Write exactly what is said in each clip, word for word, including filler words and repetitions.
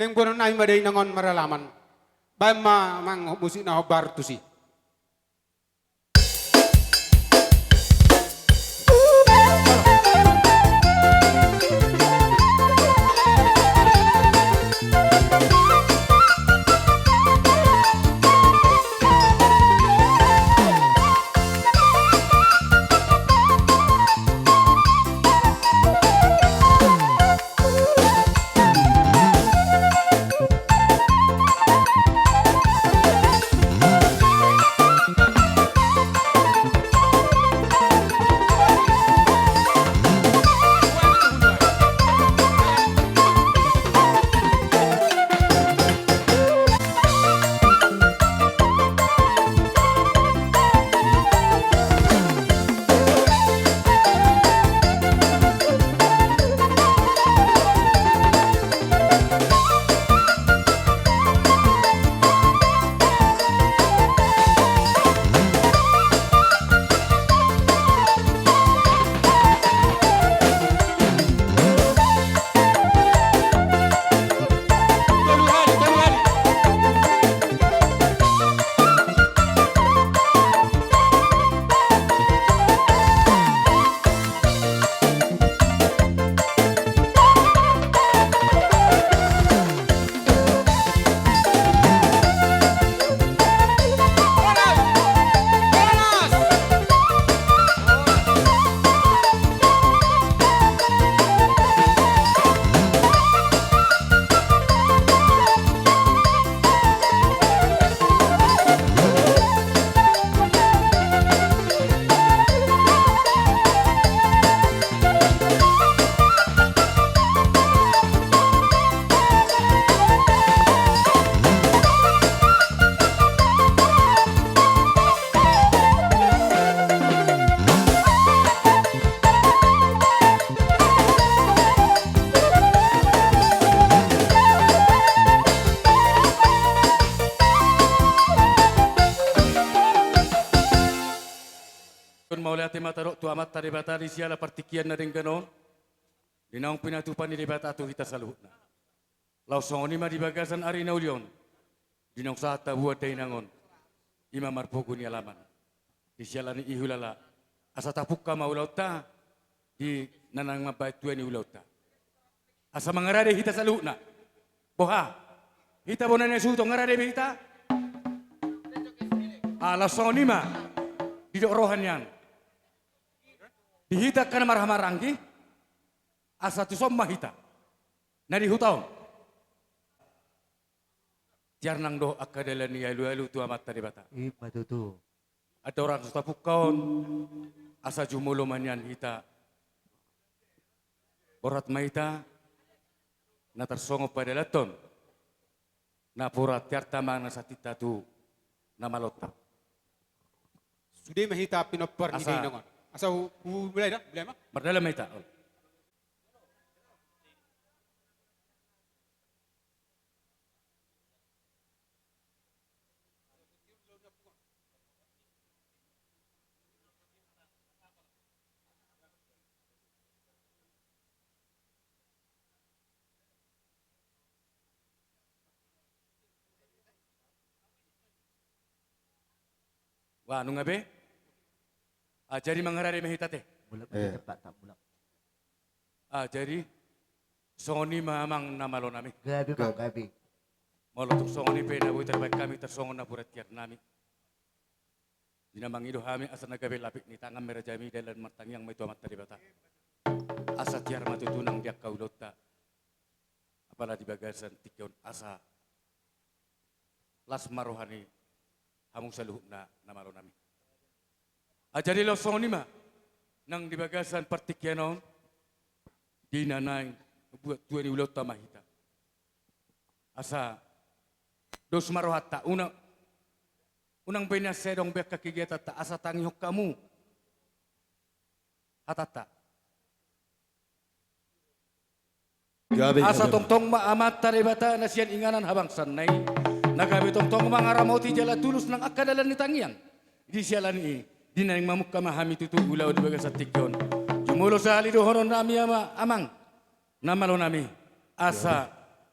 Naeng boanon nami ma da inang on maralaman. Baen ma amang musik na hombar tusi. Mauliate ma tadok tu Amanta Debata di siala partingkian na denggan on, di naung pinatupa ni Debata tu hita saluhutna. Laos songon i ma di bagasan ari na uli on, di naung sahat tabuat da inang on, i ma marpogu ni alaman. Di siala ni i hulala asa tapungka ma ulaonta di na naeng mambahen tua ni ulaonta. Asa mangarade hita saluhutna. Boha? Hita bona ni suhut on, ngarade be hita? Ah, laos songon i ma didok roha nian. Di hita angka na marhahamaranggi, asa tuson ma hita na di huta on. Tiar nang dohot angka dalan ni alualu tu Amanta Debata. I ma tutu. Andorang so tapungka on, asa jumolo ma nian hita. Borhat ma hita na tarsongon padalanhon napuran tiarta manang na santinta tu na malonta. Sude ma hita pinompar ni dainang on. Asa hu-, hu-, mulai da, mulai ma. Mardalan ma hita. Wah, nunga be? Ah, jadi mangarade ma hita te. Mulak ma hita, Pak, tak mulak. Ah, jadi songon i ma amang na malo nami. Gabe, Pak, gabe. Molo tung songon i pe na boi tarbaen hami tarsongon napuran tiar nami. Di na mangido hami asa na gabe lapik ni tangan ma i raja nami, dalan martangiang ma i tu Amanta Debata. Asa tiar ma tutu nang di angka ulaonta. Apala di bagasan tingki on asa las ma roha ni hamu saluhutna na malo nami. Ah, jadi laos songon i ma nang di bagasan partingkian on, di na naeng buat tua ni ulaonta ma hita. Asa dos ma rohanta, unang, unang be nian sai adong be angka kegiatanta, asa tangihon hamu hatanta. Gabe, asa gabe. Tongtong ma Amanta Debata na sian inganan habangsaanna i, na gabe tongtong mangaramoti jala tulus nang angka dalan ni tangiang. Di siala ni i, di naeng mamungka ma hami tutu ulaon di bagasan tingki on. Jumolo sahali dohonon nami ama, amang na malo nami, asa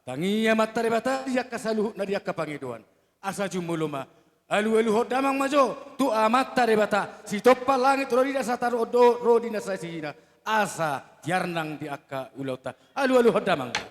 Tangi Amanta Debata di angka saluhutna di angka pangidoan. Asa jumolo ma, alualuhon damang ma jo tu Amanta Debata, sitompa langit ro di na satar on dohot ro di na sasisina, asa tiar nang di angka ulaonta. Alualuhon damang ma.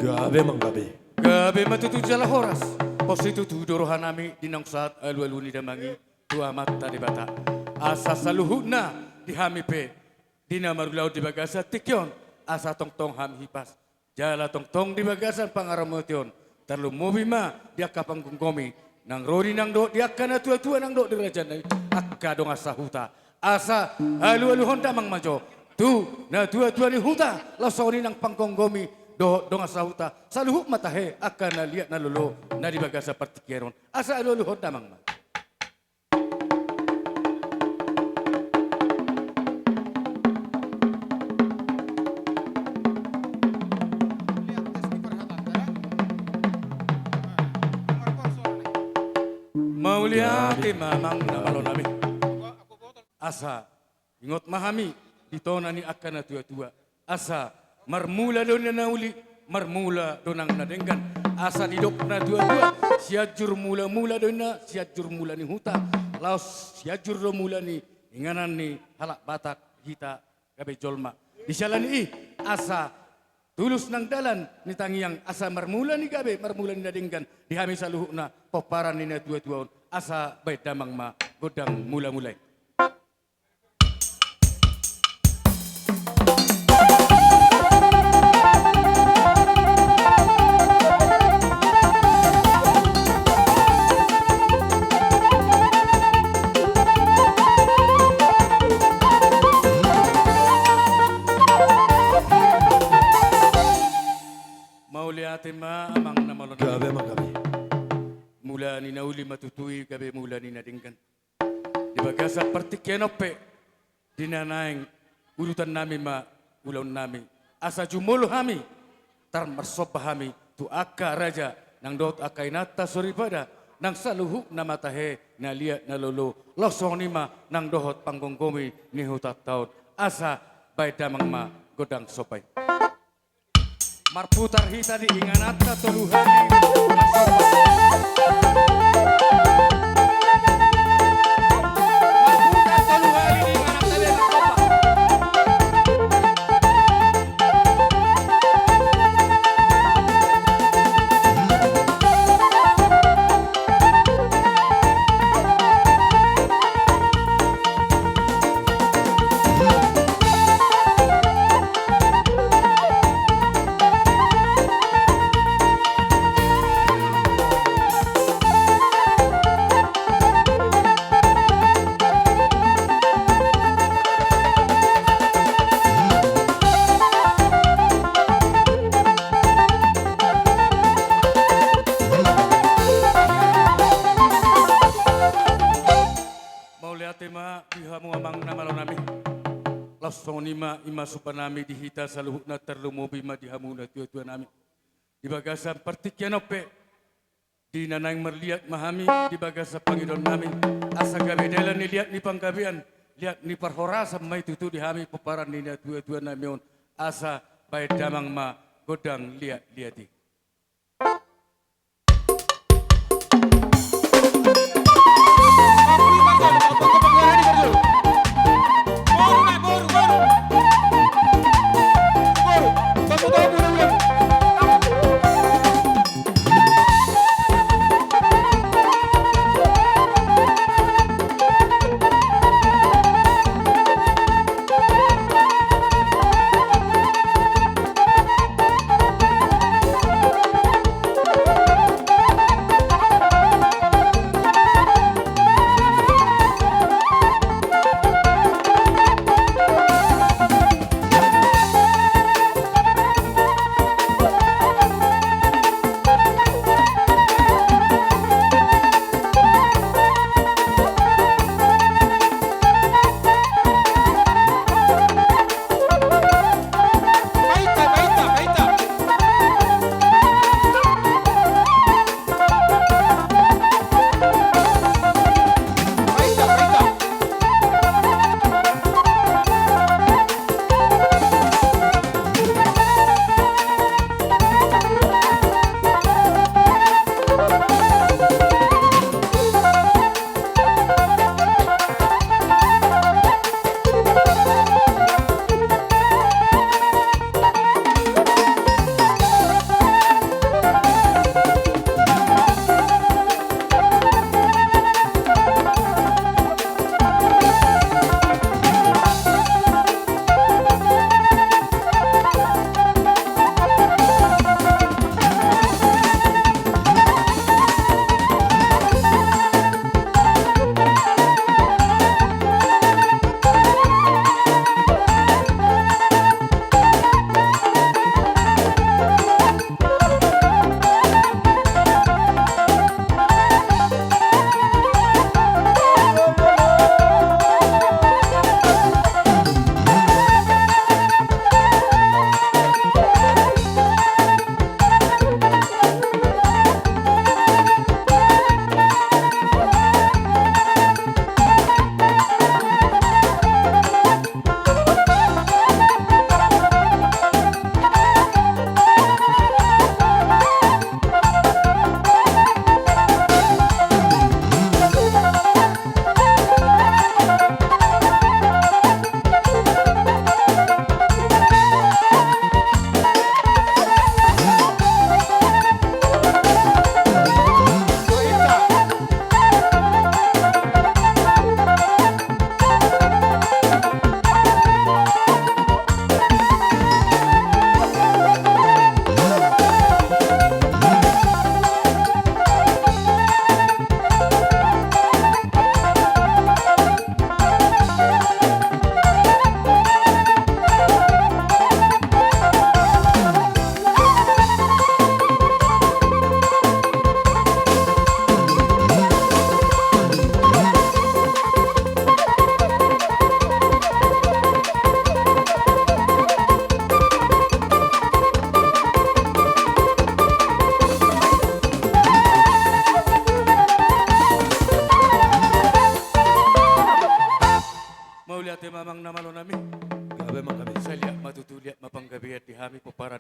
Gabe, amang, gabe. Gabe ma tutu jala horas. Pos i tutu do rohanami di naung sahat alualu ni damang i tu Amanta Debata. Asa saluhutna di hami pe, di na marulaon di bagasan tingki on, asa tongtong hami hipas jala tongtong di bagasan pangaramoti on, tarlumobi ma di angka panggomgomi nang ro di nang dohot di angka natuatua nang dohot di raja nai angka dongan sahuta. Asa alualuhon damang ma jo tu natuatua ni huta, laos songon i nang panggomgomi dohot dongan sahuta, saluhut ma tahe angka na liat na lolo na di bagasan partingkian on. Asa alualuhon damang ma. Mauliate ma, amang na malo nami. Asa ingot ma hami di tona ni angka natuatua, asa marmula do na uli, marmula do nang na denggan. Asa didok natuatua, Sianjur Mulamula do ninna, Sianjur mula ni huta, laos Sianjur do mula ni inganan ni halak Batak hita gabe jolma. Di siala ni i, asa tulus nang dalan ni tangiang, asa marmula ni gabe, marmula ni na denggan di hami saluhutna pomparan ni natuatua on. Asa baen damang ma gondang mulamula i. Mauliate ma, amang na malo nami. Gabe ma, gabe. Mula ni na uli ma tutu i gabe mula ni na denggan. Di bagasan partingkian on pe, di na naeng udutannami ma ulaonnami, asa jumolo hami, tar marsomba hami tu angka raja nang dohot angka inanta soripada, nang saluhutna ma tahe na liat na lolo, laos songon i ma nang dohot panggomgomi ni hutanta on. Asa baen damang ma gondang somba i. Marputar hita di ingananta tolu hali. Marputar tolu hali di ingananta. Mauliate ma di hamu amang na malo nami. Laos songon i ma i ma sumbanami di hita saluhutna, tarlumobi ma di hamu natuatua nami. Di bagasan partingkian on pe, di na naeng marliat ma hami di bagasan pangidoannami, asa gabe dalan ni liat ni panggabean, liat ni parhorasan ma i tutu di hami pomparan ni natuatua nami on. Asa baen damang ma gondang liatliat i.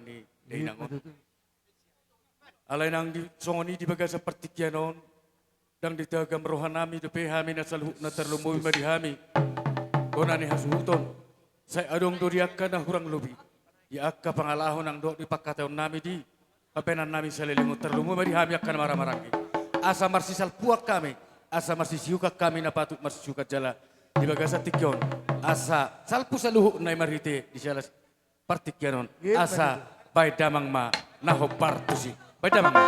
ni dainang on. Alai nang di, songon i di bagasan partingkian on, ndang ditagam rohanami dope hami na saluhutna, tarlumobi ma di hami bona ni hasuhuton. Sai adong do di angka na hurang lobi, di angka pangalaho nang dohot di pangkataionnami di pambahenannami saleleng on, tarlumobi ma di hami angka na marhahamaranggi. Asa marsisalpuan hami, asa marsisiukan hami na patut marsisiukan jala di bagasan tingki on, asa salpu saluhutna i marhite di siala partingkian on, asa baen damang ma na hombar tusi. Baen damang ma.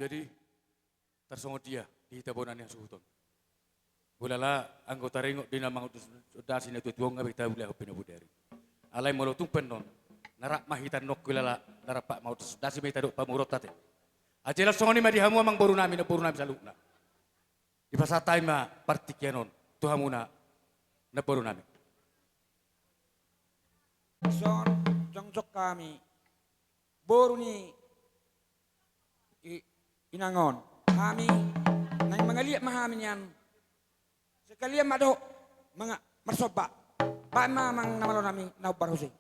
Jadi, tarsongon dia di hita bona ni hasuhuton. Hulala anggo taringot di na mangutus dasi na tuatua, nga be taulahon pinabodari. Alai molo tung pe annon, na rap ma hita annon, hulala na rap mangutus dasi ma hita dohot pamoruonta te. Ajala songon i ma di hamu amangborunami, namborunami saluhutna. Dipasahat hami ma partingkian on tu hamuna, namborunami. Songon jongjong hami boru ni i-, inang on. Hami naeng mangaliat ma hami nian. Sekalian ma dohot manga-, marsomba. Baen ma amang na malonami na hombar huseng.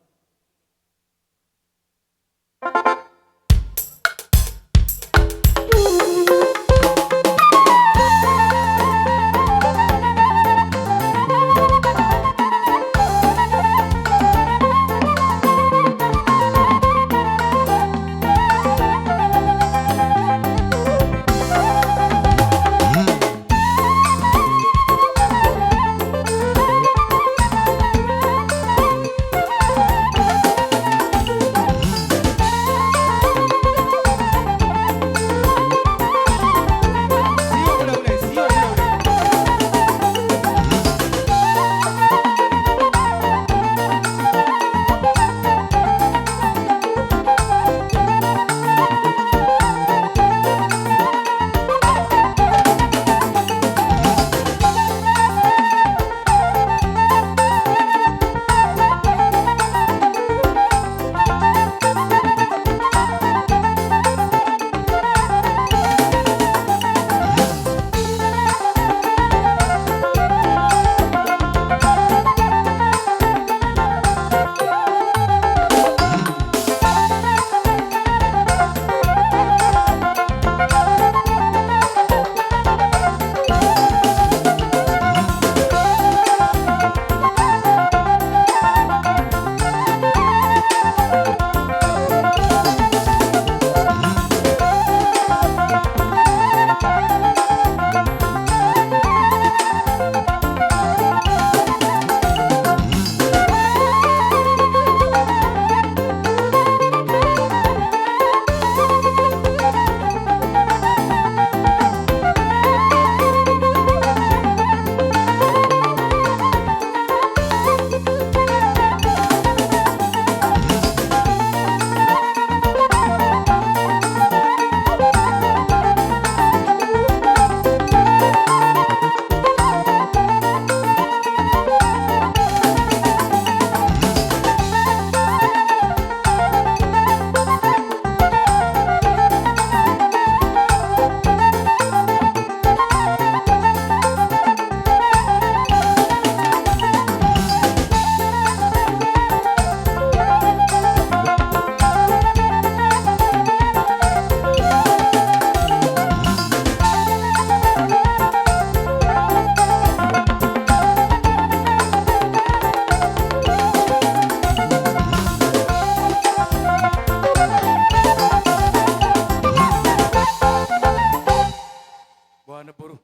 Na boru.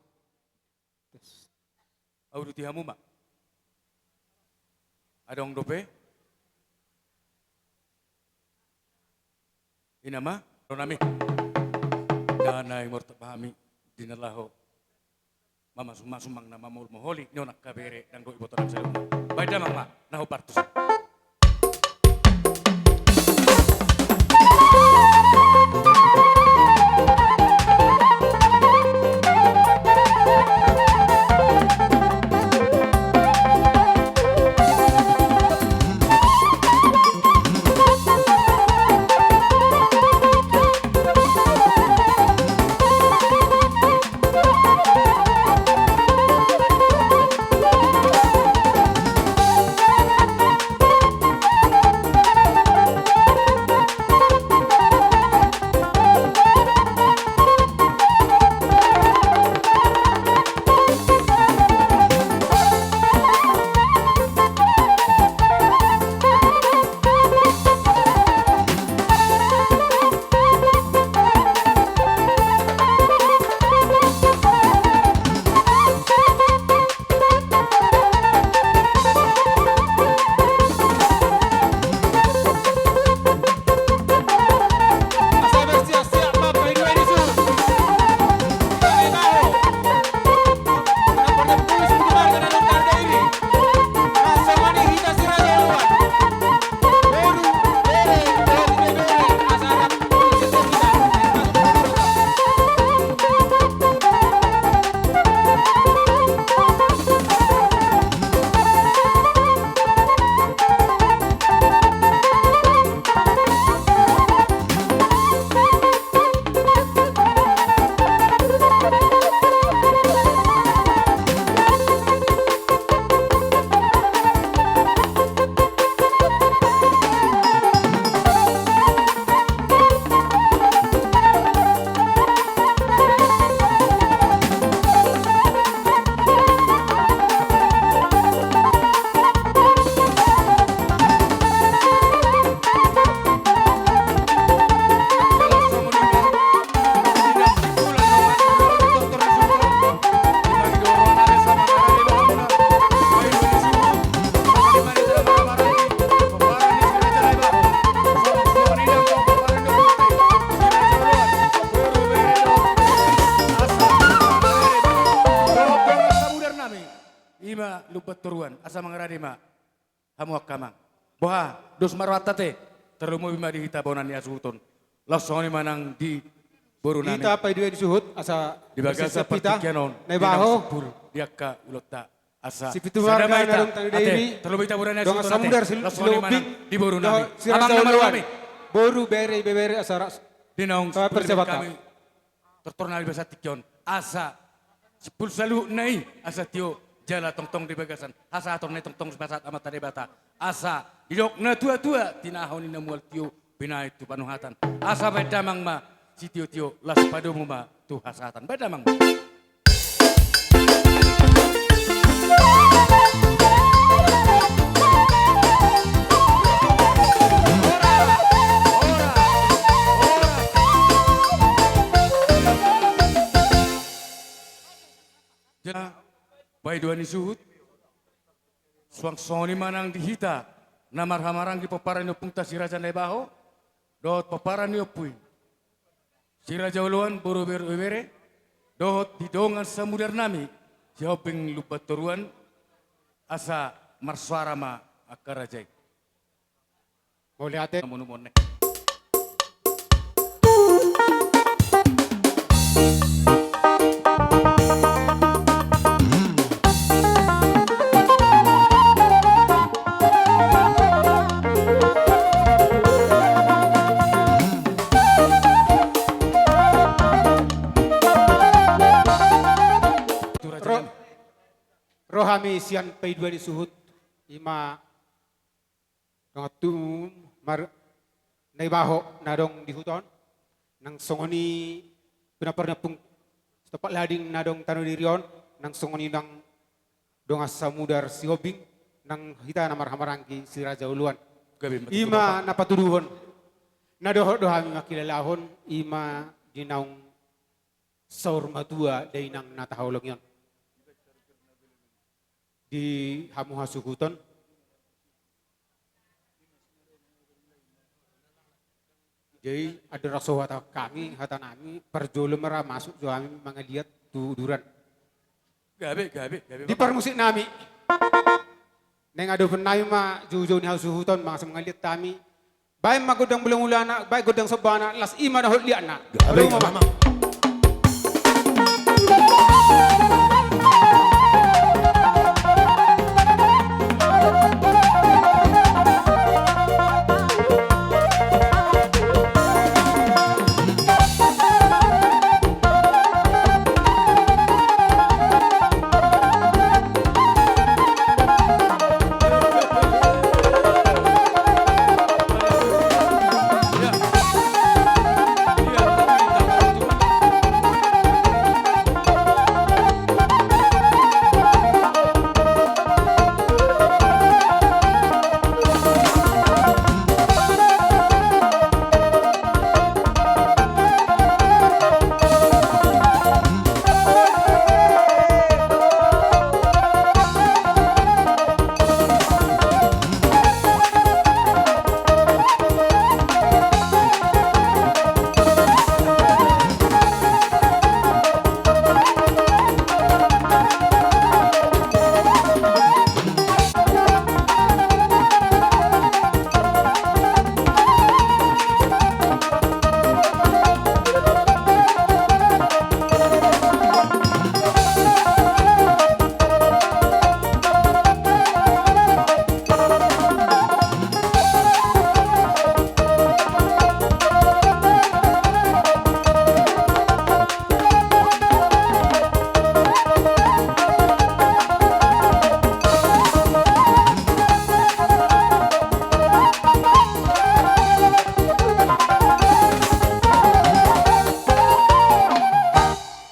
Au duti hamu ma. Adong dope. Ina ma ro nami. Dana i mortap hami di na laho. Mama sumang sumang na mamul moholi nion angka bere dang do iboto nami saluhutna. Baen damang ma na ho partus. Ima lumban toruan, asa mangarade ma. Hamu angka amang. Boha, dos ma rohanta te, tarlumobi ma di hita bona ni hasuhuton. Laos songon i ma nang di boru nami. Hita paiduai ni suhut, asa di bagasan partingkian on, Naibaho, di angka ulaonta, asa sipitu marga na adong tano di ate, tarlumobi hita bona ni hasuhuton ate. Laos songon i ma nang di boru nami. Amang na marhaha nami. Boru, bere, ibebere, asa ras. Di naung sipasahat hami. Tortor na di bagasan tingki on, asa simpul saluhutna i, asa tio jala tongtong di bagasan hasahaton na i tongtong sipasahat Amanta Debata, asa didok na tuatua, tinaho ni na mual tio binahen tu panuhatan, asa baen damang ma sitiotio, laos padomu ma tu hasahatan. Baen damang ma. Jala, paiduan ni suhut, suang songon i ma nang di hita na marhahamaranggi pomparan ni ompunta Si Raja Naibaho dohot pomparan ni ompu i Si Raja Oloan, boru, bere, ibebere, dohot di dongan samudar nami Sihombing Lumbantoruan, asa marsoara ma angka raja i. Mauliate. Mauliate. Ro-, ro hami sian paiduan ni suhut, ima dongan tubu mar-, Naibaho na adong di huta on, nang songon i pinompar ni ompung Sitompa Lading na adong tano Diri on, nang songon i nang dongan samudar Sihombing, nang hita na marhahamaranggi Si Raja Oloan. Ima na patuduhon. Na dohot do hami mangkilalahon, ima di naung saur matua dainang na tahaholongi on. Di hamu hasuhuton. Jadi, andorang so huhatahon hami hatanami, parjolo ma ra masuk jo hami mangaliat tu uduran. Gabe, gabe, gabe. Di parmusik nami. Naeng adopan nami ma joujou ni hasuhuton, mangasa mangaliat hami. Baen ma gondang mulamulana, baen gondang sombana, las i ma na hot liatna. Gabe, gabe, ma.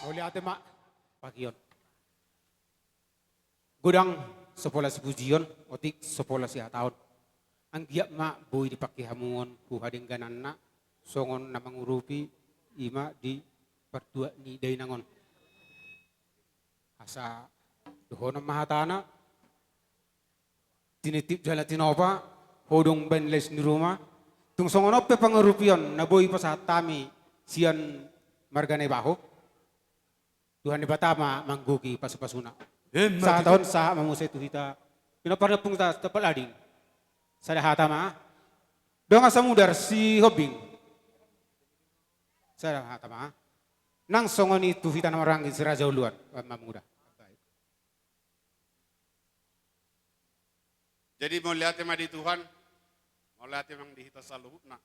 Mauliate ma. Pagion. Godang so pola sipujion, otik so pola sihataon. Anggiat ma boi dipangke hamu on tu hadenggananna, songon na mangurupi i ma di partuat ni dainang on. Asa dohonon ma hatana, tinitip jala tinopa, hodong baen lais ni ruma, tung songon on pe pangurupion na boi pasahat hami sian marga Naibaho. Tuhan Debata ma manggohi pasupasuna. Emma tutu. Sahat on sahat ma muse tu hita. Pinompar ni ompunta Tampak Lading. Sada hata ma. Dongan Samudar Sihombing. Sada hata ma. Nang songon i tu hita na marhaha anggi si Raja Uluan. Baen ma mangula. Jadi mauliate ma di Tuhan, mauliate ma di hita saluhutna.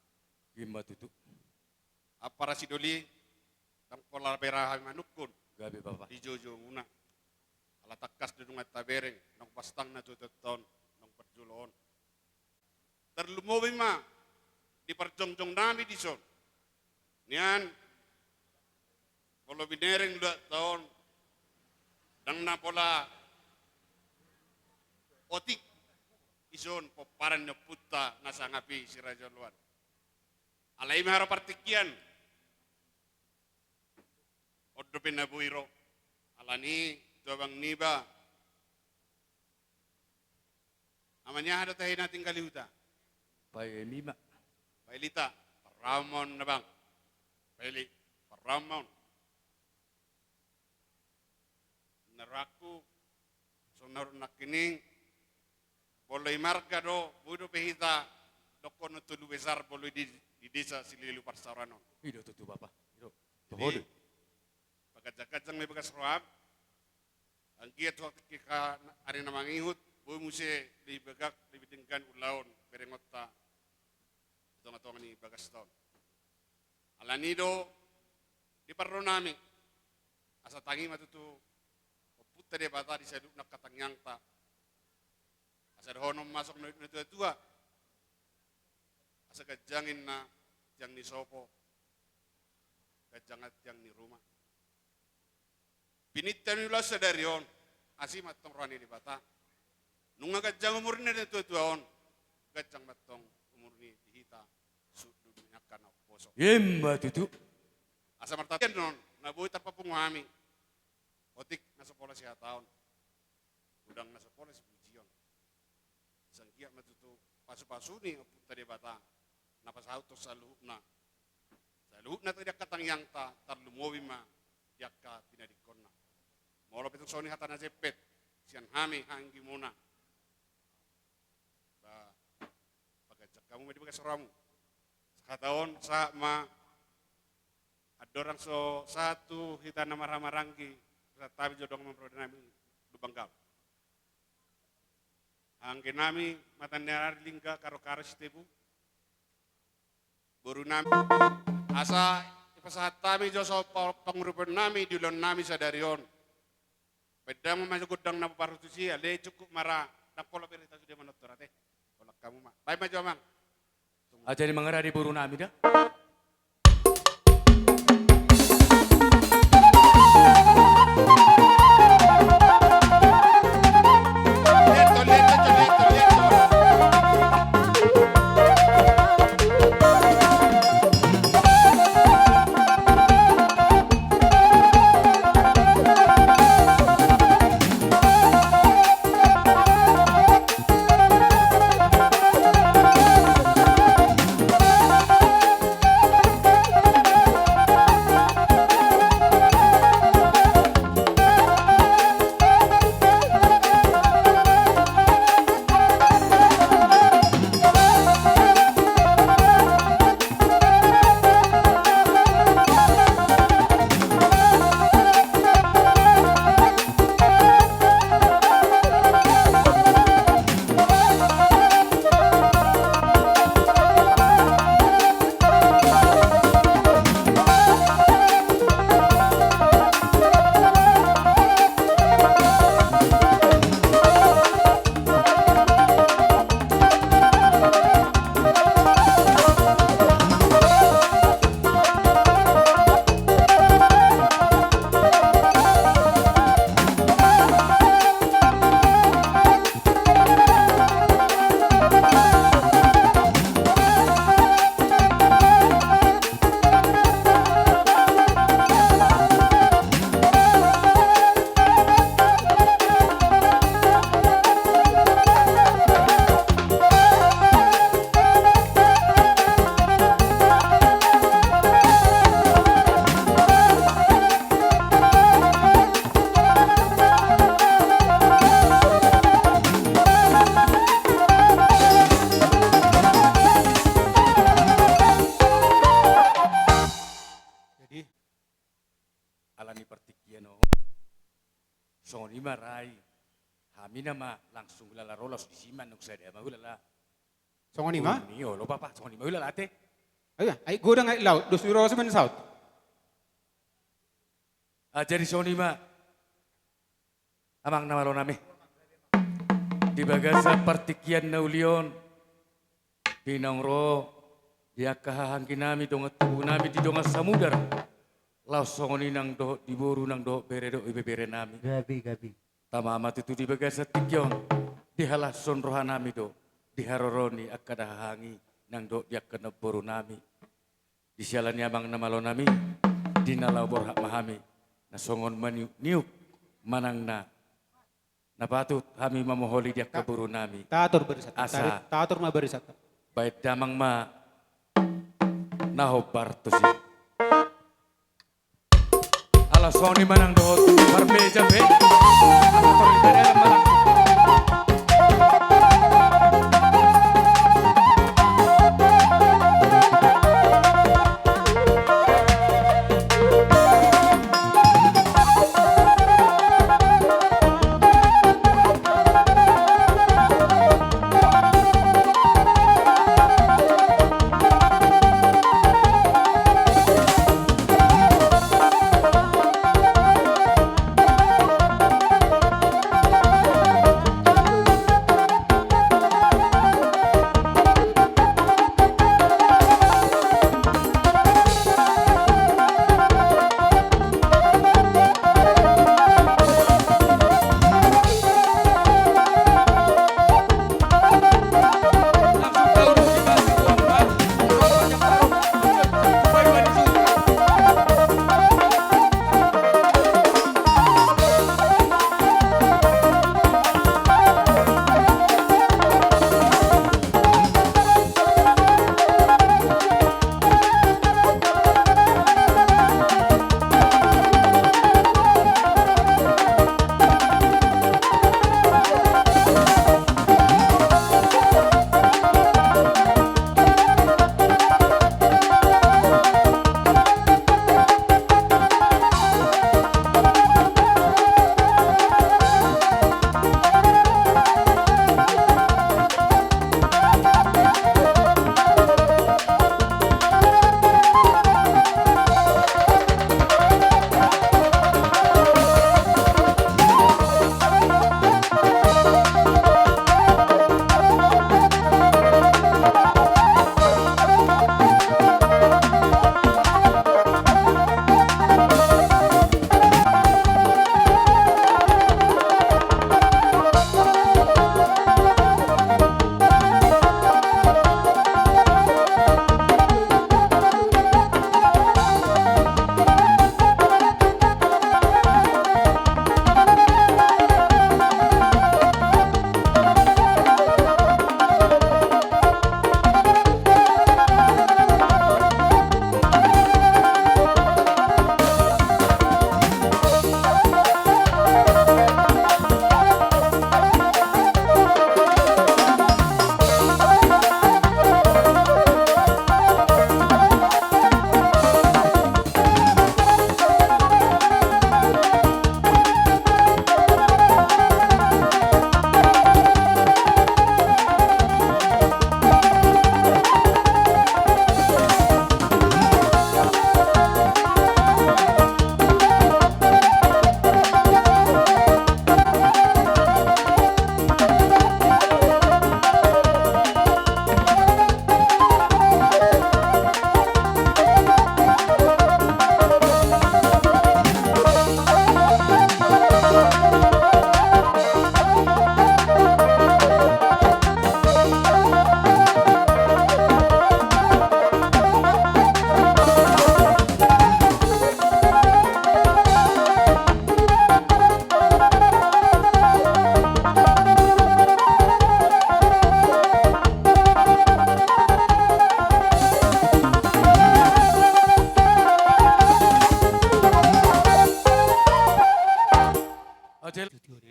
Ima tutu. Ampara sidoli, ndang pola bera hami manungkun. Gabe bapa. Di joujoumuna. Ala tangkas do nunga tabereng, naung pastangna tu tonton, naung parjolo on. Tarlumobi ma di parjongjong nami dison. Nian, molo binereng luat taon, ndang na pola otik dison pomparan ni ompunta na sangap i si Raja Uluan. Alai ma haro partingkian. On dope na boi ro. Alani tu abang niba. Ama ni aha do tahe na tinggal i huta? Paemi ma. Paelita. Parraumaon na bang. Paeli. Parraumaon. Naraku. Songon na hudok nangkining. Molo i marga do. Boi dope hita. Dohonon tolu besar molo di, di desa Silili Parsaoran on. I do tutu bapa. I do. Jadi, toho do. Paganjangganjang ma i bagas roham. Anggiat tu tingki ari na mangihut, boi muse lebih bagak, lebih denggan ulaon berengonta di tongatonga ni bagasta on. Alani do di parro nami, asa tangi ma tutu Ompunta Debata di saluhutna angka tangiangta. Asa dohonon ma songon na hudok ni natuatua. Asa ganjang ninna tiang ni sopo, ganjang tiang ni ruma. Pinangido ni ulaon sadari on, asi ma antong roha ni Debata. Nunga ganjang umur ni natuatua on, ganjang ma antong umur ni di hita, suhut di angka na umposo. Ima tutu. Asa martangiang do on, na boi tarpapungu hami. Otik na so pola sihataon, godang na so pola sipujion. Sai anggiat ma tutu pasu-pasu ni Ompunta Debata na pasauthon saluhutna. Saluhutna tu di angka tangiangta, tarlumobi ma di angka pinadingkonna. Molo pe tung songon i hata na jempek sian hami haha anggimuna, ba, paganjang hamu ma di bagas rohamu. Sahata on, sahat ma andorang so sahat tu hita na marhahamaranggi, sahat hami jo dongan marpudi nami Lumban Gaol. Anggi nami, Mata ni Ari Lingga, Karo-karo Sitepu, boru nami. Asa dipasahat hami jo so pa-, pangurupion nami di ulaon nami sadari on. Baen damang ma jo gondang na parhutusi, ale cukup ma ra, ndang pola berita sude manortor ate. Holan hamu ma. Baen ma jo, Amang. Aja di mangaradi boru nami da. Jadi, ala ni partingkian on, songon i ma ra i. Hami nama langsung hulala ro laos disi ma, nunga sada ma hulala. Songon i ma? Songon i, olo, Bapak, songon i ma hulala ate. Ayo, ai godang ai laut, dos ni roha sumen saut. Ah, jadi songon i ma, Amang na malo nami. Di bagasan partingkian na uli on, di naung ro di angka haha anggi nami, dongan tubu nami di dongan Samudar, laos songon i nang dohot di boru, nang dohot bere dohot ibebere nami. Gabe, gabe. Tama ma tutu di bagasan tingki on, dihalashon roha nami do di haroro ni angka dahahangi nang dohot di angka namboru nami. Di siala ni Amang na malo nami, di na laho borhat ma hami na songon maniuk-niuk manang na, na patut hami mamoholi di angka boru nami. Ta-, tator barisan. Asa. Tator ma barisan. Baen damang ma na hombar tusi. Ala songon i manang dohot marmeja pe.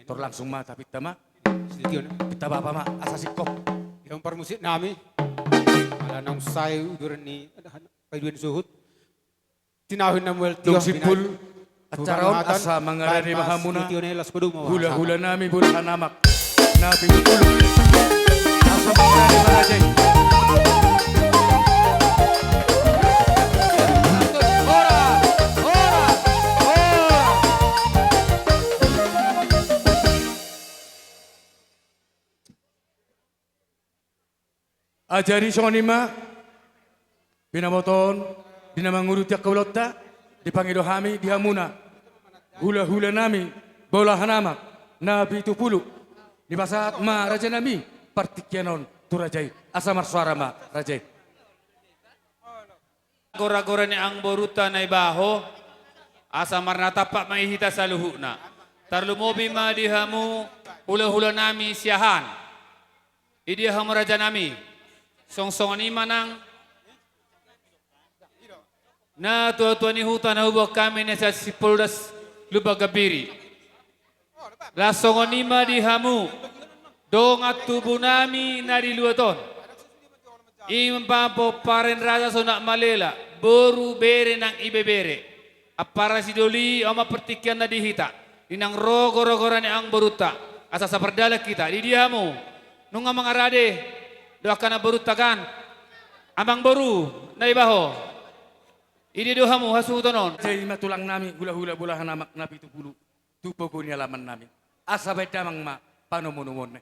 Tor langsung ma tapinta ma. Pinta bapa ma asa singkop. Ia parmusik nami. Ala naung sae uduran ni paiduan suhut. Tinahu na mual tio. Dung simpul acara on asa mangarade ma hamuna hula-hula nami bolahan amak na pitu pulu. Asa mangarade ma raja i. Jadi songon i ma, binaboton, di na manguruti angka ulaonta, dipangido hami di hamuna hula-hula nami bolahan amak na pitu pulu. Dipasahat ma raja nami partingkian on tu raja i, asa marsoara ma raja i. Gora-gora ni amangborunta na ibaho, asa marnatampak ma i hita saluhutna. Tarlumobi ma di hamu hula-hula nami siahaan. Idia hamu raja nami, songon-songon i ma nang na tua-tua ni huta na huboan hami na sian Sipolda Lumban Gambiri. Laos songon i ma di hamu dongan tubu nami na di luat on. I ma pomparan ni raja Sonak Malela, boru, bere nang ibebere. Ampara sidoli, on ma partingkianna di hita. Inang ro gora-gora ni amangborunta, asa sapardalan hita. Di dia hamu? Nunga mangarade dohot angka namborunta kan? Amangboru na ibaho, i dia do hamu hasuhuton on? Jadi ma tulang nami hula-hula bolahan amak na pitu pulu. Tu pogu ni alaman nami. Asa baen damang ma panomu-nomuon.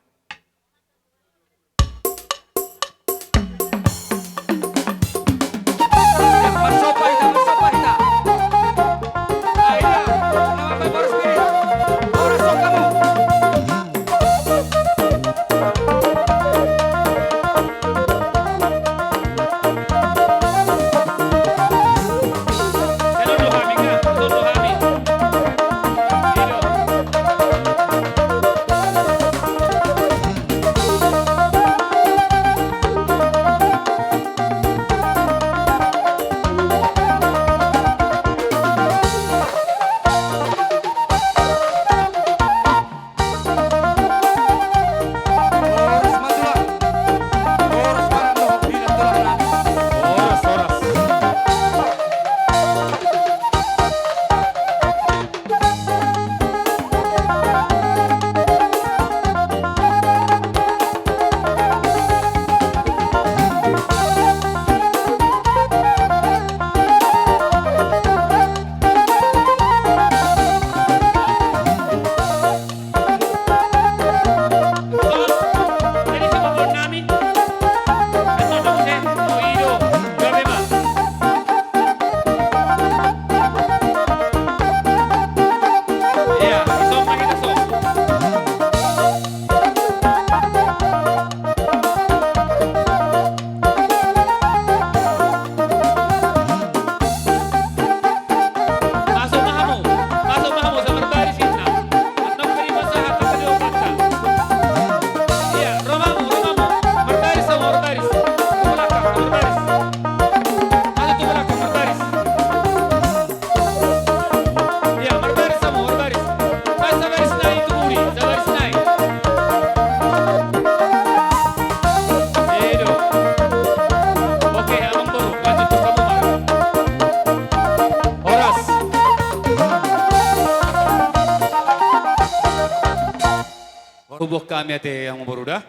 Huboan hami ate amangboru da.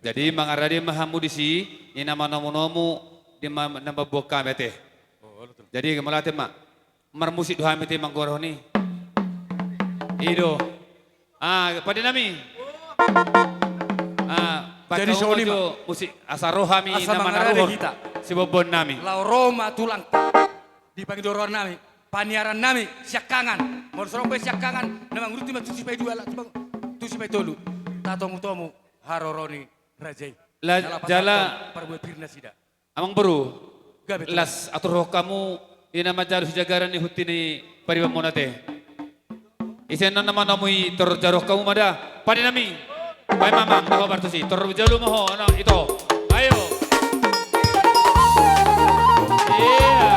Jadi mangarade ma hamu disi, i na manomu-nomu, di ma-, na mamboan hami ate. Jadi mauliate ma. Marmusik do hami ate manggoarhon i. I do. Ah, pande nami. Ah, jadi songon i ma jo musik asa ro hami na manaruhon hita. Siboanboan nami. Laho ro ma tulang. Di pangidoan nami, paniaran nami siangkangan. Molo so ro pe siangkangan, na manguruti ma tu sipaidua, tu sipaitolu. Tatomu-tomu haroro ni raja i. Jala parbuat pir nasida. Amangboru, las aturhon hamu i na manjalo sijagaran ni hunti ni paribanmuna ate. Ise na manomu i tor jalo hamu ma da. Pande nami. Baen ma amang, da ho bartusi. Tor jalo ma ho, anak ito. Ayo. Iya.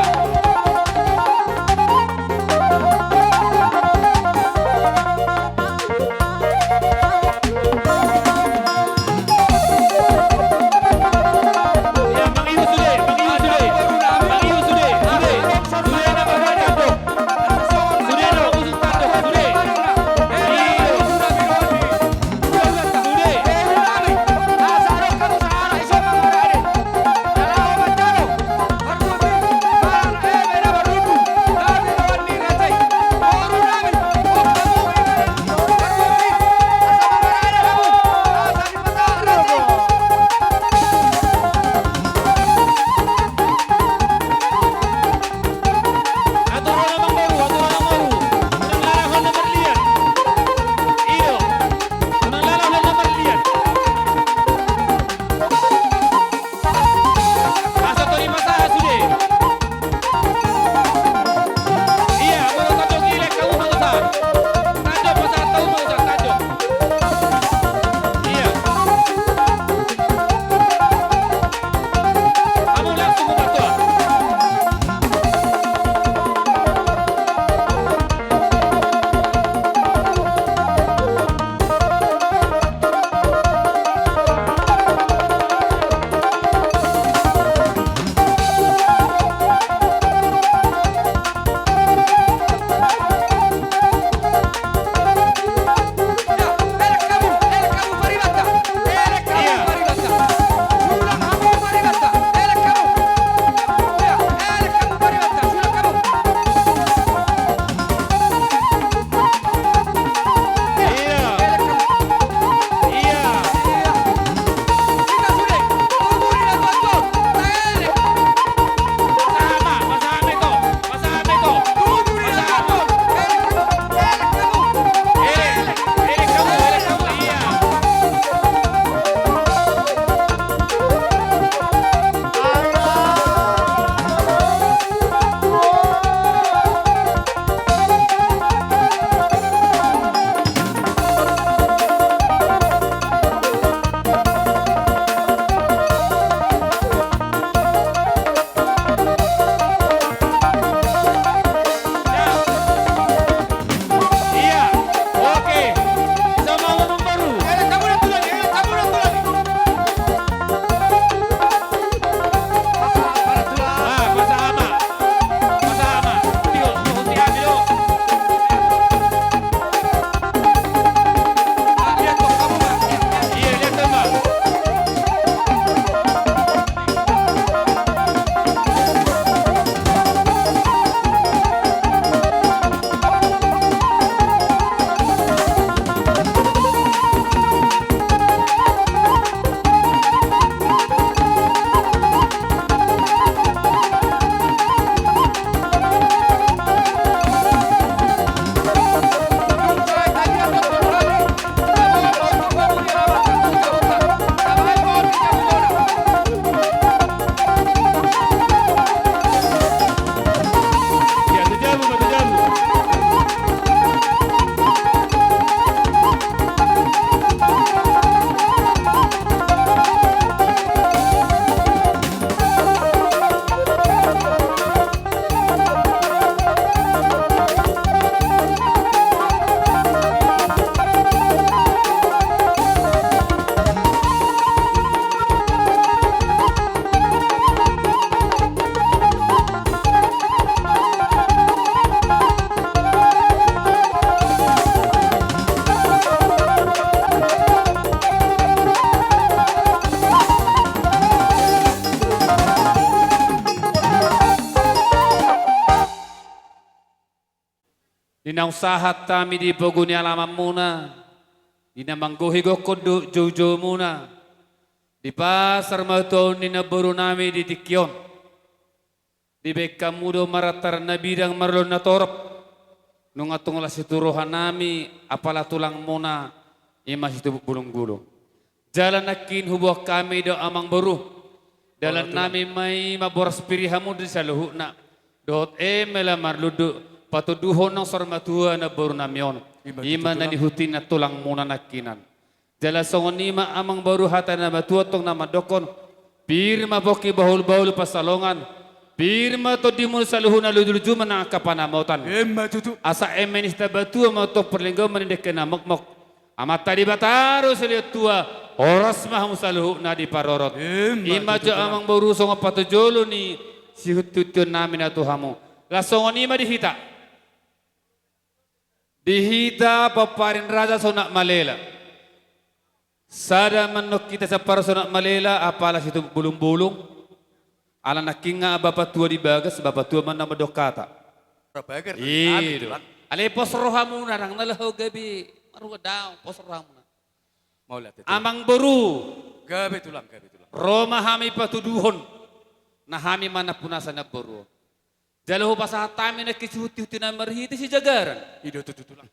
Naung sahat hami di pogu ni alamanmuna, di na manggohi gokhon dohot joujoumuna, di pasar matuaon ni namborunami di tingki on. Dibaen hamu do marantaran na bidang marlon na torop, nunga tung las i tu rohanami, apala tulangmuna, i ma situbuk bulunggulung. Jala nangkin huboan hami do amangboru. Dalannami ma i mamboras pir hamu di saluhutna. Dohot eme la marlundu, patunduhon naung saur matua namborunami on. I ma tutu, i ma na tulang. Nihuti na tulangmuna nangkinan. Jala songon i ma amangboru hata ni natuatua tong na mandokhon. Pir ma pongki bahulbahul pansalongan. Pir ma tondimu saluhutna, lujuluju ma nang angka panamotan. I ma tutu. Asa eme ni Sitabatua ma tong parlinggoman ni dengke na mokmok. Amanta Debata do silehon tua, horas ma hamu saluhutna diparorot. I ma tutu. I ma jo amangboru songon patujolo ni sihutihutionnami na tu hamu. Laos songon i ma di hita. Di hita pomparan Raja Sonak Malela. Sada ma annon hita sian Raja Sonak Malela, apala situbuk bulungbulung. Ala nangkin nga bapatua di bagas, bapatua ma na mandok hata. Ora bagas, i do. Alai pos rohamuna, ndang na laho gabe marhua, daong, pos rohamuna. Amangboru. Gabe tulang, gabe tulang. Ro ma hami patuduhon. Na hami ma nampunasa namboru. Jala hupasahat hami nangkin sihutihutinaon marhite sijagaran. I do tutu tulang.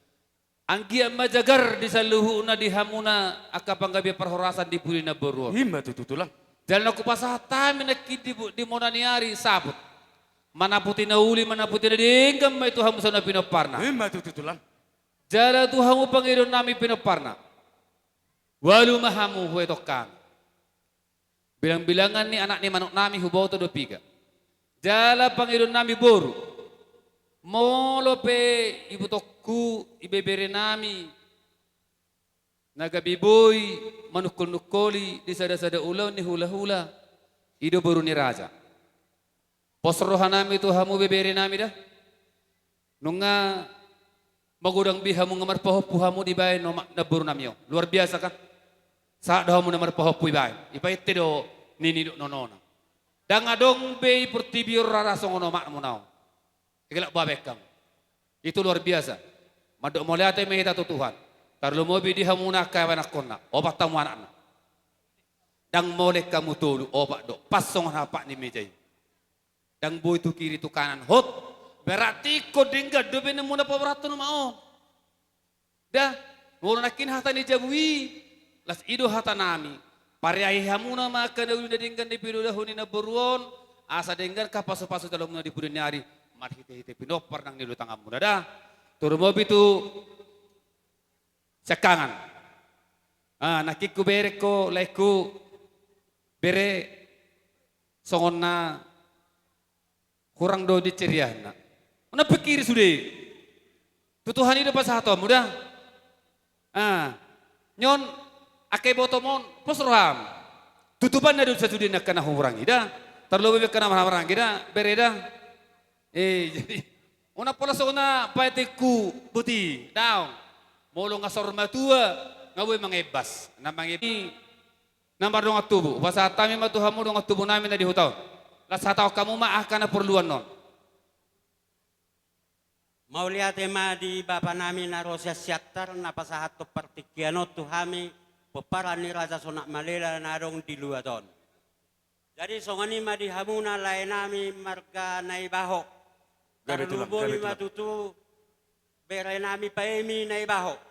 Anggiat ma jagar di saluhutna di hamuna angka panggabean parhorasan di pudi namboru on. I ma tutu tulang. Jala nunga hupasahat hami nangkin di, di mona ni ari saput. Manaputi na uli, manaputi na denggan ma i tu hamu saluhutna pinomparna. I ma tutu tulang. Jala tu hamu pangidoannami pinomparna. Ualu ma hamu huetong hami. Bilangbilangan ni anak ni manuknami huboto do piga. Jala pangidoannami boru. Molo pe ibotongku, ibeberenami. Na gabe boi manungkolnungkoli di sadasada ulaon ni hulahula. I do boru ni raja. Pos rohanami tu hamu beberenami da. Nunga magodang be hamu, nunga marpahompu hamu dibaen omak namborunami on. Luar biasa kan? Sahat do hamu na marpahompu ibaen. Ipainte do nini dohot nonona. Ndang adong be i portibi on rara songon omakmuna on. Igelak babaen hamu. Itu luar biasa. Mandok mauliate ma hita tu Tuhan. Tarlumobi di hamuna angka ianakkonna. Opat hamu anakna. Ndang mole hamu tolu, opat do. Pas songon hapat ni meja i. Ndang boi tu kiri tu kanan. Hot. Berarti ingkon denggan dope namuna paborathon omak on. Da, molo nangkin hata ni jabu i, las i do hatanami. Pareahi hamuna ma angka na uli na denggan di pidodahon ni namboru on, asa denggan angka pasupasu jaloonmuna di pudi ni ari, marhitehite pinompar nang niula tanganmuna da. Tarlumobi tu siangkangan. Ah, nangkin huberengko, laengku, bere, songon na hurang do di ceriahna. Unang pikiri sude. Tu Tuhan i do pasahatonmu da. Ah, nion angka ibotom on, pos roham. Tutupanna do sasude angka na hurang i da. Tarlumobi angka na marhahamaranggi da, bere da. Eh, jadi, unang pola songon na paetengku boti, daong. Molo nga saur matua, nga boi mangebas. Na mangebas. Na mardongan tubu, hupasahat hami ma tu hamu dongan tubunami na di huta on. Las hatahon hamu ma angka na porluan on. Mauliate ma di Bapanami na ro sian Siantar na pasahathon partingkian on tu hami, pomparan ni Raja Sonak Malela na adong di luat on. Jadi songon i ma di hamuna laenami marga Naibaho. Gabe tulang, gabe tulang. Tarlumobi ma tutu berenami Paemi Naibaho.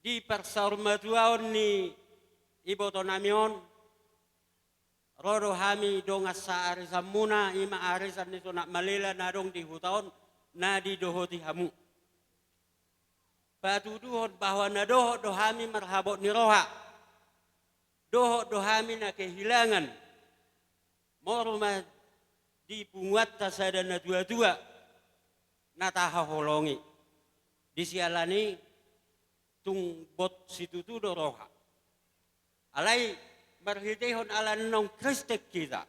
Di parsaurmatuaon ni ibotonami on, ro do hami dongan saarisanmuna, i ma arisan ni Sonak Malela na adong di huta on, na didohoti hamu. Patuduhon bahwa na dohot do hami marhabot ni roha. Dohot do hami na kehilangan. Moru ma di punguanta sada natuatua na tahaholongi. Di siala ni tung bot situtu do roha. Alai marhitehon ala naung Kristen hita,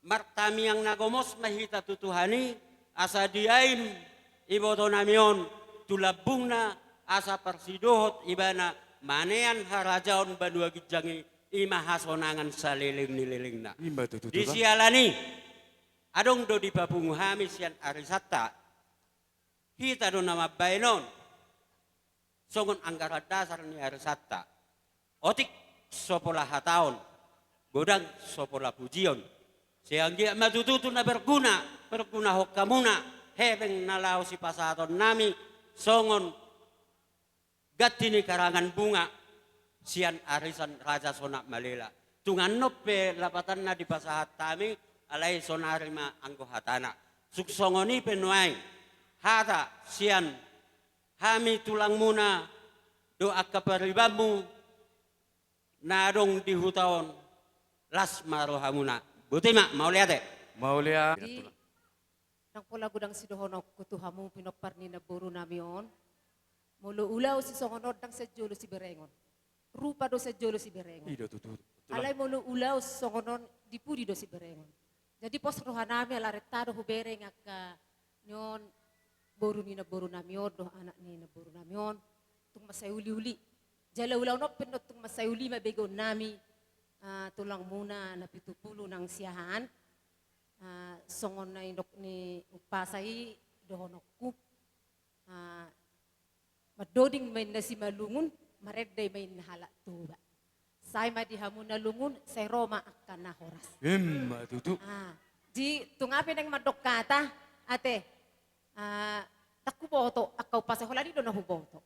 martamiang na gomos ma hita tu Tuhan i, asa diain ibotonami on tu lambungna, asa parsidohot ibana manean harajaon banua ginjang i, i ma hasonangan saleleng ni lelengna. I ma tutu, tulang. Di siala ni Adong do dipapungu hami sian arisanta. Hita do na mambahen on songon anggaran dasar ni arisanta. Otik so pola hataon, godang so pola pujion. Sai anggiat ma tutu tu na berguna, bergunahon hamuna hepeng na laho sipasahatonnami songon ganti ni karangan bunga sian arisan Raja Sonak Malela. Tung annon pe lapatanna dipasahat hami, alai sonari ma anggo hatana. Tung songon i pe nuaeng hata sian hami tulangmuna dohot angka paribanmu na adong di huta on, las ma rohamuna. Botima, mauliate. Mauliate. Jadi, ndang pola godang sidohononku tu hamu pinompar ni namborunami on. Molo ulaon sisongon on ndang sian jolo siberengon. Rupa do sian jolo siberengon. I do tutu. Alai molo ulaon songon on di pudi do siberengon. Jadi pos rohanami ala renta do hubereng angka nion boru ni namborunami on dohot anak ni namborunami on. Tung mansai uli-uli. Jala ulaon on pe annon tung mansai uli ma begeonnami, ah, tulangmuna na pitu pulu nang Siahaan. Ah, songon na nidok ni umpasa i dohononku. Ah, mandoding ma inna Simalungun, marende ma inna halak Toba. Sai ma di hamu na lungun, sai ro ma angka na horas. Ima tutu. Ah, jadi tung aha pe naeng mandok hata, ate. Ah, ndang huboto angka umpasa, holan i do na huboto.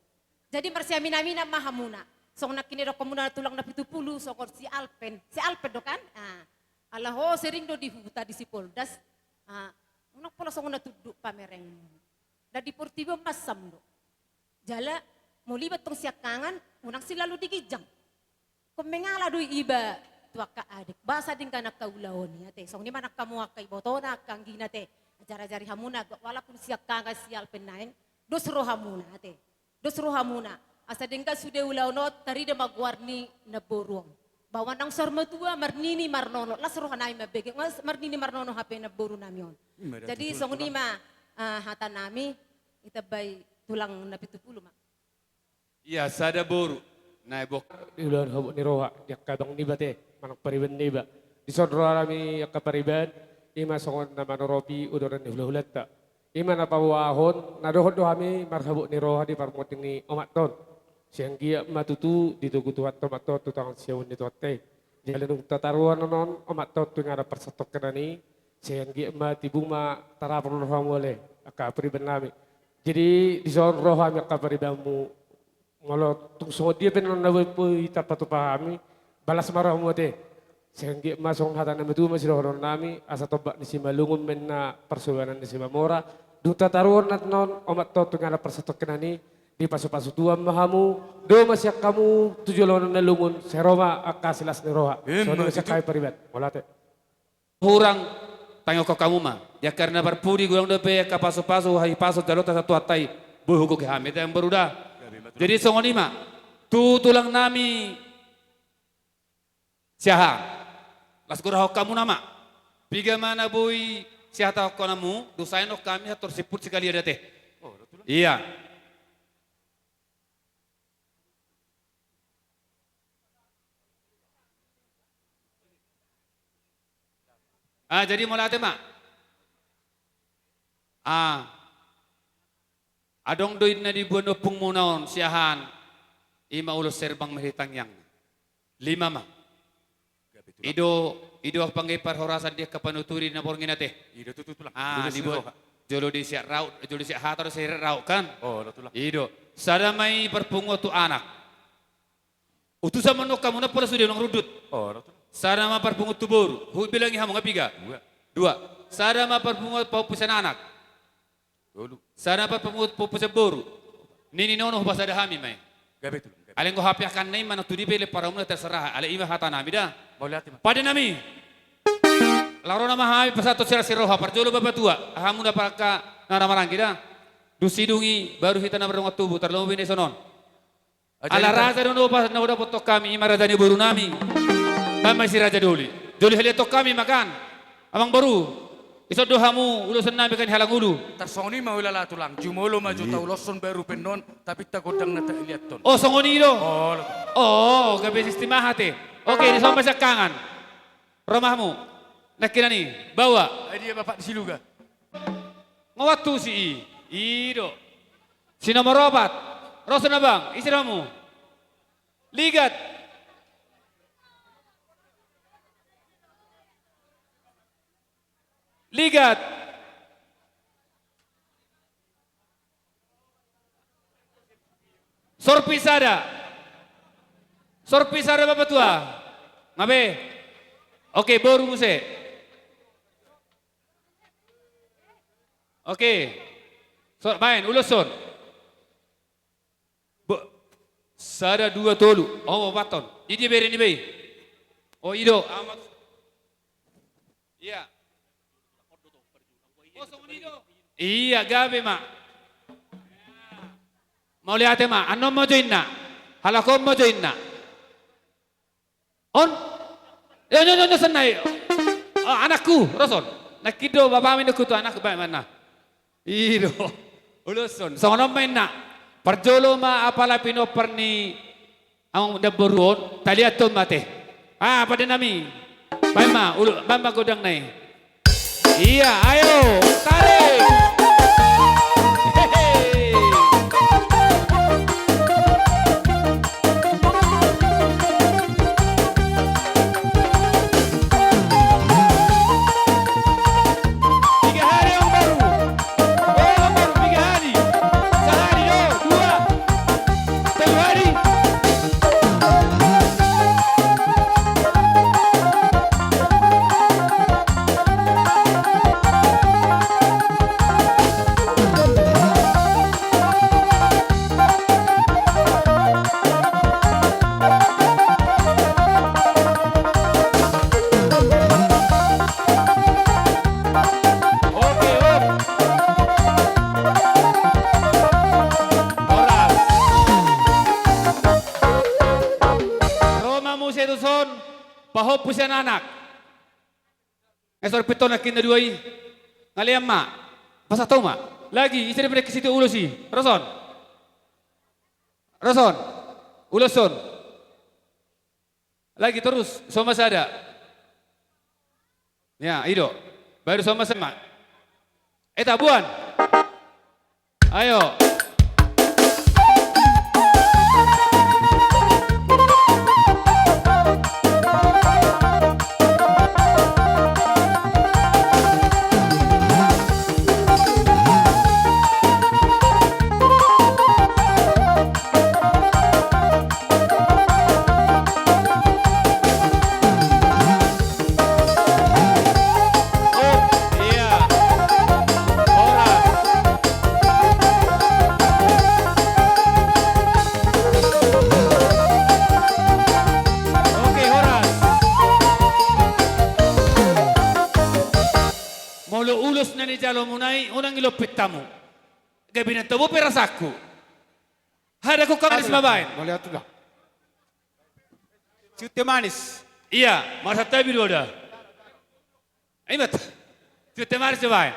Jadi marsiamin-aminan ma hamuna. Songon nangkin nidok hamuna tulang na pitu pulu, songon si Alpen. Si Alpen do kan? Ah, ala ho sering do di huta di Sipoldas. Ah, unang pola songon na tunduk pamereng. Na di portibi on mansam do. Jala molo iba tong siangkangan, unang silalu di ginjang. Ingkon mengala do iba tu angka adek. Ba sadenggan angka ulaon i ate. Songon i ma nang hamu angka ibotona, angka anggina ate. Ajar-ajari hamuna, walaupun siangkangan si Alpen naeng, dos rohamuna ate. Dos rohamuna. Asa denggan sude ulaon on, tarida ma goar ni namboru on. Ba unang saur matua, marnini marnono. Las rohanami mambege, marnini marnono hape namborunami on. Ima da tutu. Jadi songon i ma, ah, hatanami, ditambai tulang na pitu pulu ma. Ia, sada boru na boan. Di ulaon habot ni roha, di angka abang niba ate, manang pariban niba. Dison rohanami angka pariban, ima songon na manoropi udoran ni hula-hulanta. Ima na paboahon, na dohot do hami marhabot ni roha di parmonding ni omatta on. Sai anggiat ma tutu ditogu Tuhanta omatta on tu tangan siamun ni Tuhanta i. Jala dung tataruhon annon omatta on tu inganan parsatongkinan i, sai anggiat ma tibu ma tarapul rohamu ale, angka paribannami. Jadi dison ro hami angka paribanmu, molo tung songon dia pe annon na boi-boi tarpatupa hami, ba las ma rohamu ate. Sai anggiat ma songon hata na matua ma sidohononnami, asa tombak ni Simalungun ma inna parsobanan ni Simamora. Dung tataruhon annon omatta on tu inganan parsatongkinan i, dipasu-pasu Tuhan ma hamu, do ma sian hamu tu joloan na lungun, sai ro ma angka silas ni roha. Ima tutu. Songon i ma sian hami pariban. Mauliate. Hurang, tangiangkon hamu ma. Di angka ari na parpudi godang dope angka pasu-pasu, hahipason jaloonta sian Tuhanta i, boi hugohi hami ate amang boru da. Gabe ma tulang. Jadi songon i ma tu tulangnami Siahaan. Las gorahon hamu nama. Piga ma na boi sihatahonhon hamu, dung sae annon hami sator simpul sikali ate. Oh, tulang. Ia. Ah, jadi mauliate ma. Ah. Adong do inna diboan ni ompungmuna on Siahaan, ima ulos herbang ma di tangiangna. Lima ma. I do, i do pangge parhorasan di angka panuturi na borngin ate. I do tutu tulang. Ah, diboan. Jolo di siat raut, jolo di siat hata do siat raut kan? Oh, tulang. I do. Sada ma i parpunguan tu anak. Utusan ma annon hamu, ndang pola sude unang rundut. Oh, tulang. Sada ma parpunguan tu boru. Hubilangi hamu nga piga? Dua. Dua. Sada ma parpunguan pahompu sian anak. Tolu. Sada ma parpunguan pahompu sian boru. Nini nono hupasada hami ma i. Gabe tulang, gabe. Alai anggo hape angka na i manang tu dia pe lemparanmuna terserah. Alai ima hatanami da. Mauliate ma. Padanami. Laho ro nama hami pasahathon silas ni roha. Parjolo bapatua. Hamuna angka na marhaha maranggi da. Dung sidung i baru hita na mardongan tubu. Tarlumobi na dison on. Ala raja do na hudapothon hami, ima raja ni borunami. Hami ma si Raja Doli. Doli haliathon hami ma kan. Amang boru. Dison do hamu ulosonnami kan, halang ulu. Tarsongon i ma hulala tulang. Jumolo ma jo tauloshon baru pe annon, tapinta gondang na tahaliathon. Oh, songon i do. Oh, gabe sistim aha ate. Oke, dison ma siangkangan. Ro ma hamu. Nangkinan i, baoa. Ai dia bapak di Siluga. Nga waktu si i. I do. Si nomor opat. Ro son abang, ise do hamu? Ligat. Ligat. Sorpi sada. Sorpi sada bapak tua. Nga be. Oke, boru muse. Oke. So, baen, ulos son. Bo-, sada, dua, tolu. Oh, opat ton. Dia bere ni be i. Oh, i do. Amat. Iya. Oh, songon i do. Iya, gabe ma. Mauliate ma. Annon ma joinna. Halak on ma joinna. On. Yo, yo, yo, yo, songon i. Oh, anakku, ro son. Nangkin do bapakmi nangkin tu anakku, baen ma na. I do. Ulos son. Songon on ma inna. Parjolo ma apala pinompar ni amang dan boru on, taliathon ma ate. Ah, pande nami. Baen ma, ulu, baen ma gondang na i. Iya, ayo, tarik. Hehe. Tiga hari, Amang Boru. Oh, Amang Boru, tiga hari. Sehari, oh, dua. Satu hari. Oke, op. Horas. Ro ma muse tu son, pahompu sian anak. Nga sorpi ton nangkin na dua i. Nga lean ma. Pasahat hamu ma. Lagi, ise dope na disi tu ulos i. Ro son. Ro son. Ulos son. Lagi torus, son ma sada. Ya, i do. Baru son ma sada ma. Eta, boan. Ayo. Op, iya. Horas. Oke, horas. Molo ulos na nijalo muna i, unang ilompit hamu. Gabe na tabo pe rasangku. Hada ko kami. Anu, mabaen. Mauliate, Tulang. Siut teh manis. Iya, marsantabi do da. Ai mat. Siut teh manis do baen.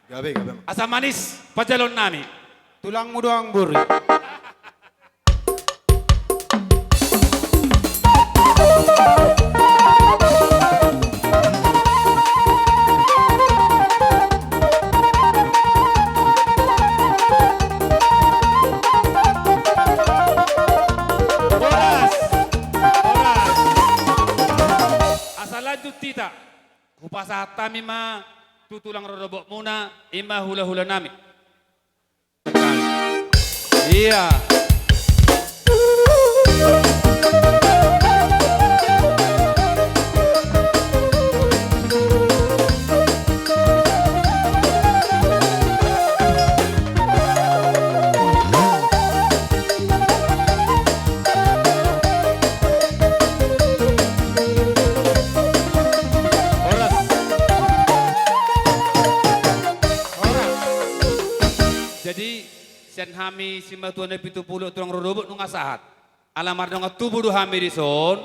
Gabe, gabe. Asa manis pajaloon nami. Tulangmu do, Amang Boru. Horas. Horas. Asa lanjut hita. Hupasahat hami ma tu tulang rorobotmuna, i ma hula-hula nami. Iya. Horas. Horas. Jadi, sian hami simatua na pitu pulu tulang rorobot nunga sahat. Ala mardongan tubu do hami dison,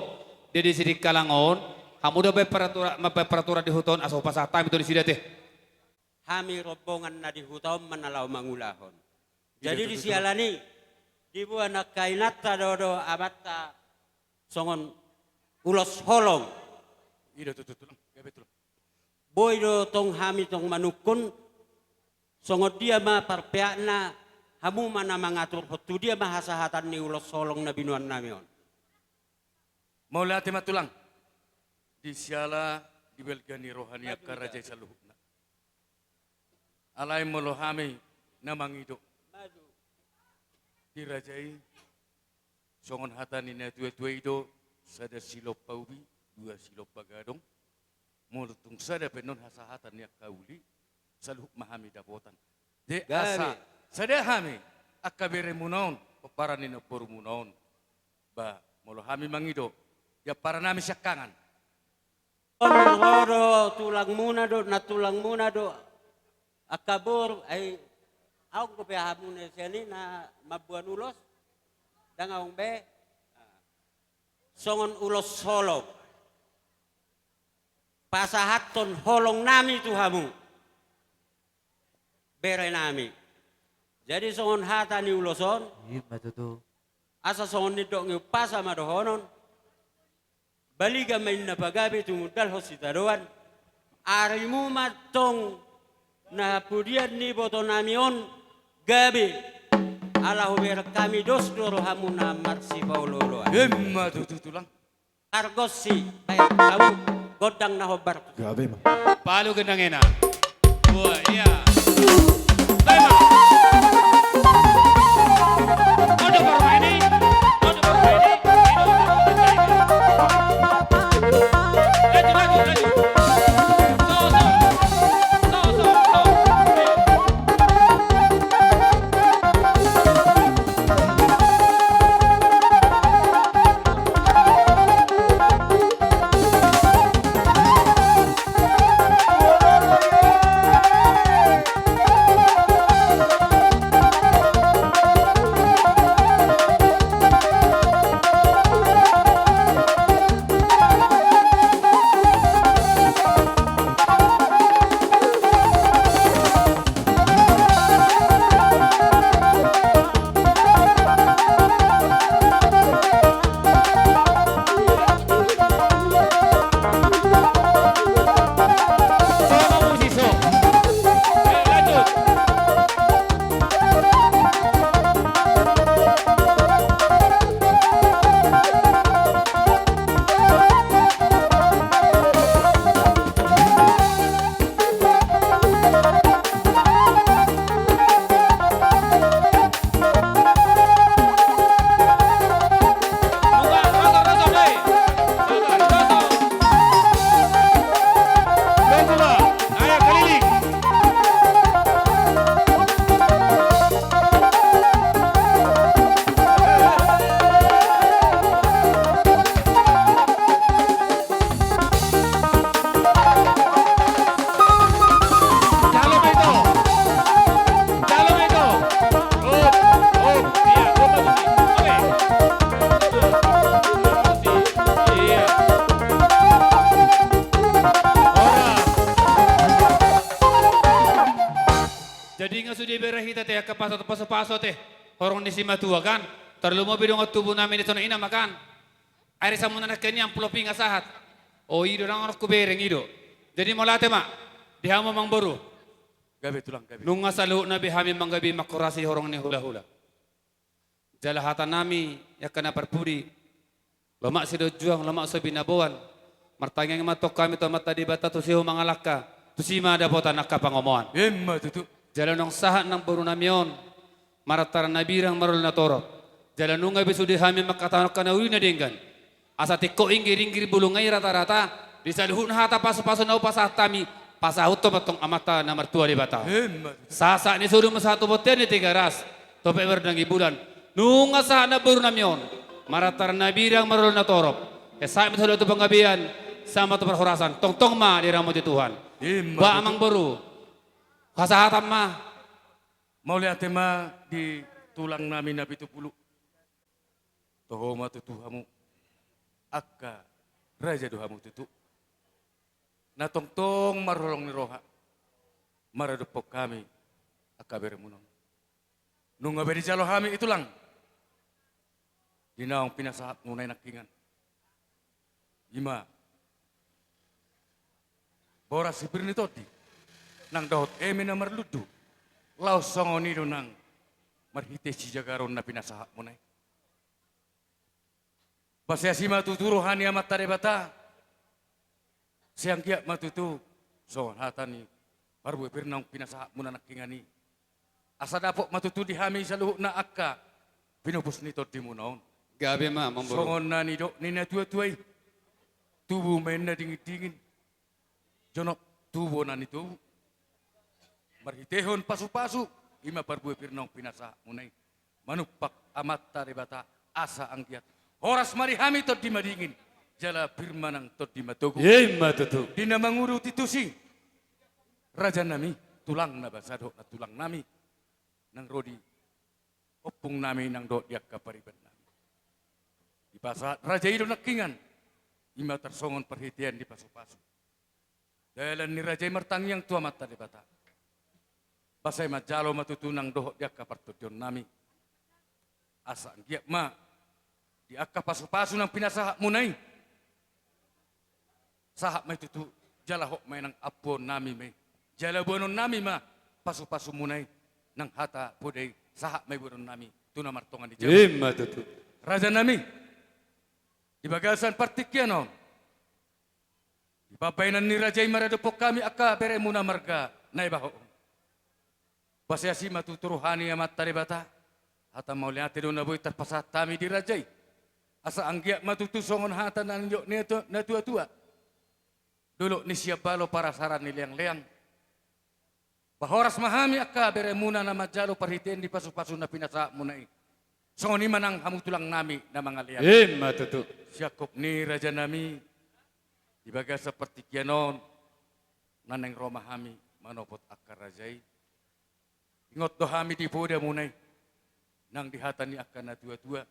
di, di Sidikalang on, hamu do mambaen peraturan, mambaen peraturan di huta on, asa hupasahat hami tu nasida ate. Hami rombongan na di huta on ma na laho mangulahon. Jadi, iya, tutu, di siala ni i, diboan angka inanta dohot amanta songon ulos holong. Iya, tutu, tulang. Gabe, tulang. Boi do tong hami tong manungkun, songon dia ma parpeakna, hamu ma na mangaturhon tu dia ma hasahatan ni ulos holong na binoan nami on. Mauliate ma tulang. Di siala di balga ni roha ni angka raja i saluhutna. Alai molo hami na mangido di raja i, songon hata ni na tuatua i do, sada silompa ubi, dua silompa gadong. Molo tung sada pe annon hasahatan ni angka uli, saluhut ma hami dapotan. Jadi asa sada hami angka beremuna on, pomparan ni namborumuna on. Ba molo hami mangido, di amparan nami siangkangan. On ro do tulangmuna do, na tulangmuna do. Angka boru, ai, aung dope hamuna sian i na mamboan ulos. Ndang aung be. Songon ulos holong. Pasahathon holong nami tu hamu. Bere nami. Jadi songon hata ni ulos on. I ma tutu. Asa songon nidok ni umpasa ma dohonon. Baliga ma inna pagabe tumundalhon sitadoan. Arimu ma tong na pudian ni boto nami on gabe. Ala hubereng hami dos do rohamuna marsipaolooloan. I ma tutu tulang. Argosi, baen hamu gondang na hombar. Gabe ma. Palu gendang ena. Dua, iya. Gabe ma. Odo parmaini, odo parmaini. Laju, laju, laju. So, so. So, so, so. Jadi nga sude bere hita te angka pasu-pasu te. Horong ni simatua kan. Tarlumobi dongan tubu nami na songon i nama kan. Ari samuna nangkin i amplop i nga sahat. O i do nang horong hubereng i do. Jadi mauliate ma. Di hamu amangboru. Gabe tulang gabe. Nunga saluhutna be hami manggabe manghorasi horong ni hulahula. Jala hata nami angka na parpudi. Lomak sidojuang, lomak so binaboan. Martangiang ma tong hami tu Amanta Debata tusi ho mangalangka. Tusi ma dapotan angka pangomoan. I ma tutu. Jala nunga sahat nang boru nami on. Marantara na birang marolo na torop. Jala nunga be sude hami mangkatahon angka na uli na denggan. Asa tingkos inggir-inggir bulung ai rata-rata. Di saluhutna hata pasu-pasu na hupasahat hami. Pasahathon ma tong Amanta na martua Debata. I ma tutu. Sahat-sahat ni solu ma sahat tu bontean ni Tigaras. Topet mardalan ni bulan. Nunga sahat nang boru nami on. Marantara na birang marolo na torop. Sahat ma sahat tu panggabean. Sahat ma tu parhorasan. Tongtong ma diramoti Tuhan. I ma tutu. Ba amangboru. Hasahatan ma. Mauliate ma di tulang nami na pitu pulu. Toho ma tutu hamu. Angka raja do hamu tutu. Na tongtong marholong ni roha. Maradophon hami. Angka beremuna on. Nunga be dijalo hami i tulang. Di naung pinasahatmuna i nangkiningan. I ma. Horas si pir ni tondi, nang dohot eme na marlundu, laos songon i do nang marhite sijagaron na pinasahatmuna i. Paseasi ma tutu roha ni Amanta Debata, sai anggiat ma tutu songon hata ni parbue pir naung pinasahatmuna nangkiningan i. Asa dapot ma tutu di hami saluhutna angka pinupus ni tondimuna on. Gabe ma, Amangboru. Songon na nidok ni natuatua i, tubu ma inna dingindingin, jonok tubu na nitobu. Marhitehon pasupasu, i ma parbue pir naung pinasahatmuna i. Manumpak Amanta Debata asa anggiat horas ma di hami tondi madingin, jala pir ma nang tondi matogu. I ma tutu. Di na manguduti tusi, rajanami, tulang na basa dohot nantulangnami, nang ro di ompungnami nang dohot di angka paribannami. Dipasahat raja i do nangkiningan, i ma tarsongon parhitean ni pasupasu. Dalan ni raja i martangiang tu Amanta Debata, ba sai manjalo ma tutu nang dohot di angka partondionnami. Asa anggiat ma di angka pasupasu naung pinasahatmuna i, sahat ma i tutu, jala hot ma i nang ampuonnami ma i, jala boanonnami ma pasupasumuna i, nang hata poda i sahat ma i boanonnami tu na martonga ni jabu. I ma tutu. Rajanami, di bagasan partingkian on, di pambahenan ni raja i maradophon hami angka beremuna marga Naibaho on, paseasi ma tutu roha ni Amanta Debata. Hata mauliate do na boi tarpasahat hami di raja i. Asa anggiat ma tutu songon hata na nidok ni natuatua, dolok ni Siambalo parasaran ni leangleang. Ba horas ma hami angka beremuna na manjalo parhitean ni pasupasu na pinasahatmuna i. Songon i ma nang hamu tulangnami na mangalean. I ma tutu. Siangkup ni rajanami, di bagasan partingkian on, na naeng ro ma hami manopot angka raja i. Ingot do hami di podamuna i, nang di hata ni angka natuatua,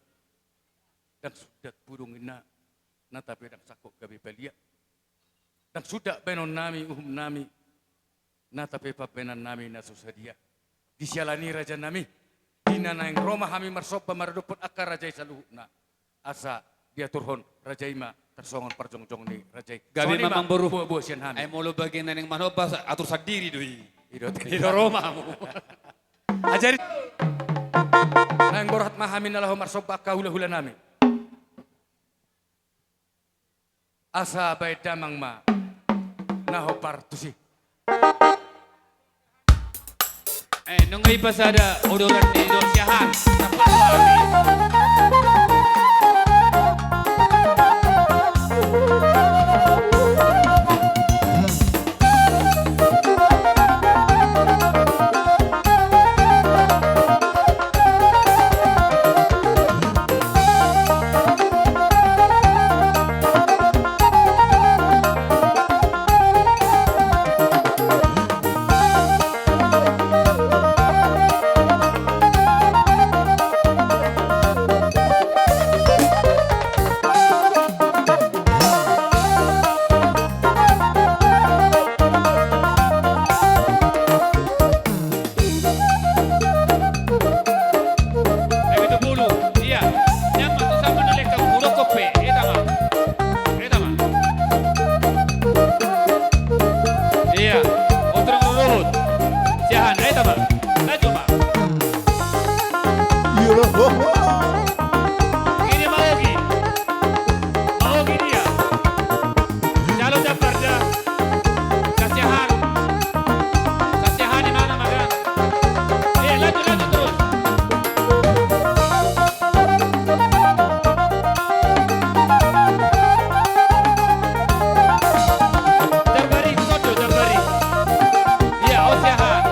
ndang sundat pudung inna, nata pe ndang sangkot gabe palia. Ndang sundat baenonnami uhumnami, nata pe pambahenannami na so sadia. Di siala ni i rajanami, di na naeng ro ma hami marsomba maradophon angka raja i saluhutna, asa diaturhon raja i ma tarsongon parjongjong ni raja i. Gabe ma, Amangboru. Songon i ma boaboa sian hami. Ai molo bagian na naeng manomba sa-, atur sandiri do i. I do, i do ro ma hamu. Ajari. Naeng borhat ma hami na laho marsomba angka hulahulanami. Asa baen damang ma na hombar tusi. Eh, nunga ipasada odoran ni dok siahan. Ia, otrang ruhut. Siahan, ayo tama. Laju ma. Ini maogi. Maogi dia. Jalo jambar da. Sasiahan. Sasiahan di mana, Maga? Eh, lanjut, lanjut terus. Jarbari, sodo, jarbari. Ia, o siahan.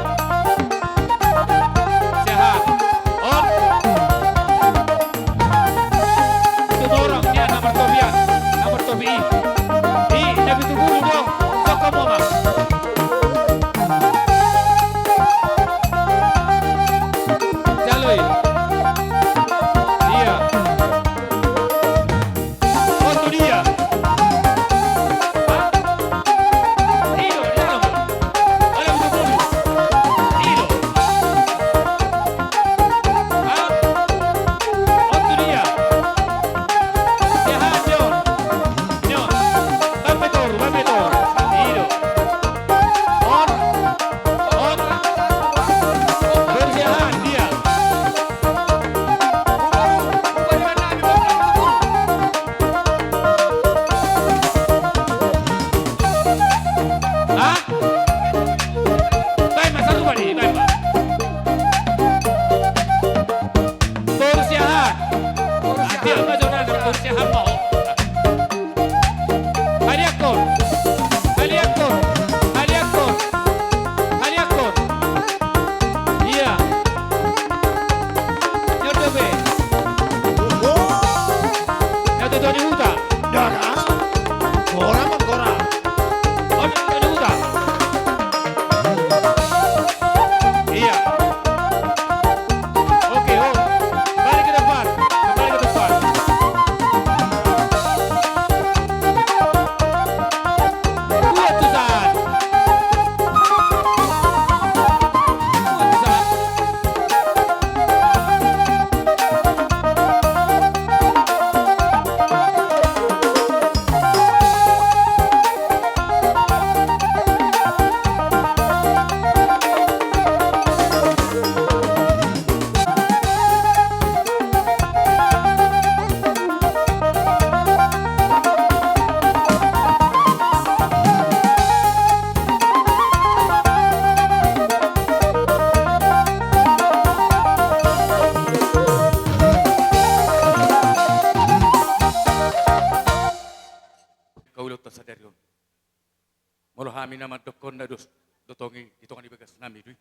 Hami na mandokkon na dos do tong i di tonga ni bagas nami do i.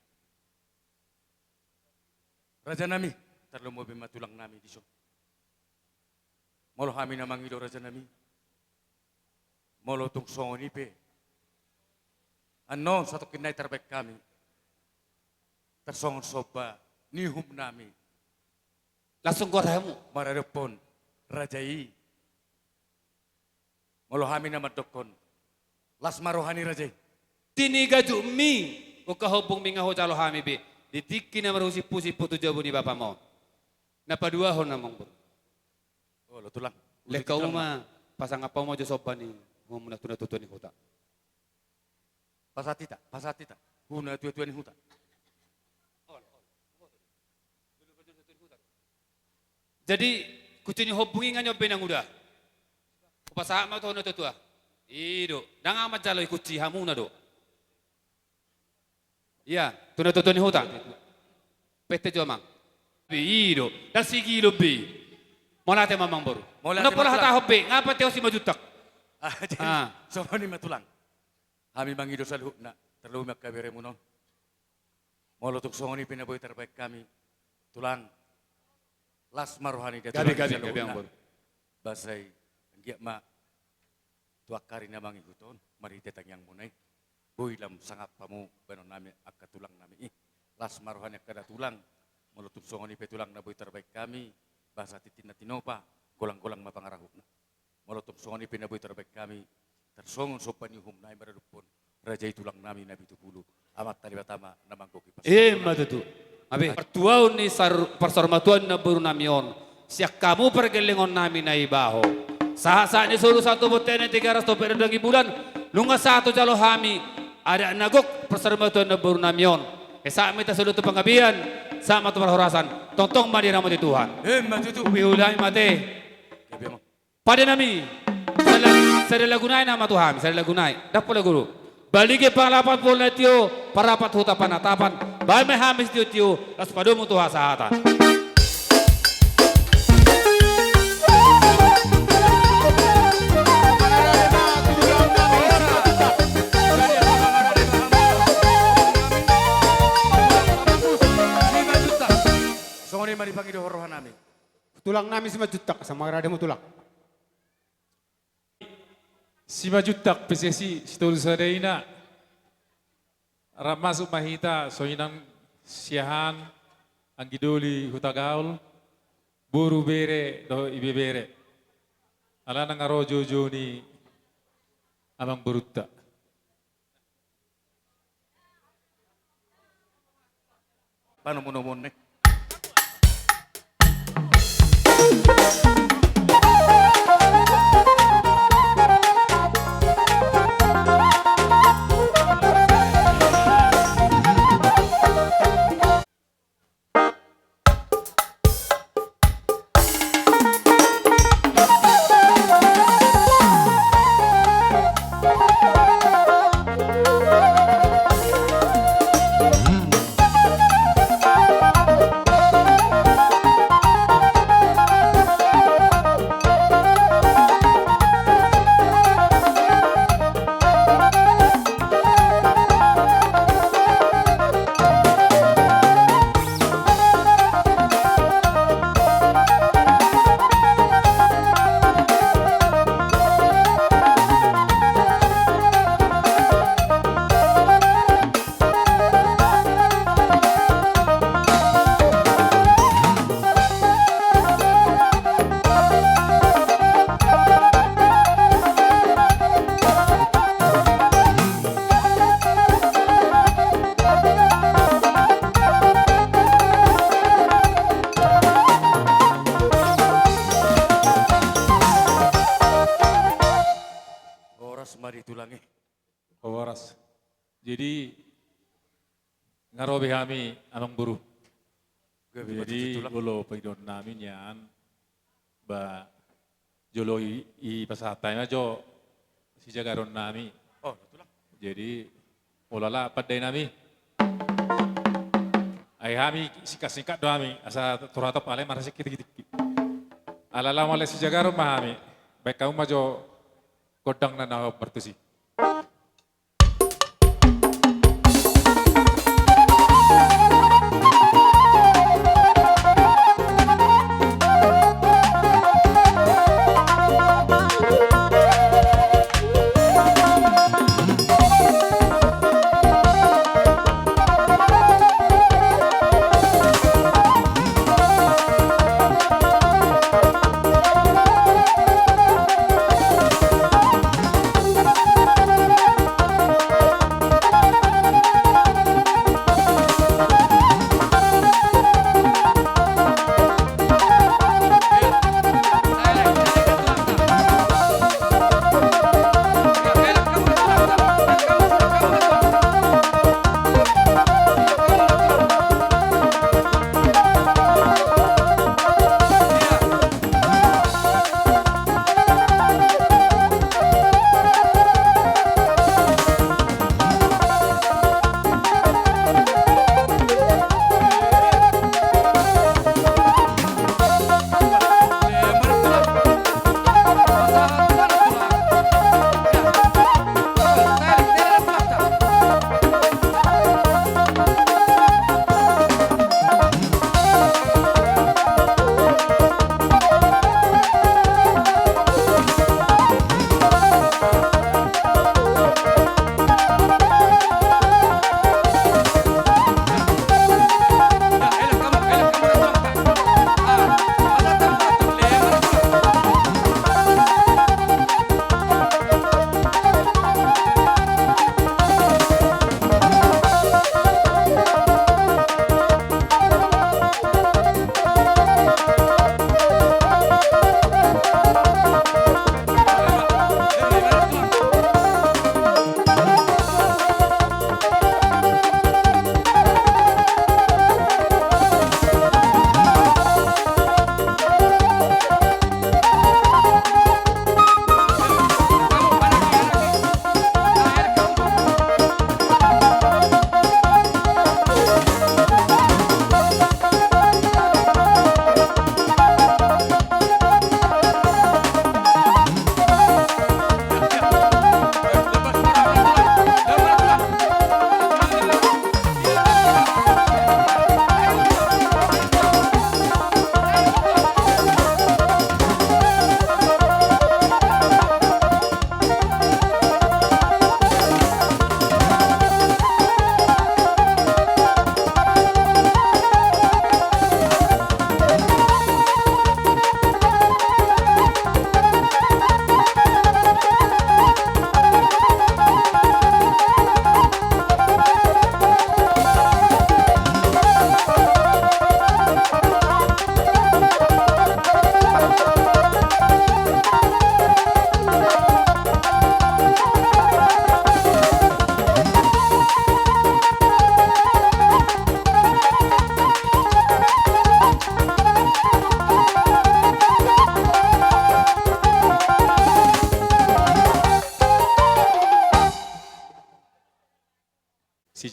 Raja nami, tarlumobi ma tulang nami dison. Molo hami na mangido raja nami, molo tung songon i pe, annon satongkin nai tarbaen hami tarsongon somba ni uhum nami. Langsung goar hamu maradophon raja i. Molo hami na mandokkon, las ma roha ni raja i. Di ni gajukmi, ungka hombungmi nga hujalo hami be di tingki na marhusimpusip tu jabu ni bapam on. Na paduahon amang boru. Olo tulang. Lehon hamu ma, pasangap hamu ma jo somba ni uhum na tu natuatua ni huta. Pasahat hita, pasahat hita. Hu natuatua ni huta. Jadi kunci ni hombung i nga nion be nanguda. Hupasahat ma tu natuatua. I do, ndang au manjalo i, kunci hamuna do. Ia tu natuatua ni huta. Pete jo amang. I do, ndang sigilon be. Mauliate ma amang boru. Mauliate ma tulang. Ndang pola hatahon be, nga pateos Simanjuntak. Ah, jadi songon i ma tulang. Hami mangido saluhutna, tarlumobi ma angka beremuna on. Molo tung songon i pe na boi tarbaen hami, tulang, las ma roha ni datulang i saluhutna. Gabe, gabe, gabe amang boru. Basa i, anggiat ma tu angka ari na mangihut on marhite tangiangmuna i, boi lam sangap hamu baenon nami angka tulang nami i. Las ma roha ni angka datulang. Molo tung songon i pe tulang na boi tarbaen hami, basa tintin na tinopa, golang-golang ma pangarahutna. Molo tung songon i pe na boi tarbaen hami tarsongon somba ni uhum nami maradophon raja i tulang nami na pitu pulu, Amanta Debata ma na manggohi. Ima tutu. Gabe. Partuaon ni sar-, parsaurmatuaon ni namboru nami on, sian hamu pargellengon nami Naibaho, sahat-sahat ni solu sahat tu bontean ni Tigaras, Tompek dohot Daging Bulan, nunga sahat hujalo hami adat na gok parsaurmatuaon ni namboru nami on. Sahat ma hita solu tu panggabean, sahat ma tu parhorasan. Tongtong ma diramoti Tuhan. Ima tutu. Huhilala hami ma ate. Gabe amang. Pande nami, sada, sada lagu nai nama tu hami, sada lagu nai. Ndang pola guru. Balige pangalapan, pol na tio, parapat huta panatapan, baen ma hami sitio-tio, laos padomu tu hasahatan. Songon i ma dipangido roha nami. Tulang nami Simanjuntak, asa marade hamu tulang. Simanjuntak P C C Sitolu Sada Ina. Rap masuk ma hita songon i nang siahaan, anggi doli hutagaol, boru, bere dohot ibebere. Alana nga ro joujou ni amang borunta. Panomu-nomuon ni. Horas ma di tulang i. Horas. Jadi nga ro be hami amang boru. Jadi molo pangidoan nami nian, ba jolo i, i pasahat hami ma jo sijagaron nami. Jadi molo ala pandai nami, ai hami singkat-singkat do hami asa tor hatop, alai marhasingkat tingki-tingki. Ala laho mauliate sijagaron ma hami, baen hamu ma jo gondang na na hombar tusi.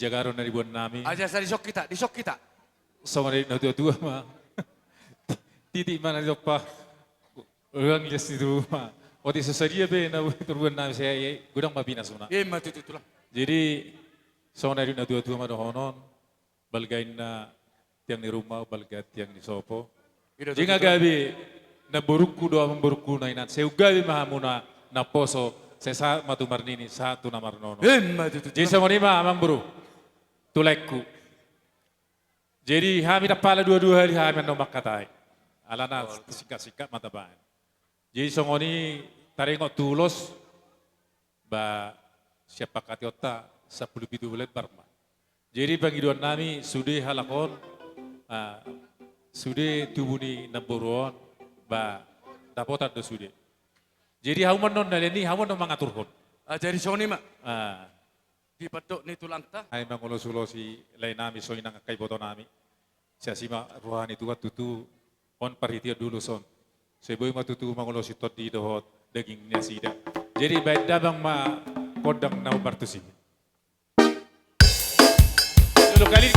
Jagaron na diboan nami. Aja sa disok kita, disok kita. Songon na didok na tuatua ma. Titik ma na ditompa. Ruang lias ni tubu ma. Otik so sadia pe na turbuan nami sai godang ma pinasuna. Ima tutu, tulang. Jadi songon na didok na tuatua ma dohonon. Balga inna tiang ni ruma, balga tiang ni sopo. Jadi nga gabe namborungku dohot amangborungku na inanta, sai gabe ma hamuna na poso, sai sahat ma tu marnini, sahat tu na marnono. Ima tutu, tulang. Jadi songon i ma amangboru, tu laengku. Jadi hami tampala dua-dua hali hami annon mangkatai. Alana singkat-singkat ma tabaen. Jadi songon i taringot tu ulos, ba sian pangkataionta sampulu pitu lembar ma. Jadi pangidoan nami sude halak on, ah, sude tubu ni namboru on, ba dapotan do sude. Jadi hamu annon na lean i, hamu annon mangaturhon. Ah, jadi songon i ma. Ah. Di pandok ni tulangta. Ai mangulos-ulosi lae nami songon i nang angka iboto nami. Sai asi ma roha ni Tuhan tutu on parhitean ulos on. Sai boi ma tutu mangulosi tondi dohot daging ni nasida. Jadi baen damang ma gondang na ummartus i. Dulu kali.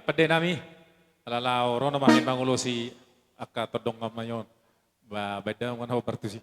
Pande nami, ala lao ro nama hami mangulosi angka tondong nami on. Ba, baen damang ma na ummartus i.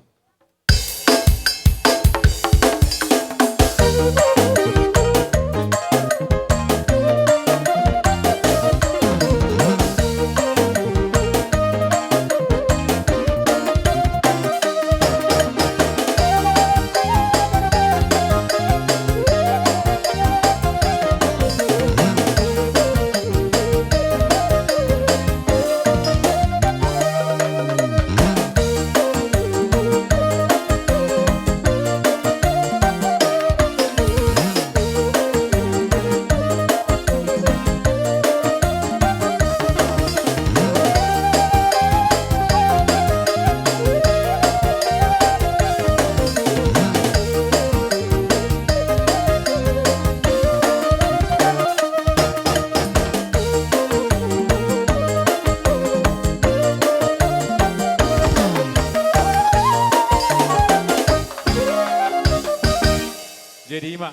Jadi ima,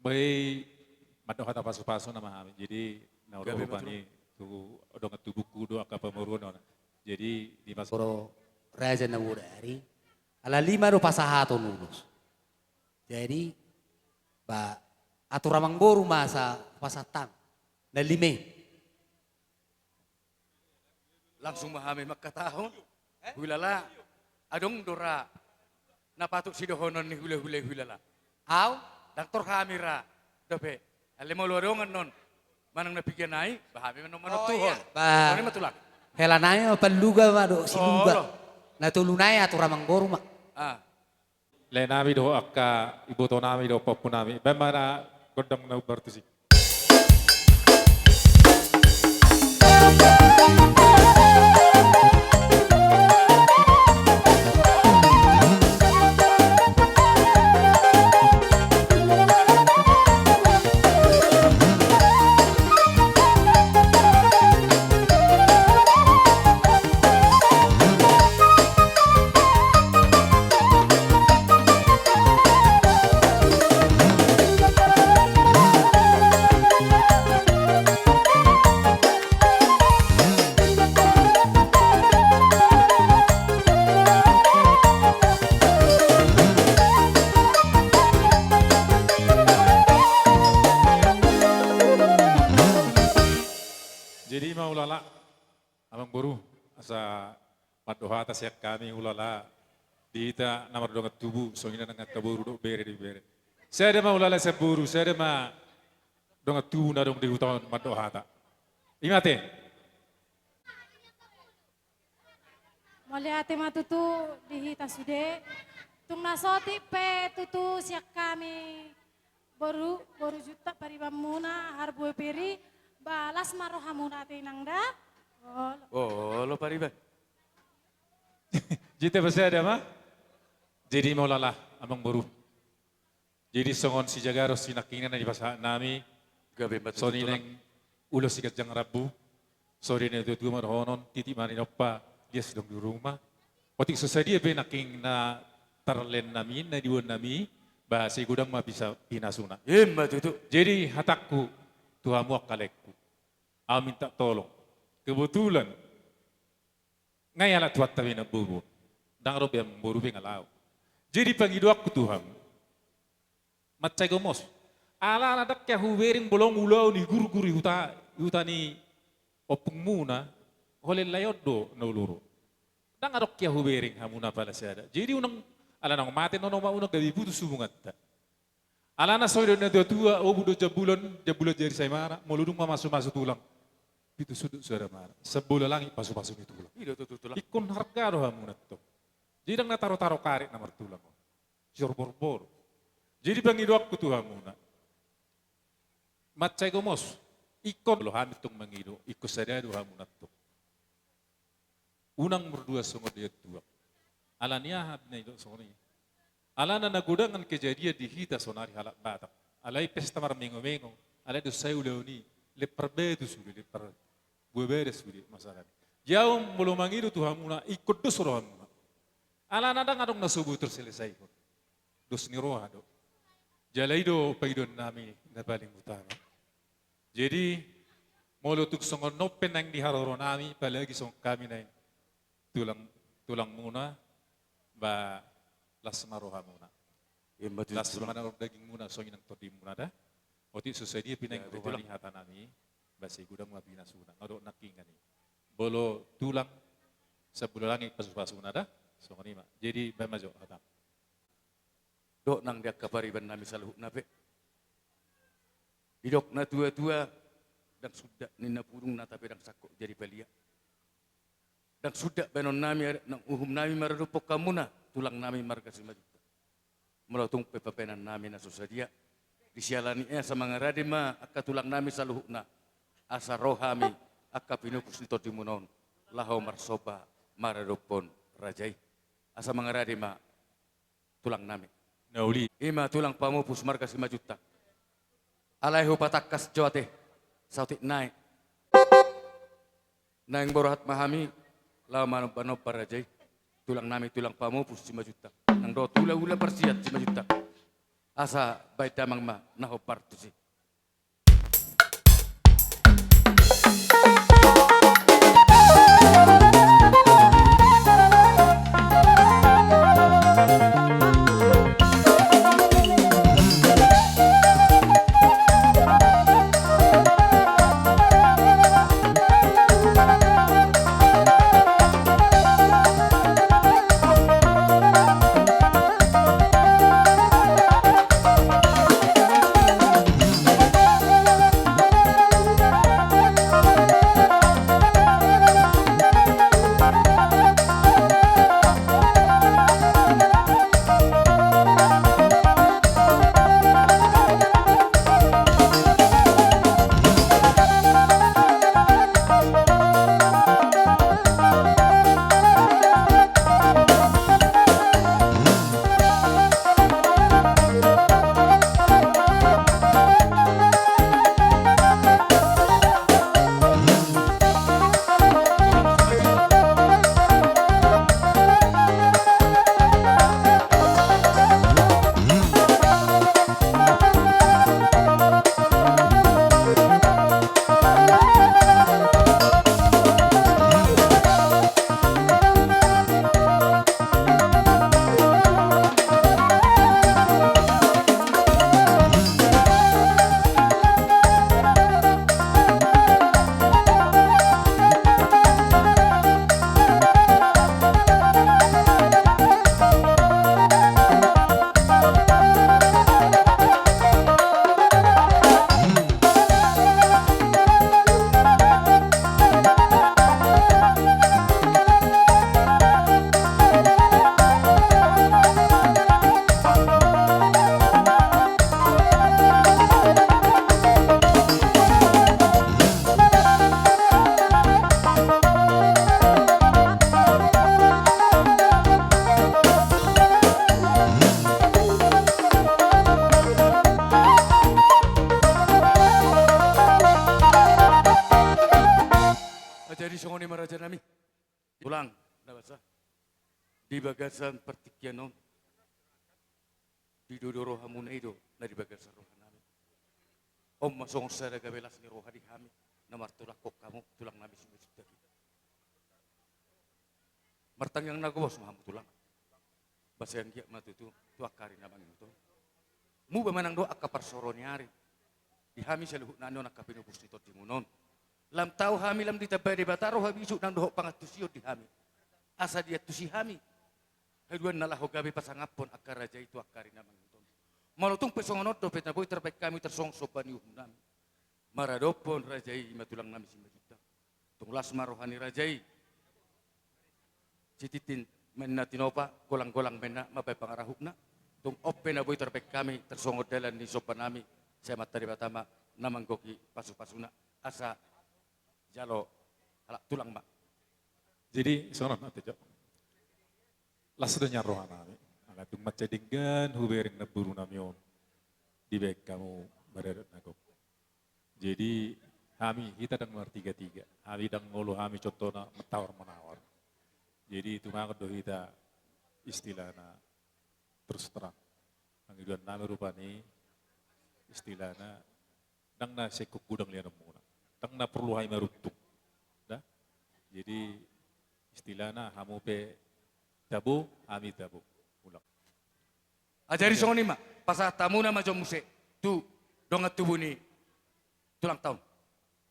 boi mandok hata pasupasu nama hami. Jadi na ro rupani tu dongan tubungku do angka pamoruon on. Jadi di mas- Ro raja na bodari. Ala lima do pasahaton ulos. Jadi ba, atur amangboru ma asa pasahat hami na lima i. Langsung ma hami mangkatahon. Hulala adong do ra na patut sidohonon ni hulahula i hulala. Au, ndang tor hami ra dope. Alai molo adong annon manang na piga nai, ba hami annon manontuhon. Ba, songon i ma tulang. Hela nai ma panluga ma dohot siluga. Na tolu nai atur amangboru ma. Ah. Lae nami dohot angka iboto nami dohot pahompu nami. Baen ma na gondang na ummartus i. Jadi ma ulala, amang boru, asa mandok hata sian hami ulala, di hita na mardongan tubu, songon i nang angka boru dohot bere dohot ibebere. Sada ma ulala sian boru, sada ma dongan tubu na adong di huta on mandok hata. I ma ate. Mauliate ma tutu di hita sude. Tung na saotik pe tutu sian hami boru, boru Juntak paribanmuna, harbue peri, ba las ma rohamuna ate inang da. Olo. Olo pariban. Jite basa da ma. Jadi mauliate amang boru. Jadi songon sijagaron sinangkinan na dipasahat nami. Gabe ma tutu songon i tulang. Nang ulos siganjang rambu. Songon i na tuatua ma dohonon, titik ma ninompa, lias sidung di ruma. Otik so sadia pe nangkin na tarlen nami, na diboan nami, ba sai godang ma bisa pinasuna. I ma tutu. Jadi hatangku tu hamu angka laengku. Au minta tolong. Kebetulan nunga dialap Tuhanta be na bobo. Ndang ro be amang boru be nunga laho. Jadi pangidoanku tu hamu. Mansai gomos. Alana ndang hea hubereng molo ulaon i gurgur i huta, huta ni ompungmuna, holan lae on do na olo ro. Ndang adong hea hubereng hamu na pala sada. Jadi unang, alana mate nono ma unang gabe putus hubunganta. Alana songon i do na tuatua, obu do jambulan, jambulan jari saimana, molo dung mamasumasu tulang. Pitu sundut sada mara. Sambola langit pasupasu ni tulang. I do tutu tulang. Ingkon harga do hamu na tong. Jadi ndang na tarotaro karet na martulang on. Siorborbor. Jadi pangidoanku tu hamuna. Mansai gomos. Ingkon lo hami tong mangido. Ingkon sada do hamu na tong. Unang mardua songon dia tuak. Alani aha na nidok songon i? Alana na godangan kejadian di hita sonari halak Batak. Alai pesta marmengomengo. Alai dos sai ulaon i. Lempar batu sude, lempar buabada sude masalahna. Jadi au molo mangido tu hamuna, ingkon dos rohamuna. Alana ndang adong na so boi terselesaihon. Dos ni roha do. Jala i do pangidoan nami na paling utama. Jadi molo tung songon on pe naeng di haroro nami, apalagi songon hami naeng tulang, tulangmuna, ba las ma rohamuna. Las ma na dagingmuna, songon i nang tondimuna da. Otik so sadia pe naeng roha ni hata nami, ba sai godang ma pinasuna. Nga do nangkin i. Molo tulang, sambola langit pasupasuna da. Songon i ma. Jadi baen ma jo hata. Dohot nang di angka pariban nami saluhutna pe. Didok na tuatua, ndang sundat ninna pudung na tape ndang sangkot jadi palia. Ndang sundat baenon nami adat nang uhum nami maradophon hamuna, tulang nami marga Simanjuntak. Molo tung pe pabaenan nami na so sadia. Disiala ni i asa mangarade ma angka tulang nami saluhutna. Asa ro hami angka pinupus ni tondimuna on. Laho marsomba maradophon raja i. Asa mangarade ma tulang nami. Na uli. I ma tulang pamupus marga Simanjuntak. Alai hupatangkas jo ate. Saotik nai. Naeng borhat ma hami. Laho manombanomba raja i. Tulang nami tulang pamupus Simanjuntak. Nang dohot hulahula parsiat Simanjuntak. Asa baen damang ma na hombar tusi. Jadi songon i ma raja nami. Tulang, na basa. Di bagasan partingkian on. Didodo rohamuna i do, na di bagasan rohanami. On ma songon sada gabe las ni roha di hami, na martulakhon hamu, tulang nami Simanjuntak i. Martangiang na gomos ma hamu tulang. Asa anggiat ma tutu, tu angka ari na mangihut on. Muba ma nang dohot angka parsoro ni ari. Di hami saluhutna on angka pinupus ni tondimun on. Lam tau hami lam ditamba Debata roha bisuk nang dohot pangantusion di hami. Asa diantusi hami. Haduan na laho gabe pasangaphon angka raja i tu angka ari na mangihut on. Molo tung pe songon on dope na boi tarbahen hami tarsongon somba ni uhum nami. Maradophon raja i ma tulang nami Simanjuntak. Tung las ma roha ni raja i. Sitintin ma inna tinopa, golang-golang ma inna mambahen pangarahutna. Tung on pe na boi tarbahen hami tarsongon dalan ni somba nami, sai Amanta Debata ma na manggohi pasu-pasuna. Asa jalo halak tulang ma. Jadi songon on ate jo. Las do nian roha nami. Ala dung mansai denggan hubereng namboru nami on. Dibahen hamu maradat na gok. Jadi hami, hita ndang martiga-tiga. Hami ndang olo hami contohna tawar-menawar. Jadi tumagon do hita istilahna terus terang. Pangidoan nami rupani istilahna ndang na sengkuk godang lianonmuna. Ndang na porlu hami maruntung. Da? Jadi istilahna hamu pe tabo, hami tabo. Ulang. Ajari songon i ma, pasahat hamuna ma jo muse tu dongan tubu ni tulang ta on.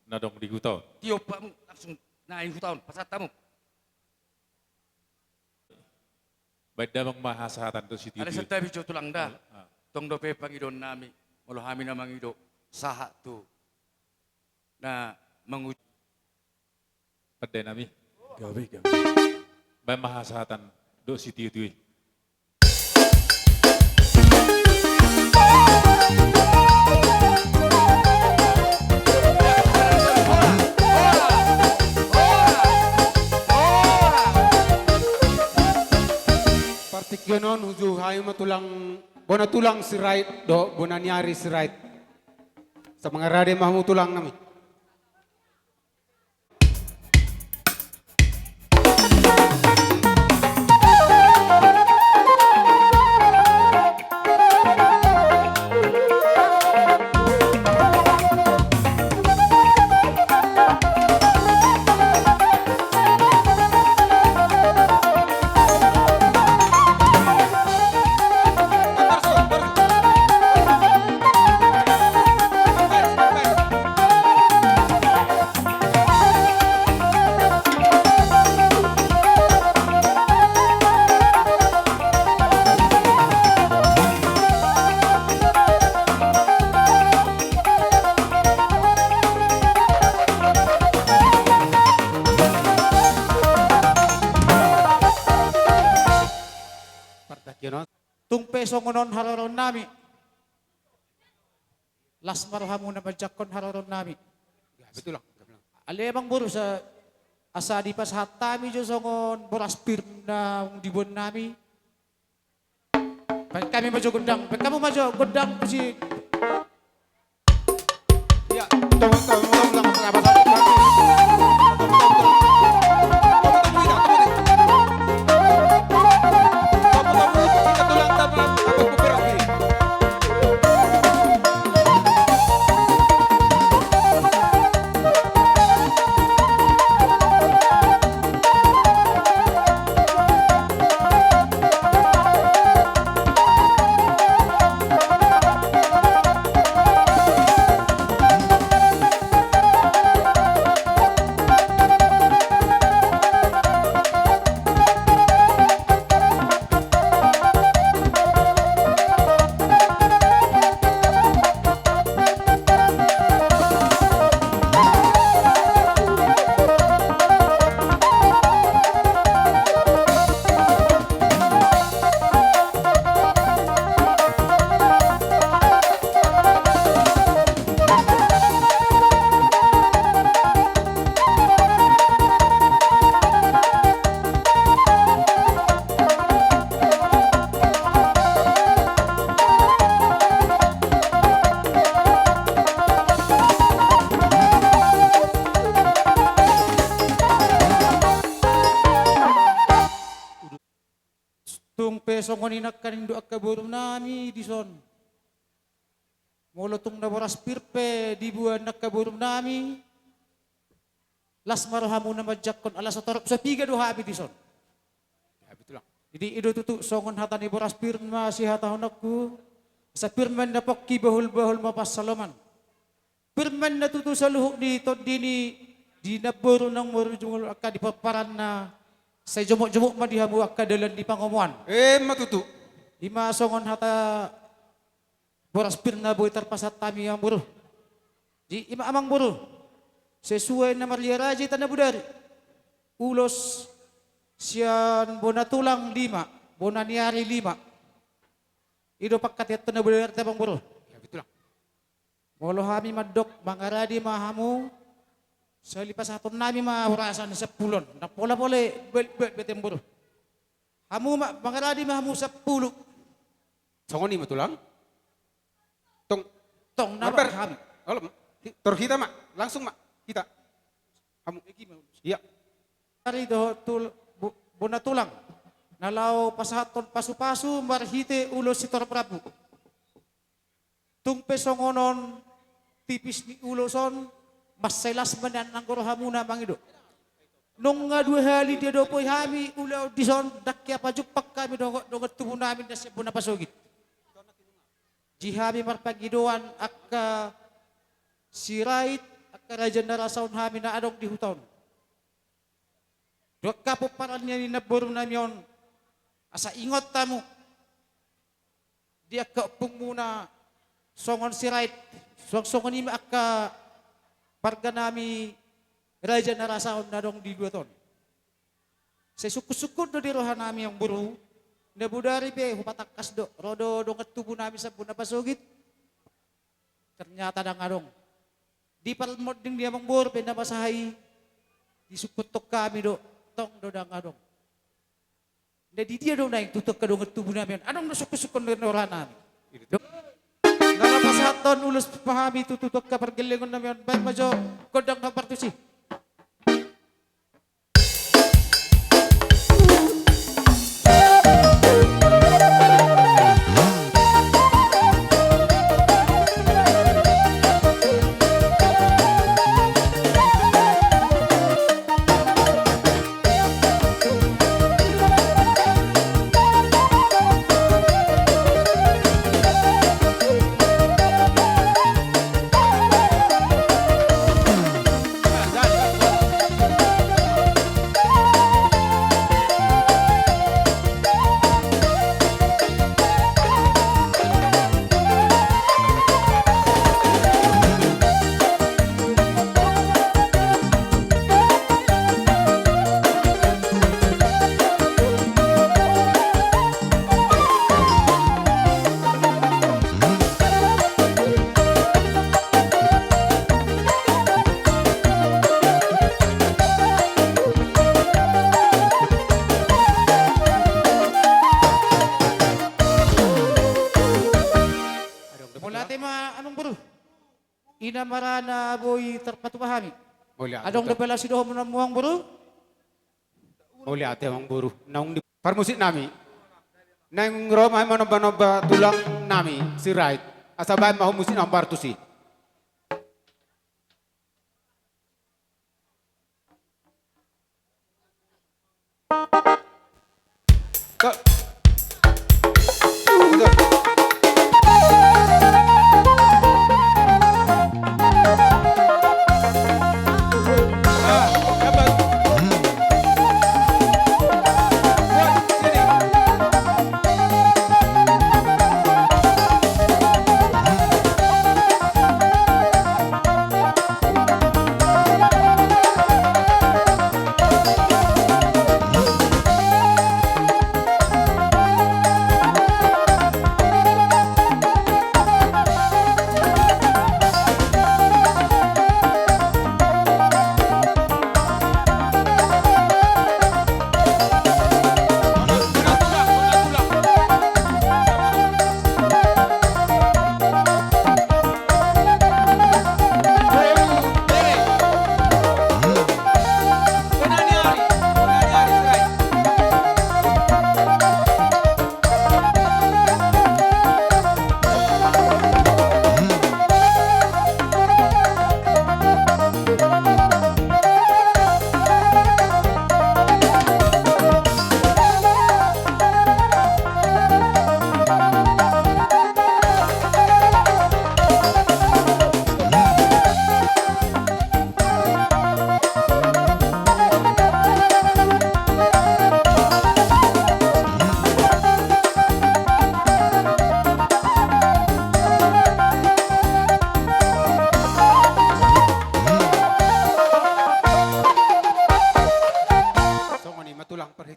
Na adong di huta on. Tiop hamu langsung na i huta on, pasahat hamu. Baen damang ma hasahatan dohot sitio-tio. Alai santabi jo tulang da. Ah. Tong dope pangidoan nami, molo hami na mangido sahat tu na manguju. Pande nami. Gabe, gabe. Baen ma hasahatan dohot sitio-tio i. Partingkian on uju hami ma tulang, bona tulang Sirait dohot bona ni ari Sirait. Asa mangarade ma hamu tulang nami. Partingkian on. Tung pe songon on haroro nami. Las ma rohamuna manjangkon haroro nami. Gabe tulang. Ale amang boru, sa, asa dipasahat hami jo songon boras pir naung diboan nami. Baen hami ma jo gondang, baen hamu ma jo gondang musik. Tung pe songon i nangkaning do angka boru nami dison. Molo tung na boras pir pe diboan angka boru nami, las ma rohamuna manjangkon, ala so torop so piga do hami dison. Ya, betul, Tulang. Jadi i do tutu songon hata ni boras pir ma sihatahononku, asa pir ma ninna pongki, bahulbahul ma pansalongan. Pir ma ninna tutu saluhut ni tondi ni di namboru, namboru jumolo angka di pomparanna, sai jomotjomot ma di hamu angka dalan ni pangomoan. Emma tutu. I ma songon hata boras pir na boi tarpasahat hami, Amangboru. Jadi i ma, Amangboru, sesuai na marliaraja hita na bodari, ulos sian bona tulang lima, bona ni ari lima. I do pangkataion na bodari, Amangboru. Ya, betul, Tulang. Molo hami mandok mangaradi ma hamu, sai pasahaton nami ma horasan sampulu on. Ndang pola pole bet, bet, bet, Amangboru. Hamu ma mangaradi ma hamu sampulu. Songon i ma, Tulang. Tong. Tong na ma hami. Olo, tor hita ma, langsung ma hita. Hamu. Iya. Ari dohot tul-, bo-, bona tulang na laho pasahathon pasupasu marhite ulos sitorop rambu. Tung pe songon on tipis ni ulos on, mansai las ma nian anggo rohamuna mangido. Nunga dua hali diadopoi hami ulaon dison, ndang hea pajumpang hami dohot dongan tubu nami na sian bona pasogit. Jadi hami marpangidoan angka Sirait, angka raja na rasaon hami na adong di huta on, dohot angka pomparan ni namboru nami on, asa ingot hamu di angka ompungmuna songon Sirait, suang songon i ma angka marga nami raja na rasaon na adong di luat on. Sai sungkunsungkun do di roha nami, Amangboru, na bodari pe hupatangkas do, ro do dongan tubu nami sian bona pasogit. Ternyata ndang adong. Di parmonding ni Amangboru pe na masaha i, disungkunon hami do, tong do ndang adong. Na di dia do naeng tutu angka dongan tubu nami on? Adong do sungkunsungkun ni roha nami. Na laho pasahathon ulos pahami tutu tu angka pargellengon nami on, baen ma jo gondang na partusi. Mauliate ma, Amangboru. I ma ra na boi tarpatupa hami. Mauliate. Adong dope laos sidohononmu, Amangboru? Mauliate, Amangboru. Naung di parmusik nami. Naeng ro ma hami manombanomba tulang nami Sirait. Asa baen ma ho musik na partusi.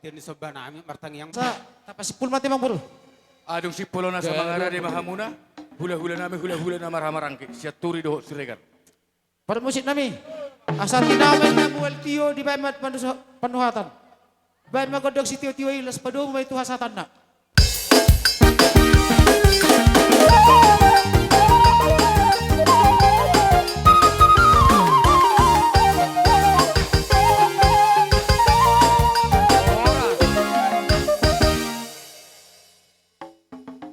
Tian ni somba nami martangiang. Sa, tapasimpul ma te, Amangboru. Adong simpulona. Gabe samangarade ma hamuna, hula-hula nami, hula-hula na marhahamaranggi, Sianturi dohot Siregar. Parmusik nami. Asa tinamen na mual tio dibaen ma panduso-, panduhatan. Baen ma gondang sitio-tio i, laos padomu ma i tu hasahatanna.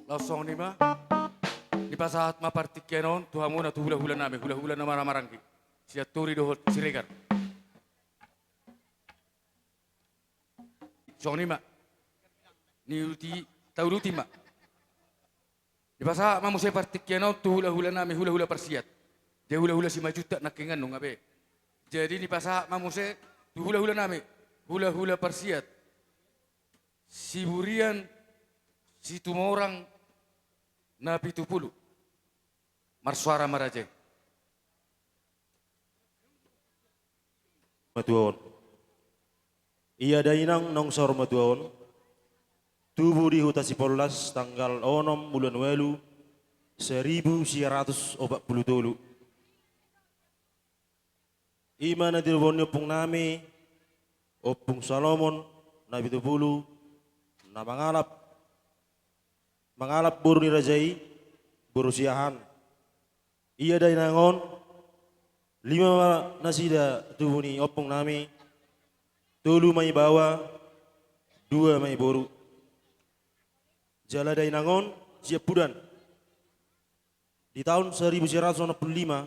Laos songon i ma, dipasahat ma partingkian on tu hamuna, tu hula-hula nami, hula-hula na marhahamaranggi, Sianturi dohot Siregar. Songon i ma. Niuduti, tauduti ma. Dipasahat ma muse partingkian on tu hula-hula nami, hula-hula Parsiat. Dia hula-hula Simanjuntak nangkiningan nunga be. Jadi dipasahat ma muse tu hula-hula nami, hula-hula Parsiat. Siburian Situmorang Napitupulu. Marsoara ma raja i. Matua on. Ia dainang naung saur matua on, tubu di huta Sipollas tanggal onom bulan ualu, saribu sia ratus opat pulu tolu. I ma na tinubuhon ni ompung nami, Ompung Salomon Napitupulu, na mangalap, mangalap boru ni raja i, boru Siahaan. Ia dainang on, lima ma nasida tubu ni ompung nami, tolu ma i baoa, dua ma i boru. Jala dainang on, siampudan. Di taon saribu sia ratus onom pulu lima,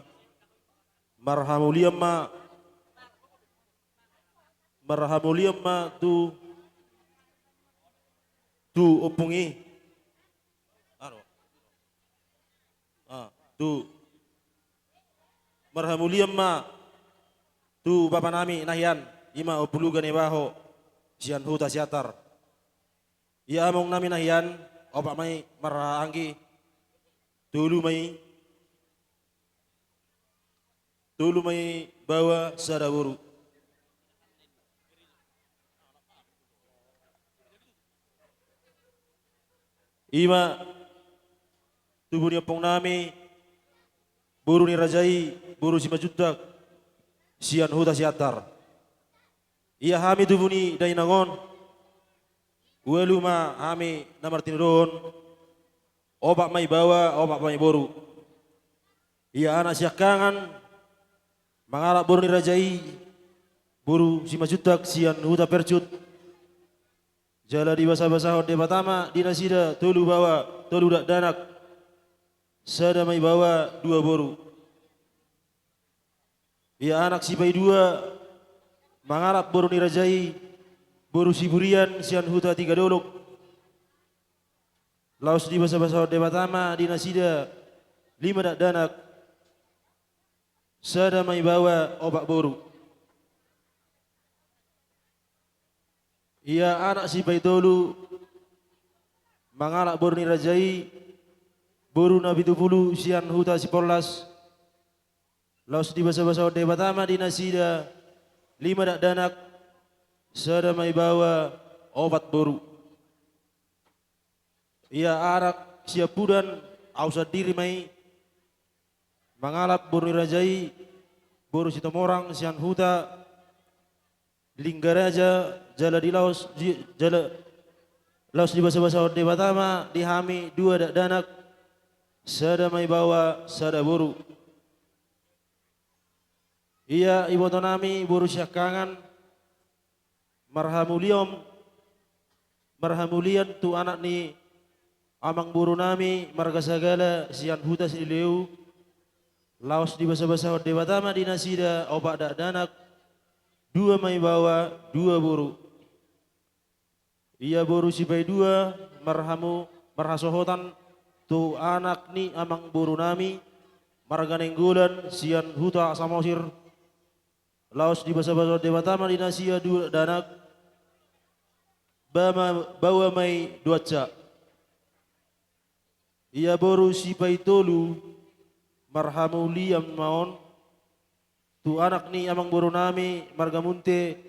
marhamulian ma, marhamulian ma tu, tu ompung i. Anu. Ah, tu. Marhamulian ma tu bapa nami na hian, i ma Ompu Luga Naibaho, sian huta Siantar. Ia among nami na hian, opat ma i marhahaanggi, tolu ma i, tolu ma i baoa, sada boru. I ma tubu ni ompung nami, boru ni raja i, boru Simanjuntak, sian huta Siantar. Ia hami tubu ni dainang on, ualu ma hami na martinodohon, opat ma i baoa, opat ma i boru. Ia anak siangkangan, mangalap boru ni raja i, boru Simanjuntak sian huta Percut. Jala dibasabasahon Debata ma di nasida tolu baoa, tolu dakdanak, sada ma i baoa, dua boru. Ia anak sipaidua, mangalap boru ni raja i, boru Siburian sian huta Tigadolok. Laos dibasabasahon Debata ma di nasida lima dakdanak, sada ma i baoa, opat boru. Ia anak sipaitolu, mangalap boru ni raja i, boru Napitupulu sian huta Sipollas. Laos dibasabasahon Debata ma di nasida lima dakdanak, sada ma i baoa, opat boru. Ia anak siampudan, au sandiri ma i, mangalap boru ni raja i, boru Situmorang sian huta Linggaraja. Jala di laos di, jala laos dibasabasahon Debata ma di hami dua dakdanak, sada ma i baoa, sada boru. Ia iboto nami boru siangkangan, marhamulian, marhamulian tu anak ni amangboru nami marga Sagala sian huta Sililiu. Laos dibasabasahon Debata ma di nasida opat dakdanak, dua ma i baoa, dua boru. Ia boru sipaidua marhamu, marhasohotan tu anak ni amangboru nami marga Nainggolan sian huta Samosir. Laos dibasabasahon Debata ma di nasida dua dakdanak, ba ma, baoa ma i duansa. Ia boru sipaitolu marhamulian ma on tu anak ni amangboru nami marga Munte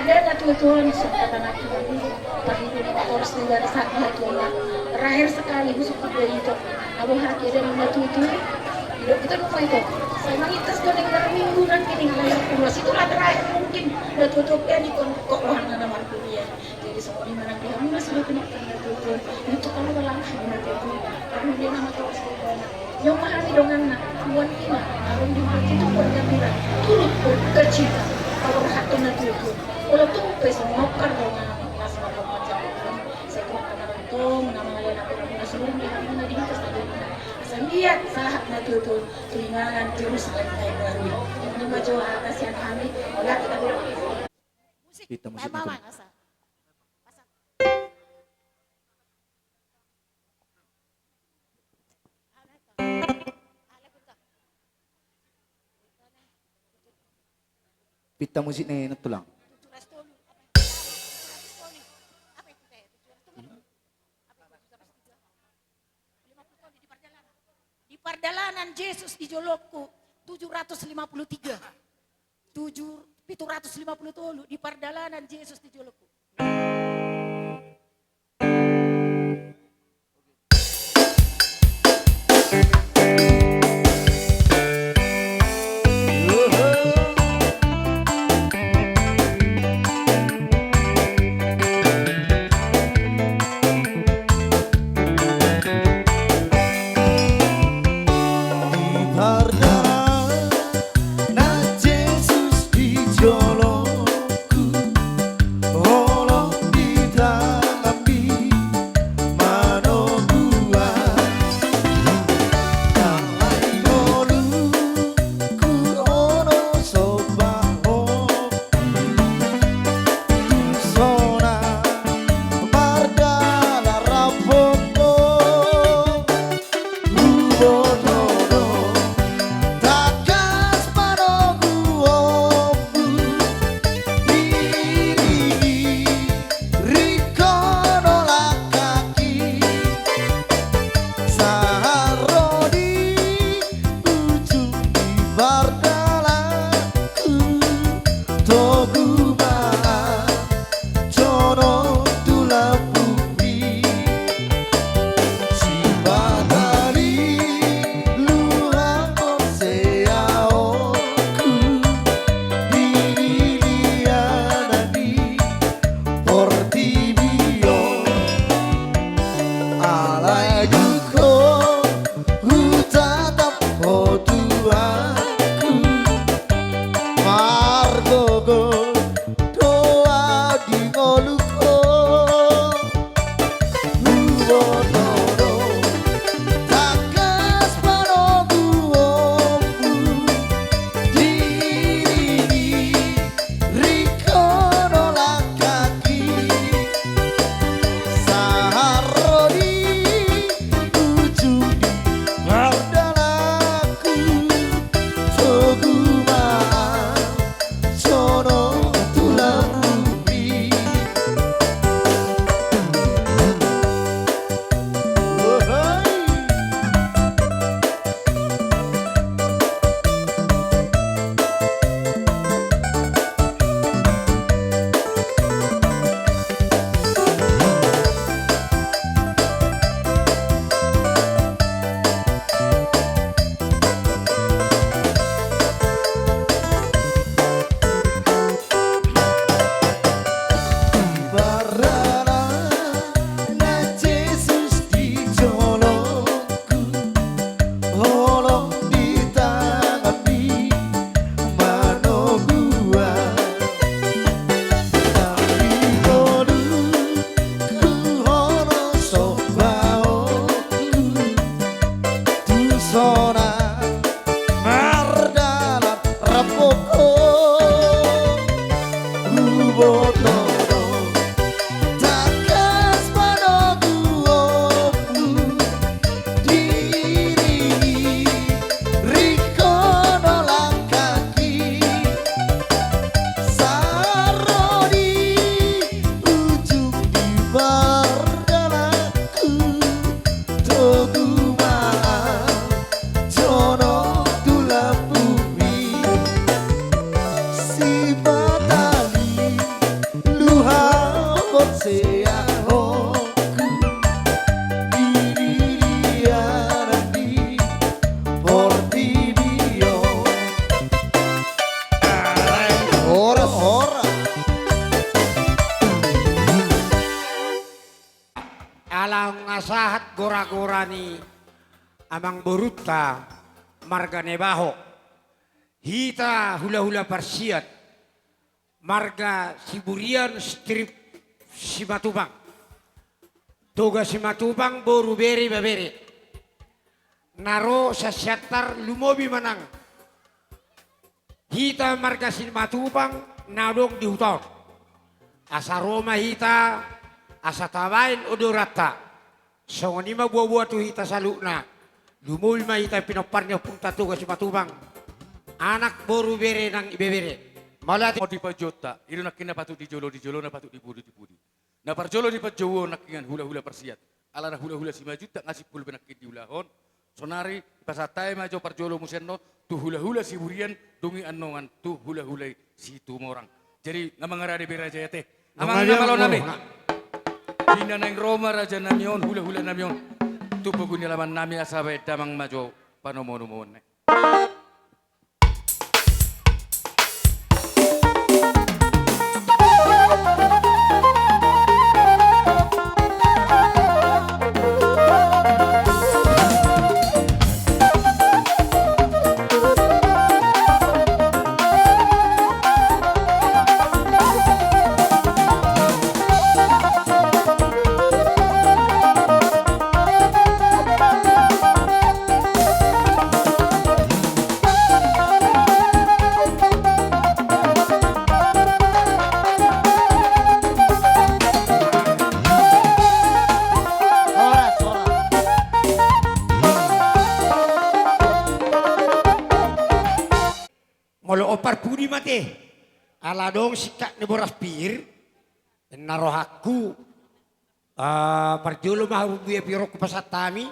Ate na tuatua, songon hata na tuatua. Parhite ni na torus ni barisan na tuatua. Terakhir sekali, husungkun do ito. Abo haki ate na tuatua. Didok ito nunga ito. Sai mangintas do ning marminggu nangkin ning layak ulas. Itulah terakhir mungkin na tuatua pe ningkon kok rohana na markuliah. Jadi songon i ma nang di hamu na sudah kena tanda tutur. Untuk kamu balang hamu na tutur. Kamu dia nama kau asli kau. Nyong ma hami donganna. Tuan ima. Arum di mati tu kuan gambira. Turut pun kecita. Kau berhak kena tutur. Pe sumokar do na mangula sumokar manjalo. Sai kuat na mantong na mangula na kurang na sumurung di hamuna di hitas na jolma. Asa liat sahat na tutu tu inganan Jerusalem na imbaru i. Ima jo hata sian hami. Ola kita bilang. Musik. Kita musik. Mama, mama, asa. Pinta musik ni na tulang. Di pardalanan Jesus di jolongku, tujuh ratus lima puluh tiga. Tujuh, pitu ratus lima puluh tolu, di pardalanan Jesus di jolongku. Di pardalanan Jesus di jolongku, holong di tanganmi manoguan. Alai ngolungku ono somba Ho, tu sonang mardalan rampopo. Huboto do tangkas panoguonku, diringkot do langkangki, sahat ro di ujung ni pardalananku, togu ma jonok tu lambungmi. Sipata ni luhang porsea oku di lilianan ni portibi on. Alai dung Ho hutatap Ho Tuhanku, margogo do ahu di ngolungku. Huboto do tangkas panoguonku, diringkot do langkangki, sahat ro di ujung ni pardalananku, togu ma jonok tu lambungmi. Pardalanan Jesus di jolongku, holong di tanganmi manoguan. Alai ngolungku ono somba oku, tu sonang mardalan rampopo. Huboto do tangkas panoguonku, diringkot do langkangki, sahat ro di ujung ni pardalananku, togu ma jonok tu lambungmi. Sipata ni luhang porsea oku di lilianan ni portibi on. Horas, horas. Ala nunga sahat gora-gora ni amangborunta marga Nabaho, hita hula-hula parsiat, Marga Siburian, strip Simatupang. Toga Simatupang, boru, bere, ibebere. Na ro sian Siantar, lumobi ma nang hita marga Simatupang na adong di huta on. Asa ro ma hita, asa tabaen odoranta. Songon i ma boaboa tu hita saluhutna. Lumobi ma hita pinompar ni ompunta Toga Simatupang. Anak, boru, bere nang ibebere. Mauliate. Di panjouonta, i do nangkin na patut di jolo, di jolo na patut di pudi, di pudi. Na parjolo di panjouon nangkiningan hulahula parsiat. Alana hulahula Simanjuntak nga simpul be nangkin diulahon. Saonari, pasahat ma jo parjolo muse annon tu hulahula Siburian, dung i annon tu hulahula Situmorang. Jadi, nga mangarade be raja i ate. Amang na malo nami. Di na naeng ro ma raja nami on, hulahula nami on tu pogu ni alaman nami, asa baen damang ma jo panomunomuon. Molo on parpudi ma ate, ala adong singkat ni boras pir, ninna rohangku, ah, parjolo ma habubuan pir on hupasahat hami,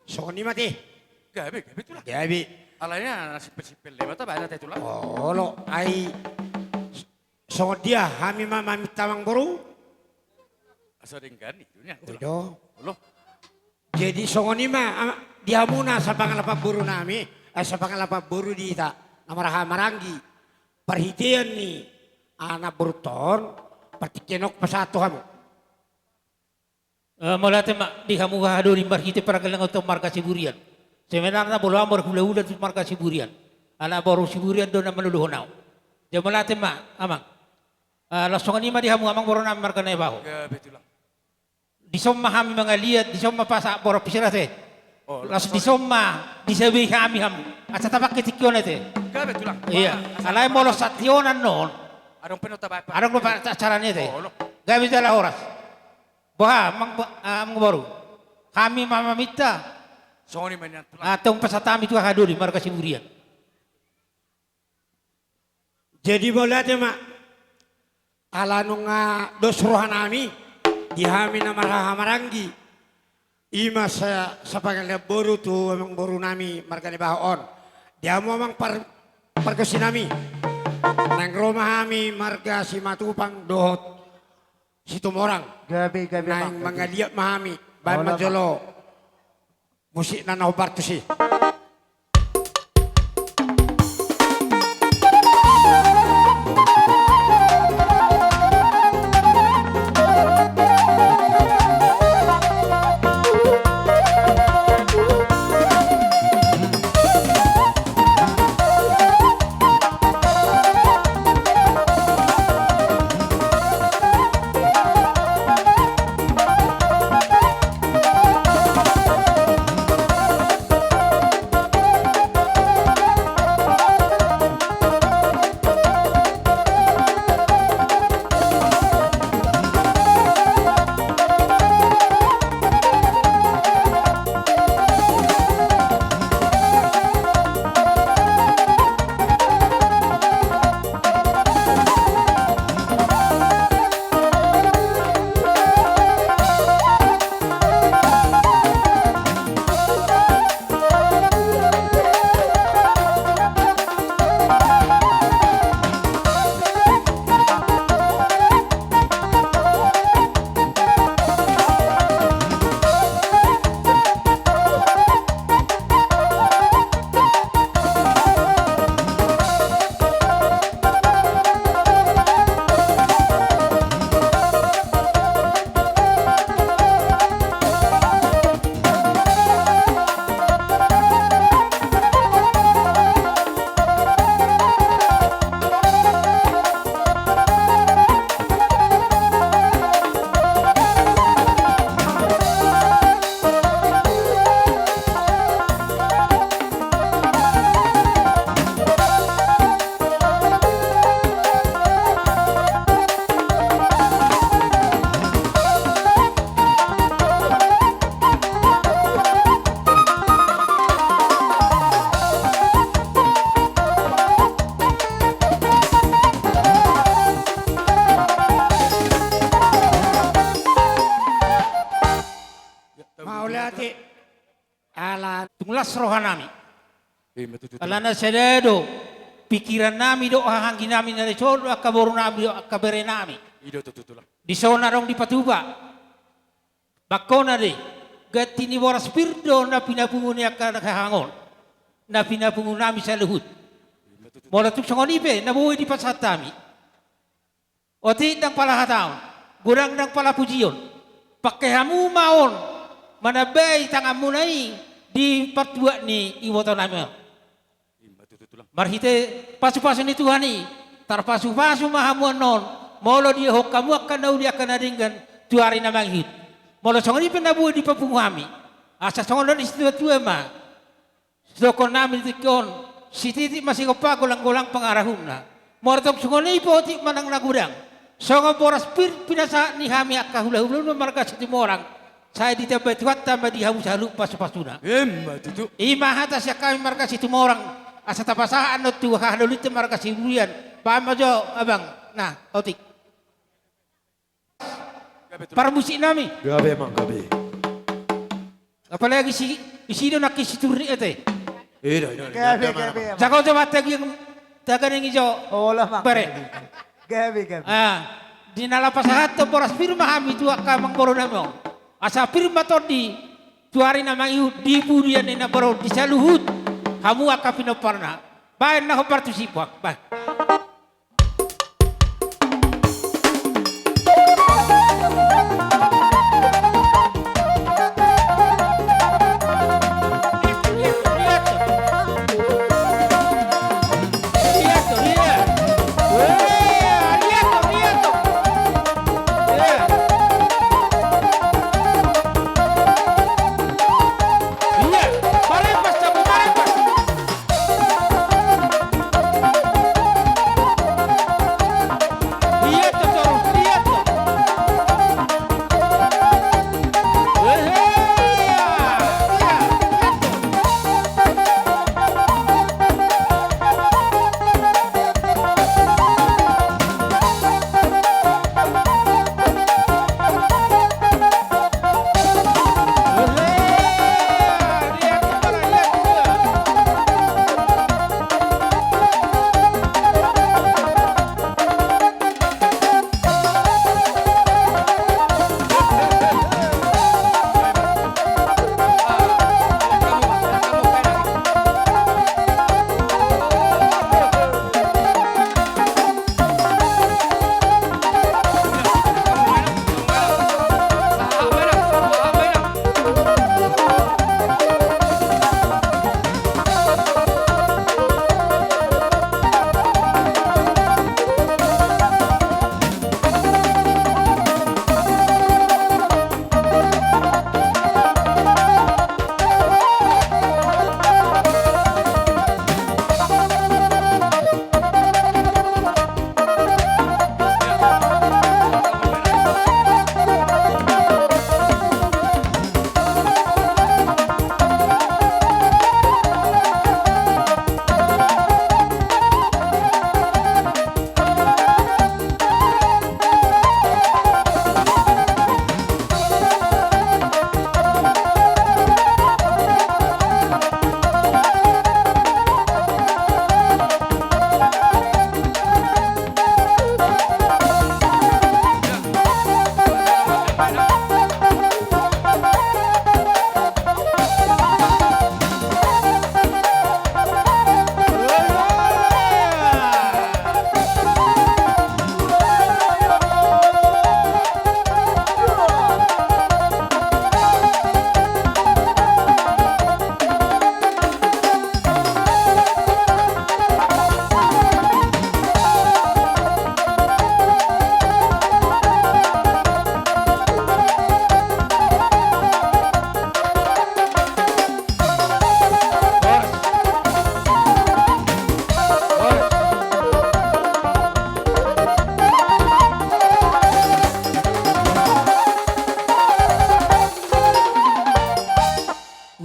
songon i ma ate. Gabe, gabe tulang. Gabe. Alai na simpel-simpel do ma tabaen ate tulang. Olo, ai songon dia hami ma maminta amangboru? Asa denggan i do nian tulang. Olo. Jadi songon i ma, ah, di hamuna sapangalap boru nami, eh, sapangalap boru di hita na marhahamaranggi, parhitean ni anak borunta on, partingkian on hupasahat tu hamu. Eh, mauliate ma di hamu haha doli marhite pargellengonta marga Siburian. Sebenarna molo au marhulahula tu marga Siburian, ala boru Siburian do na manoluhon au. Jadi mauliate ma amang. Eh, laos songon i ma di hamu amangboru nami marga Naibaho. Gabe tulang. Dison ma hami mangaliat, dison ma pasahat boras pir ate. Oh, laos dison ma disabei hami hamu. Asa tapangke tingki on ate. Gabe tulang. Iya. Alai molo sahat on annon, adong pe na tabaen, adong do pa acara ni ate. Olo. Gabe jala horas. Boha, amangboru? Hami ma maminta. Songon i ma nian tulang. Ah, tong pasahat hami tu haha doli marga Siburian. Jadi mauliate ma, ala nunga dos roha nami di hami na marhahamaranggi, i ma sa-, sapangalap boru tu amangboru nami marga Naibaho on. Di hamu amang par-, pargonsi nami, naeng ro ma hami marga Simatupang dohot Situmorang. Gabe, gabe, naeng mangaliat ma hami. Baen ma jolo musikna na hombar tusi. rohanami. Ima tutu, tulang. Alana sada do pingkirannami dohot hahaangginami na dison dohot angka borunami dohot angka berenami. I do tutu, tulang. Dison adong dipatupa. Bangkona do i, ganti ni boras pir do na pinapungu ni angka hahaang on, na pinapungunami saluhut. Ima tutu, tulang. Molo tung songon i pe na boi dipasahat hami. Otik ndang pala hataon, godang ndang pala pujion. Pangke hamu ma on manambai tanganmuna i di partuat ni ibotonami on. Ima tutu, tulang. Marhite pasupasu ni Tuhan i, tarpasupasu ma hamu annon, molo didok hamu angka na uli angka na denggan tu ari na mangihut. Molo songon i pe na boi dipapungu hami, asa songon na didok ni situatua ma, sidohononnami di tingki on, sititik ma sigompa, golanggolang pangarahutna. Molo tung songon i pe otik manang na godang, songon boras pir pinasahat ni hami angka hulahula marga Situmorang, sai ditambai Tuhanta ma di hamu saluhut pasupasuna. Ima tutu. Ima hata sian hami marga Situmorang, asa tapasahat annon tu hahadolinta marga Siburian. Bahen ma jo, abang. Nah, otik. Gabe, tulang. Parmusiknami. Gabe, amang, gabe. Apalagi si, isi do nangkin si Turni ate. Ida, ida, ida, gabe, ida, gabe, amang. Jago jo ma tagiang, taganing i jo. Olo, amang. Bare. Gabe, gabe. Ah, di na laho pasahathon boras pir ma hami tu angka amangborunami on, asa pir ma tondi tu ari na mangihut di pudian ni namboru on di saluhut hamu angka pinomparna. Bahen na hombar tu si Puang, bahen.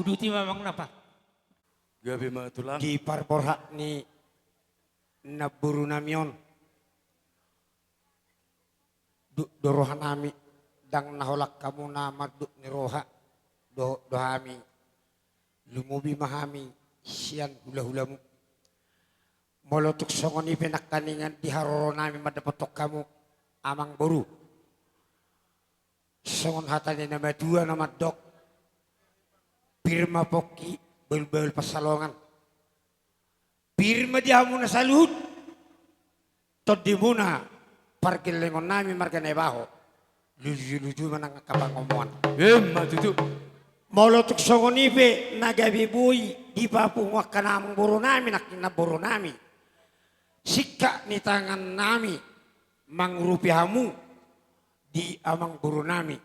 Uduti ma, amang, napa? Gabe ma, tulang. Di parborhat ni namborunami on, duk do rohanami, ndang na holan hamu na manduk ni roha dohot do hami lumobi ma hami sian hulahulamu. Molo tung songon i pe nangkaningan di haroronami mandapothon hamu, amangboru, songon hata ni na matua na mandok: Pir ma pongki, bahulbahul pansalongan. Pir ma di hamu na saluhut tondimuna, pargellengonnami marga Naibaho, lujuluju ma nang angka pangomoan. Emma tutu. Molo tung songon i pe na gabe boi dipapungu angka na amangborunami nangkin namborunami, singkat ni tangannami mangurupi hamu di amangborunami.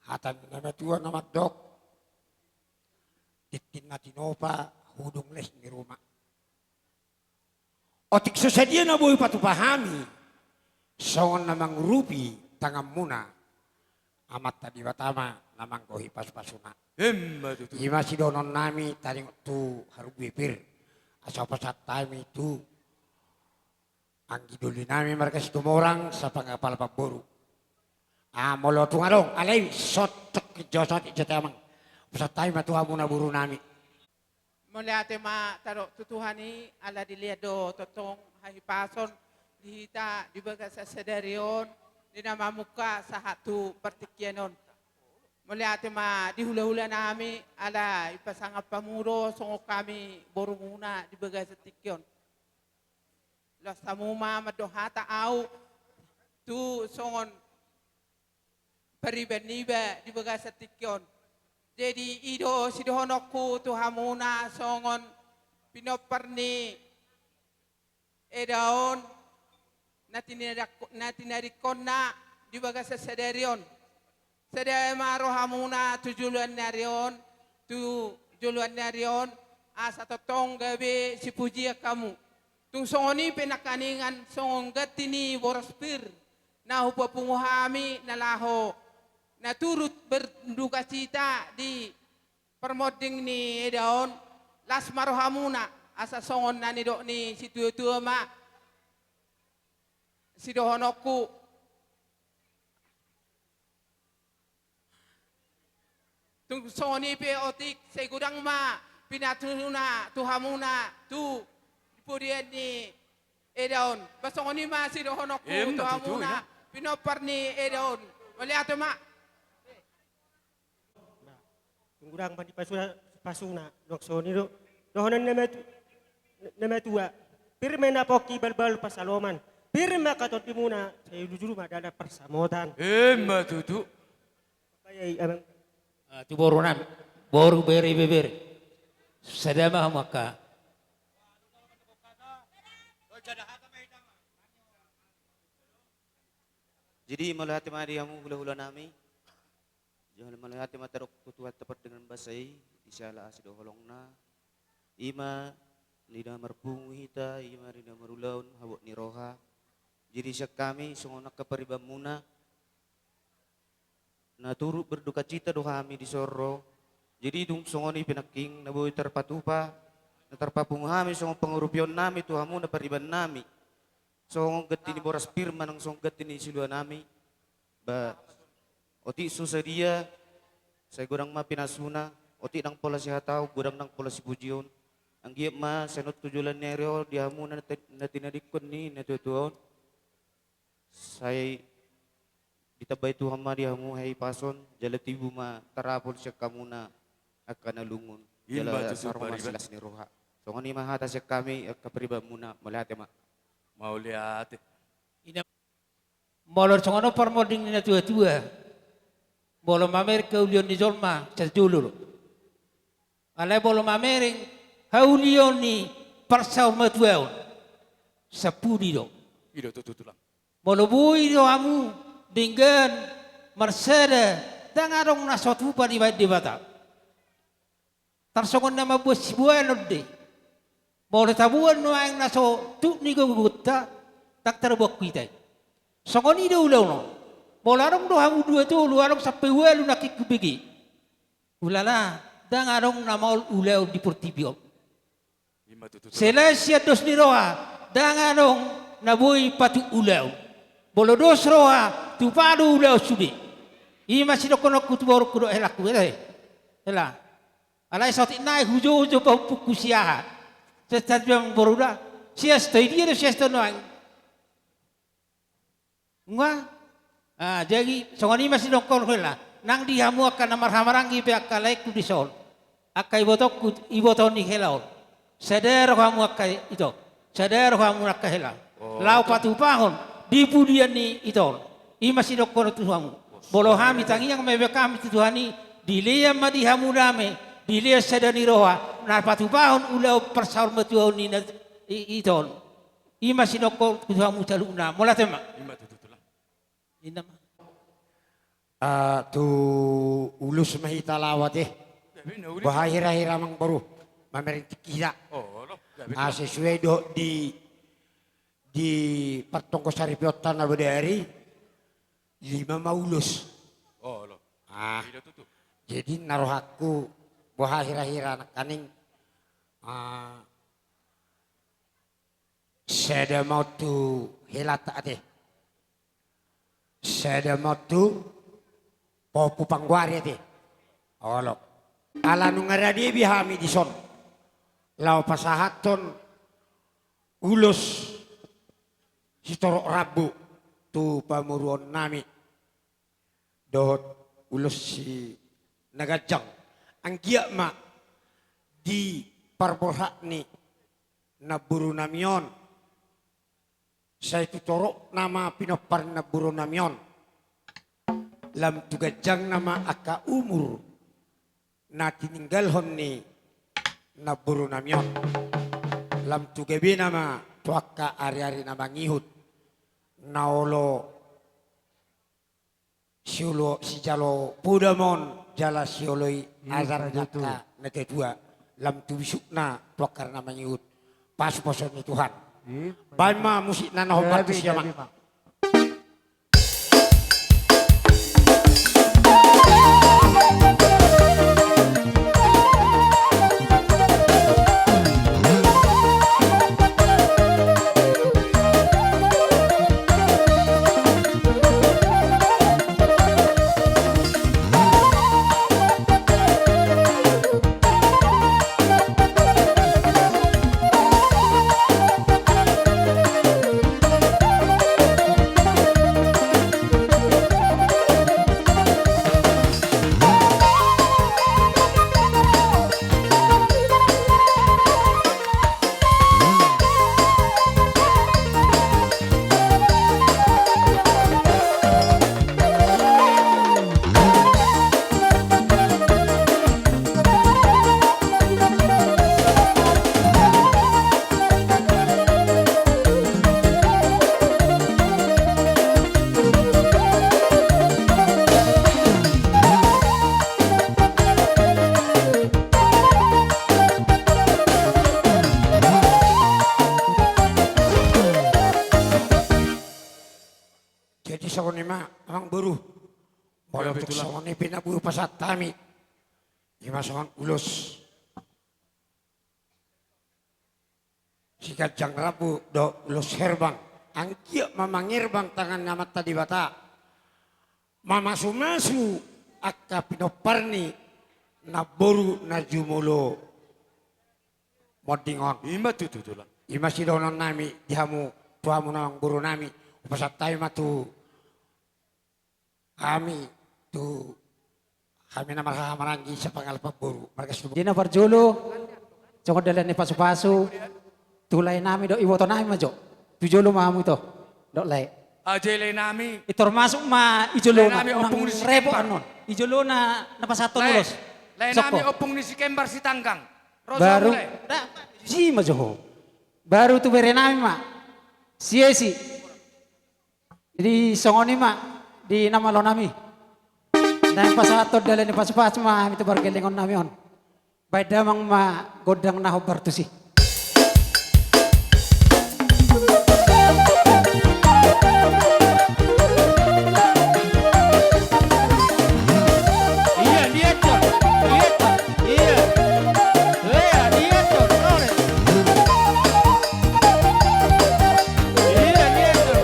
Hata ni na matua na mandok: Tintin na tinopa, hudung les ni ruma. Otik so sadia na boi patupa hami songon na mangurupi tanganmuna, Amanta Debata ma na manggohi pasupasuna. Emma tutu. I ma sidohononnami taringot tu harunggu i, Pir, asa hupasahat hami tu anggi dolinami marga Situmorang, sapangapal pamboru. Ah, molo tung adong, alai sotok jo, sotik jo te amang. Hupasahat hami ma tu hamu namborunami. Mauliate ma tadok tu Tuhan i, ala dilehon do tongtong hahipason di hita di bagasan sadari on, di na mamungka sahat tu partingkian on. Mauliate ma di hulahulanami, ala dipasangap hamu do songon hami borumuna di bagasan tingki on. Laos hamu ma mandok hata ahu tu songon pariban niba di bagasan tingki on. Jadi i do sidohononku tu hamuna songon pinompar ni eda on, na tinadak-, na tinadingkonna di bagasan sadari on. Sada ma rohamuna tu joloan ni ari on, tu joloan ni ari on, asa tongtong gabe sipujian hamu. Tung songon i pe nangkaningan songon ganti ni boras pir na hupapungu hami na laho na turut berdukacita di parmonding ni eda on, las ma rohamuna, asa songon na nidok ni situatua ma sidohononku. Tung songon i pe otik, sai godang ma pinasuna tu hamuna tu podoan ni eda on. Ba songon i ma sidohononku tu hamuna pinompar ni eda on. Mauliate ma. Tung godang ma di pasuna, pasuna, nuaeng songon i do dohonon ni na matu-, na matua: Pir ma na pongki, bahulbahul pansalongan. Pir ma angka tondimuna, sai lujuluju ma dalan parsamotan. Emma tutu. Baik, amang. Ah, tu borunami, boru, bere, ibebere. Sada ma hamu angka. Jadi mauliate ma di hamu hulahulanami. Jala mauliate ma tadok tu Tuhanta pardenggan basa i, di siala asi do holongna. I ma di na marpungu hita, i ma di na marulaon habot ni roha. Jadi sian hami songon angka paribanmuna, na turut berdukacita do hami dison ro. Jadi tung songon i pe nangkin na boi tarpatupa, na tarpapungu hami songon pangurupionnami tu hamuna paribannami, songon ganti ni boras pir manang songon ganti ni siluanami. Ba otik so sadia, sai godang ma pinasuna. Otik ndang pola sihataon, godang ndang pola sipujion. Anggiat ma sian on tu joloan ni ari on di hamuna na ti-, na tinadingkon ni natuatua on, sai ditambai Tuhan ma di hamu hahipason, jala tibu ma tarapul sian hamuna angka na lungun. Ima jala tutu, saur pariban, masilas ni roha. Songon i ma hata sian hami angka paribanmuna. Mauliate ma. Mauliate. Molo songon on parmonding ni natuatua, molo mamereng haulion ni jolma, sai jolo do. Alai molo mamereng haulion ni parsaurmatuaon, sai pudi do. I do tutu, Tulang. Molo boi do hamu denggan marsada, ndang adong na so tupa dibahen Debata. Tarsongon na mamboan siboanon do i. Molo taboan nuaeng na so tuk ni gogonta, ndang tarboan hita i. Songon i do ulaon on. Molo adong do hamu dua tolu, adong sampe ualu nangkin hubege, ulala, ndang adong na maol ulaon di portibi on. Ima tutu, Tulang. Selain sian dos ni roha, ndang adong na boi patuk ulaon. Molo dos roha, tupa do ulaon sude. Ima sidohononku tu borungku dohot helangku, eh, hela. Alai saotik nai hujoujo pahompu siaha. Sian Tanjung Borula. Sian Sitoidia do sian Sitonuaeng. Nga. Ah, jadi songon i ma sinongkol hela. Nang di hamu angka na marhahamaranggi pe angka laengku dison. Angka ibotongku, iboto ni hela on. Sada rohamu angka ito. Sada rohamu angka hela. Oh, laho patupahon di pudian ni ito on. I ma sinongkol tu hamu. Molo hami tangiang ma ibaen hami tu Tuhan i, dilean ma di hamu dame, dilean sada ni roha, na patupahon ulaon parsaurmatuaon ni na i-, ito on. I ma sinongkol tu hamu saluhutna. Mauliate ma. I ma tutu, tulang. Inna ma. Ah, tu ulos ma hita laho ate. Gabe na ulos. Boha hira-hira amangboru. Mamereng tingki hita. Oh, lo, gabe na. Ah, sesuai dohot di, di partonggo saripeonta na bodari, lima ma ulos. Oh, lo. Ah. Ida tutu. Jadi na rohangku boha hira-hira nangkaning, ah, sada ma on tu helanta ate. Sada ma on tu pahompu panggoari ate. Olo. Ala nunga rade be hami dison laho pasahathon ulos sitorop rambu tu pamoruonnami dohot ulos si na ganjang. Anggiat ma di parborhat ni namborunami on, sai tu toropna ma pinompar ni namborunami on. Lam tu ganjangna ma angka umur na tininggalhon ni namborunami on. Lam tu gabena ma tu angka ari-ari na mangihut. Na olo siolo, sijalo poda ma on jala sioloi. Iya, ajar betul. Angka na tatua, lam tu bisukna tu angka na mangihut. Pasupasu ni Tuhan. Iya, baen ma musikna na hombar tu siaman. Gabe, gabe, Bang. Jadi songon i ma, amangboru. Molo tung songon i pe na boi hupasahat hami, i ma songon ulos siganjang rambu dohot ulos herbang. Anggiat ma mangerbang tangan ni Amanta Debata, mamasumasu angka pinompar ni namboru na jumolo monding on. I ma tutu, tulang. I ma sidohononnami di hamu, tu hamu namborunami. Hupasahat hami ma tu hami, tu hami na marhahamaranggi sapangalamboru. Margas tu. Jadi na parjolo, songon dalan ni pasupasu, tu laenami dohot ibotonami ma jo. Tu jolo ma hamu ito, dohot lae. Aja laenami. I termasuk ma i jolona, laenami, unang ompung ni si repot Kembar. Annon. I jolona na pasahathon ulos. Laenami. Sokko. Ompung ni si Kembar Sitanggang. Ro jo hamu, lae. Baru, da, si ma jo ho. Baru tu berenami ma. Si Esi. Jadi songon i ma di na malonami. Naeng pasahathon dalan ni pasupasu ma hami tu pargellengonnami on. Baen damang ma gondang na hombar tusi. Iya, dia, Cok. Iya, Cok. Iya. Iya, dia, Cok. Sorry. Iya, dia, Cok.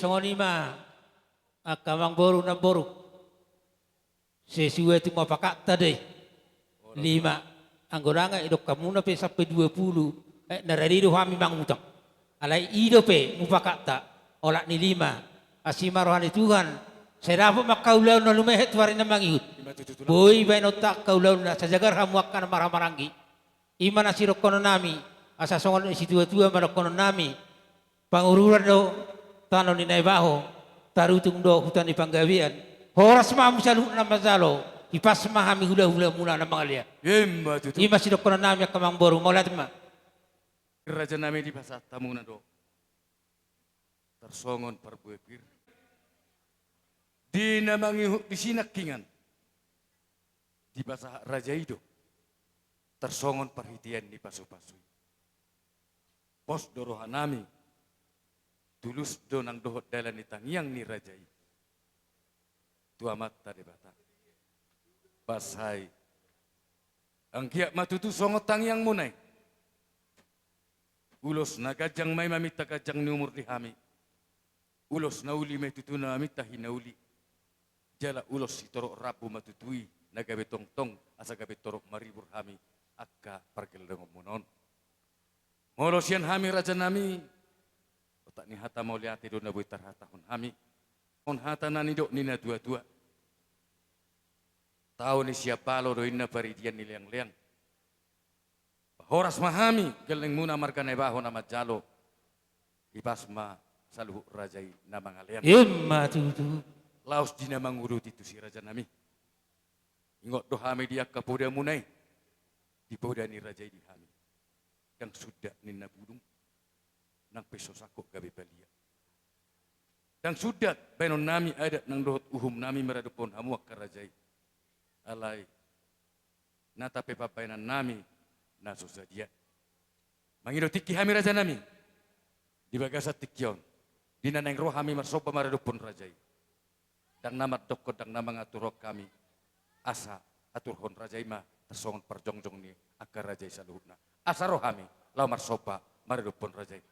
Songon i ma angka amangboru namboru. Sesuai tu mupakatta do i. Lima. Anggo ndang i didok hamuna pe sampe dua pulu. Eh, na rade do hami mangutang. Alai i dope mupakatta. Olat ni lima. Asi ma roha ni Tuhan. Sai dapot ma angka ulaon na lumehet tu ari na mangihut. Boi baenonta angka ulaonna, sai jagar hamu angka na marhahamaranggi. I ma na sidohonon nami, asa songon i situatua ma dohonon nami. Pangururan do tano ni Naibaho, tarutung do huta ni Panggabean. Horas ma hamu saluhut na manjalo, hipas ma hami hulahulamuna na mangalean. Ima tutu. I ma sidohonon nami angka amangboru, mauliate ma. Raja nami, dipasahat hamuna do tarsongon parbue pir. Di na mangihut disi nangkiningan, dipasahat raja i do tarsongon parhitean ni pasupasu i. Pos do roha nami, tulus do nang dohot dalan ni tangiang ni raja i tu Amanta Debata. Pas hai, anggiat ma tutu songon tangiangmuna i. Ulos na ganjang ma i maminta ganjang ni umur di hami. Ulos na uli ma i tutu na maminta hinauli. Jala ulos sitorop rambu ma tutu i na gabe tongtong asa gabe torop maribur hami angka pargellengonmuna on. Molo sian hami raja nami, otak ni hata mauliate do na boi tarhatahon hami. On hata na nidok ni na tuatua. Tao ni sian balo do inna paridian ni leangleang. Horas ma hami, gellengmuna marga Naibaho na manjalo. Hipas ma saluhut raja i na mangalean. Ima tutu. Laos di na manguduti tusi raja nami. Ingot do hami di angka podamuna i. Di poda ni raja i di hami. Ndang sundat ninna bulung. Nang pe so sangkot gabe balia. Ndang sundat baenon nami adat nang dohot uhum nami maradophon hamu angka raja i. Alai na tape pambaenan nami na so sadia. Mangido tingki hami raja nami. Di bagasan tingki on. Di na naeng ro hami marsomba maradophon raja i. Ndang na mandokkon, ndang na mangaturhon hami. Asa aturhon raja i ma tarsongon parjongjong ni angka raja i saluhutna. Asa ro hami laho marsomba maradophon raja i.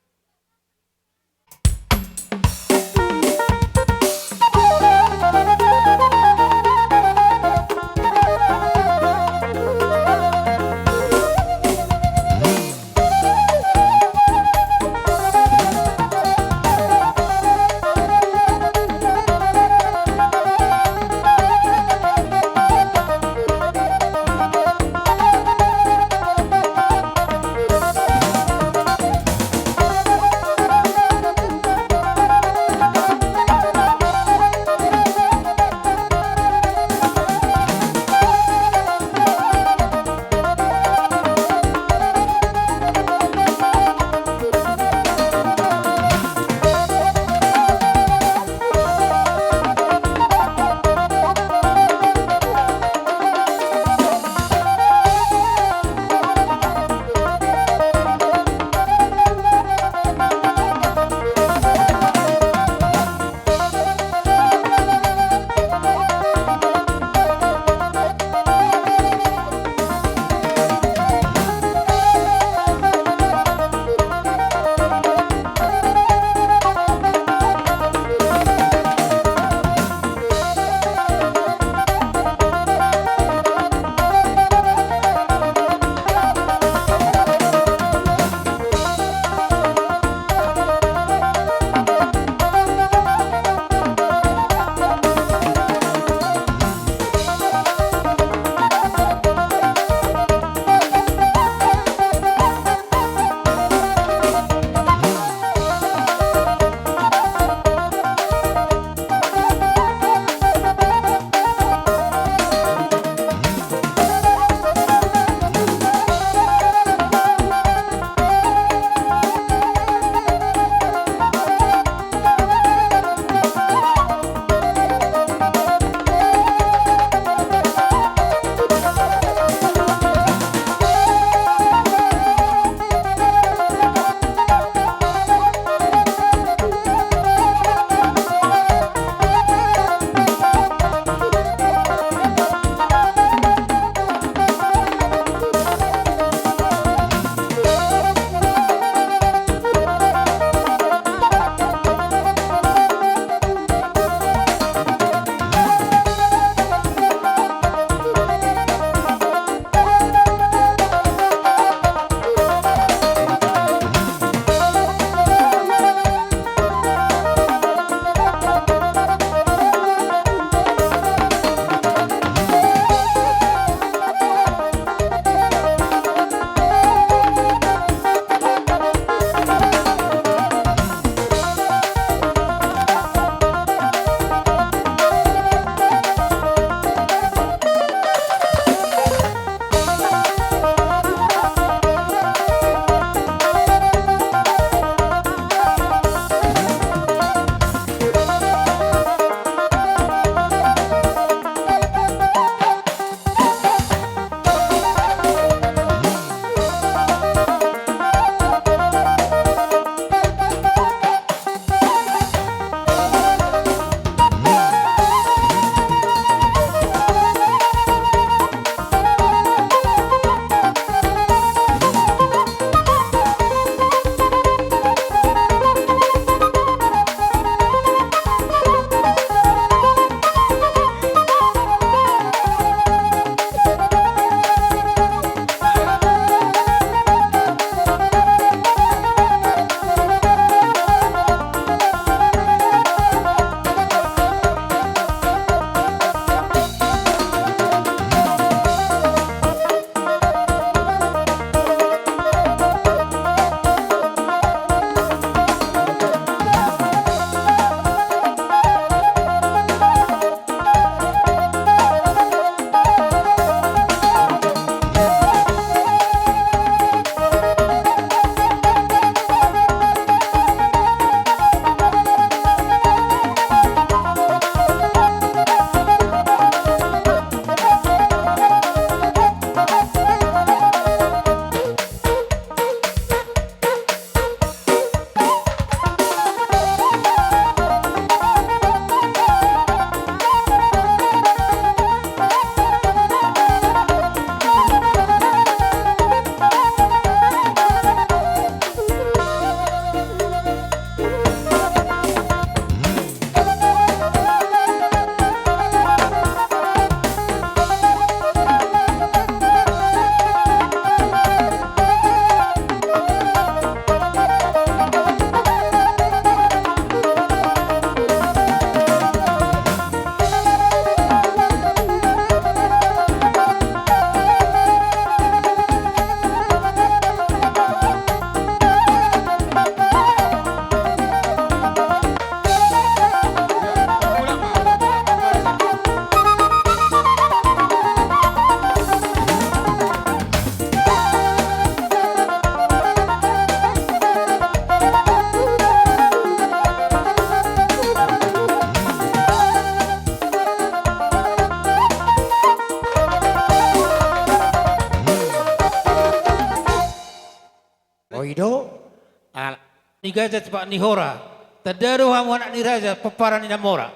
gaja tipak ni hora, tanda do hamu anak ni raja, pomparan ni na mora.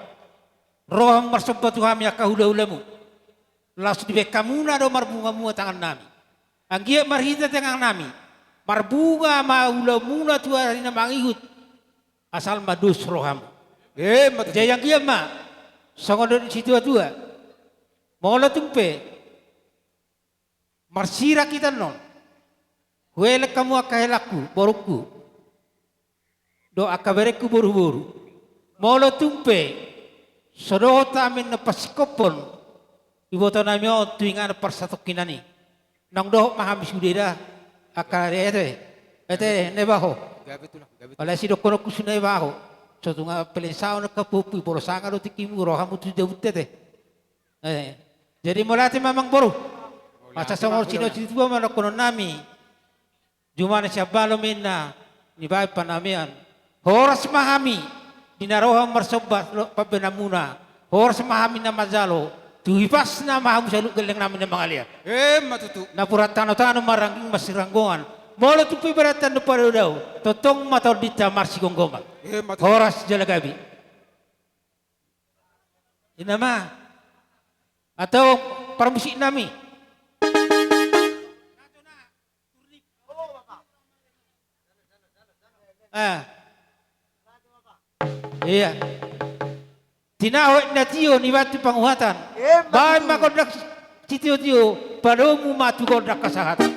Ro hamu marsomba tu hami angka hula-hulamu. Laos dibaen hamuna do marbunga-bunga tangannami. Anggiat marhite tangangnami, marbunga ma ulaonmuna tu ari na mangihut. Asal ma dos rohamu. Emma tutu. Jadi anggiat ma, songon dok ni situa-tua. Molo tung pe marsirang hita annon, huelek hamu angka helangku, borungku, dohot angka berengku boru-boru. Molo tung pe so dohot hami na parsingkophon ibotonami on tu inganan parsatongkinan i, naung dohot ma hami sude da, angka ete, ete, Naibaho. Gabe tulang, gabe tulang. Alai sidohononku si Naibaho, so tung pelensahon angka pahompu i, pola sanga do tingkimu, ro hamu tu jabunta ate. Eh, jadi mauliate ma amangboru. Mauliate ma. Masa songon situa-tua ma dohononnami. Jumana sian balom inna, nibaen panamean. Horas ma hami, di na ro hamu marsomba lo-, pambahenanmuna. Horas ma hami na manjalo, tu hipasna ma hamu saluhut gandengnami na mangalean. Emma tutu. Napuran tano-tano ma rangging marsiranggongan. Molo tung pe beratan do padao-dao, tongtong ma tondinta marsigomgoman. Emma tutu. Horas jala gabe. Inna ma. Antong parmusiknami. Ah. Iya. Tinaho aek na tio nibaen tu panguhatan. Emma tutu. Baen ma gondang sitio-tio, padomu ma tu gondang hasahatan.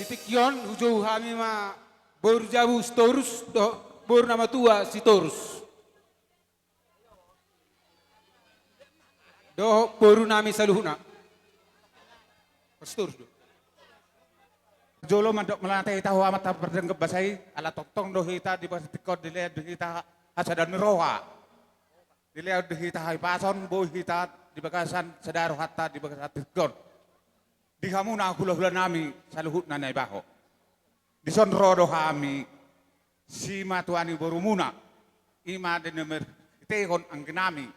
Di tingki on hujou hami ma boru jabu Sitorus dohot boru na matua Sitorus. Dohot borunami saluhutna. Pastor do. Jolo mandok mauliate hita tu Amanta pardenggan basa i, ala tongtong do hita di bagasan tingki on dilehon do hita hasadaon ni roha. Dilehon do hita hahipason, boi hita di bagasan sada rohanta di bagasan tingki on. Di hamuna hula-hulanami saluhutna Naibaho. Dison ro do hami, simatua ni borumuna, i ma di na marhitehon angginami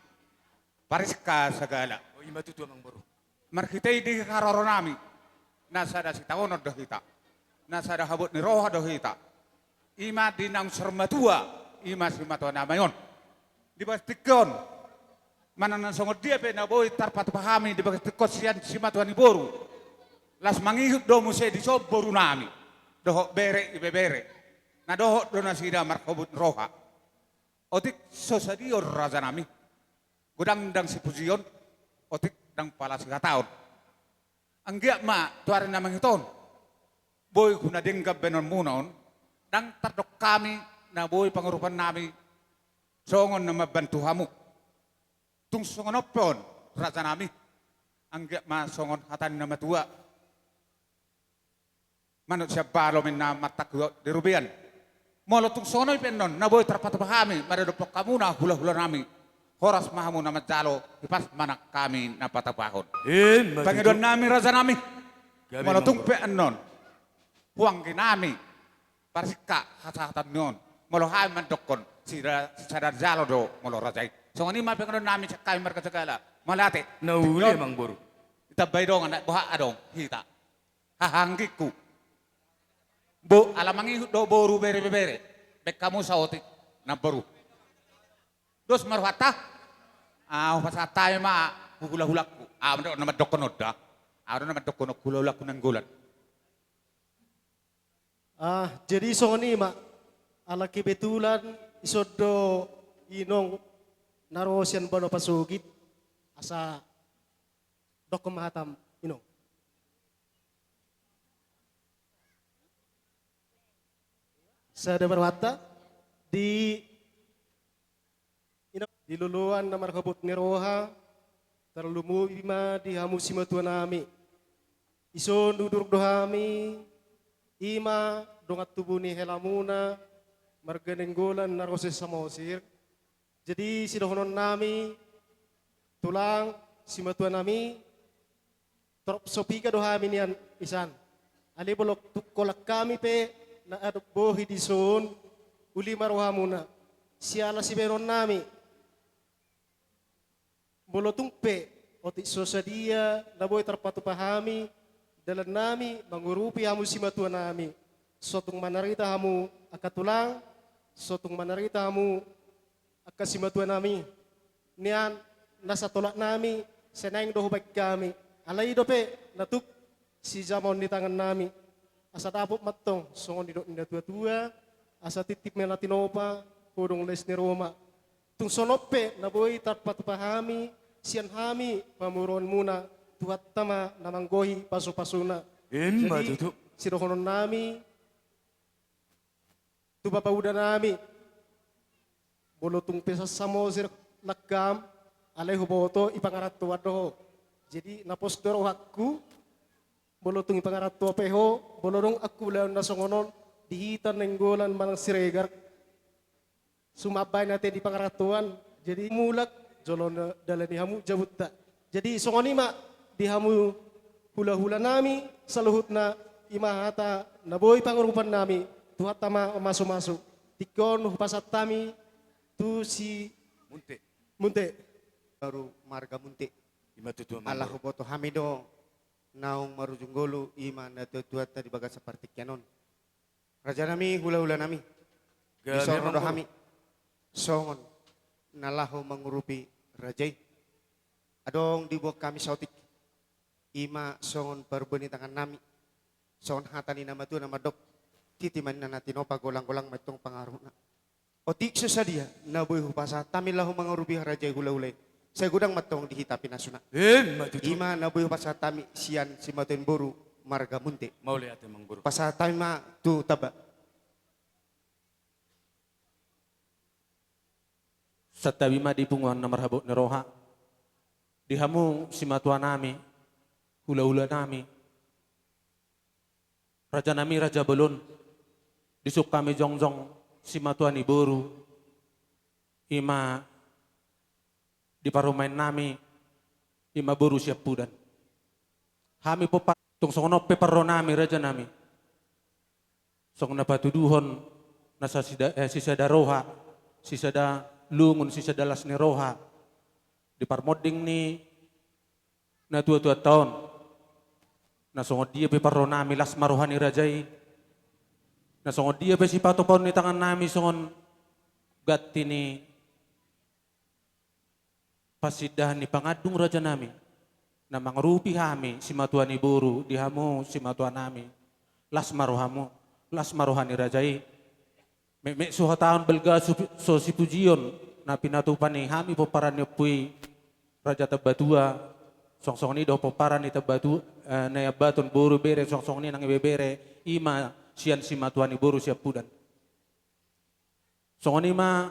Parisca Sagala. O, i ma tutu, amangboru. Marhite di haroronami, na sada sitaonon do hita, na sada habot ni roha do hita. I ma di naung saur matua, i ma simatuanami on. Di bagasan tingki on, manang na songon dia pe na boi tarpatupa hami di bagasan tingki on sian simatua ni boru, laos mangihut do muse dison borunami dohot bere, ibebere, na dohot do nasida marhabot ni roha. Otik so sadia on, rajanami, godang ndang sipujion, otik ndang pola sihataon. Anggiat ma tu ari na mangihut on, boi huna denggan baenonmuna on, ndang tardok hami na boi pangurupannami songon na mambantu hamu. Tung songon on pe on, rajanami, anggiat ma songon hata ni na matua, manuk sian balom inna martangkuhon di robean. Molo tung songon on pe annon na boi tarpatupa hami maradophon hamuna hula-hulanami, horas ma hamu na manjalo, hipas ma nang hami na patupahon. Emma tutu. Pangidoannami, rajanami, gabe, molo tung pe annon tu angginami Parisca hasahatanmi on, molo hami mandokhon sira-, sada jalo do molo raja i. Songon i ma pangidoannami sian hami marga Sagala. Mauliate. Na uli, amangboru. Ditambai dongan, na boha adong hita. Haha anggingku. Bo, ala mangihut do boru, bere, ibebere. Baen hamu saotik, namboru. Dos ma rohanta. Ahu pasahat hami ma tu hula-hulangku. Ahu do na mandokhon on da. Ahu do na mandokhon on tu hula-hulangku Nainggolan. Ah, jadi songon i ma. Ala kebetulan dison do inong na ro sian banua pasogit. Asa dokhon ma hatam, inong. Sada ma rohanta di, inong, di loloan na marhabot ni roha, tarlumobi ma di hamu simatuanami. Dison huduruk do hami, i ma dongan tubu ni helamuna marga Nainggolan na ro sian Samosir. Jadi sidohononnami, tulang, simatuanami, torop so piga do hami nian isan. Alai molo tung holan hami pe na adong bohi dison, Uli ma rohamuna, siala sibahenonnami. Molo tung pe otik so sadia na boi tarpatupa hami dalannami mangurupi hamu simatuanami, so tung manarita hamu angka tulang, so tung manarita hamu angka simatuanami. Nian na satolapnami, sai naeng do hubaen hami. Alai i dope na tuk sijamaon ni tangannami. Asa dapot mantong songon nidok ni natuatua, asa titip ma na tinopa, godang les ni roha. Tung songon on pe na boi tarpatupa hami sian hami pamoruonmuna, Tuhanta ma na manggohi pasupasuna. Ima tutu. Jadi sidohononnami tu bapaudanami, molo tung pe sansamosir langkam, alai huboto i pangarantoan do ho. Jadi na pos do rohangku, molo tung i pangarantoan pe ho, molo dung angka ulaon na songon on di hita Nainggolan manang Siregar, sumambahen ate di pangarantoan, jadi mulak jolo na dalani hamu jabunta. Jadi songon i ma di hamu hulahulanami saluhutna, i ma hata na boi pangurupannami, Tuhanta ma mamasumasu. Tingki on hupasahat hami tu si Munte. Munte. Baru marga Munte. Ima tutu. Ala huboto hami do naung marujung ngolu, i ma natuatuanta di bagasan partingkian on. Rajanami, hulahulanami, dison ro do hami songon na laho mangurupi raja i. Adong diboan hami saotik, i ma songon parbue ni tangannami, songon hata ni na matua na mandok: Titi ma ninna na tinopa, golanggolang ma antong pangarahutna. Otik so sadia na boi hupasahat hami laho mangurupi raja i, hulahula i, sai godang mantong di hita pinasuna. Ima tutu. I ma na boi hupasahat hami sian simatua ni boru marga Munte. Mauliate, Amangboru. Pasahat hami ma tu tamba. Santabi ma di punguan na marhabot ni roha, di hamu simatuanami, hulahulanami, rajanami, raja bolon, dison hami jongjong simatua ni boru, i ma di parumaennami, i ma boru Siampudan. Hami pomparan, tung songon on pe parronami, rajanami, songon na patuduhon na sasida-, eh, sisada roha, sisada lungun, sisada las ni roha di parmonding ni natuatuanta on. Na songon dia pe parronami, las ma roha ni raja i. Na songon dia pe sipatupaon ni tangannami songon ganti ni pansindahan ni pangandung, rajanami, na mangurupi hami simatua ni boru, di hamu simatuanami, las ma rohamu, las ma roha ni raja i. Metmet so hataon, balga so pi-, so sipujion na pinatupa ni hami pomparan ni ompu i, Raja Tambatua, songon i do pomparan ni Tambatua, eh, Naiambaton, boru, bere, songon i nang ibebere, i ma sian simatua ni boru Siampudan. Songon i ma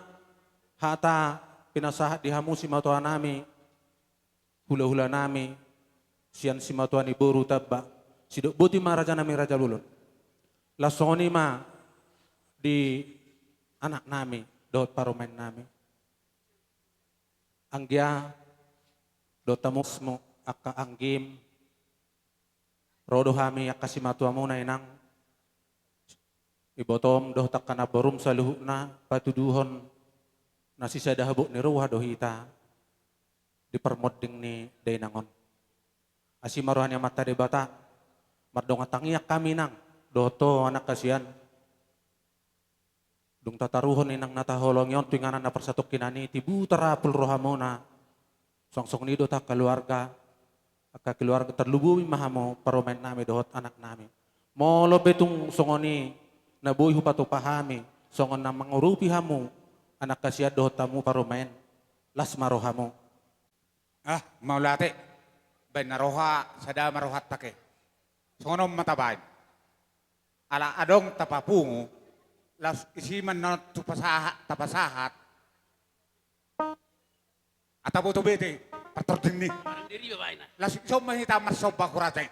hata pinasahat di hamu simatuanami, hulahulanami, sian simatua ni boru tamba, sidok boti ma, rajanami, raja bolon. Laos songon i ma di anaknami dohot parumaennami. Anggia dohot hamu, angka anggim, ro do hami angka simatuamuna, inang, ibotom dohot angka namborum saluhutna, patuduhon na sisada habot ni roha do hita di parmonding ni dainang on. Asi ma roha ni Amanta Debata, mardongan tangiang hami, inang, dohot ho, anak hasian. Dung tataruhon inang na taholongi on tu inganan na parsatongkinan i, tibu tarapul rohamuna. Songon i do tu angka keluarga, angka keluarga, tarlumobi ma hamu parumaennami dohot anaknami. Molo pe tung songon i na boi hupatupa hami songon na mangurupi hamu anak hasian dohot hamu parumaen, las ma rohamu. Ah, mauliate. Baen na roha, sada ma rohanta, ke. Songon on ma tabaen. Ala adong tapapungu, laos isi ma na tu pasahat, tapasahat. Ata boto bete partording ni. Laos ison ma hita marsomba hu raja i.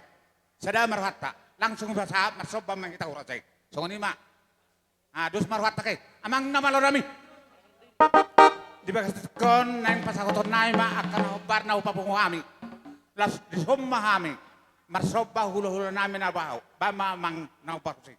Sada ma rohanta, langsung pasahat, marsomba ma hita hu raja i. Songon i ma. Ah, dos ma rohanta, ke. Amang na malo nami. Di bagas on naeng pasahatonnami ma angka na hombar na hupapungu hami. Laos dison ma hami marsomba hulahulanami na bahu. Baen ma, amang, na hombar tusi.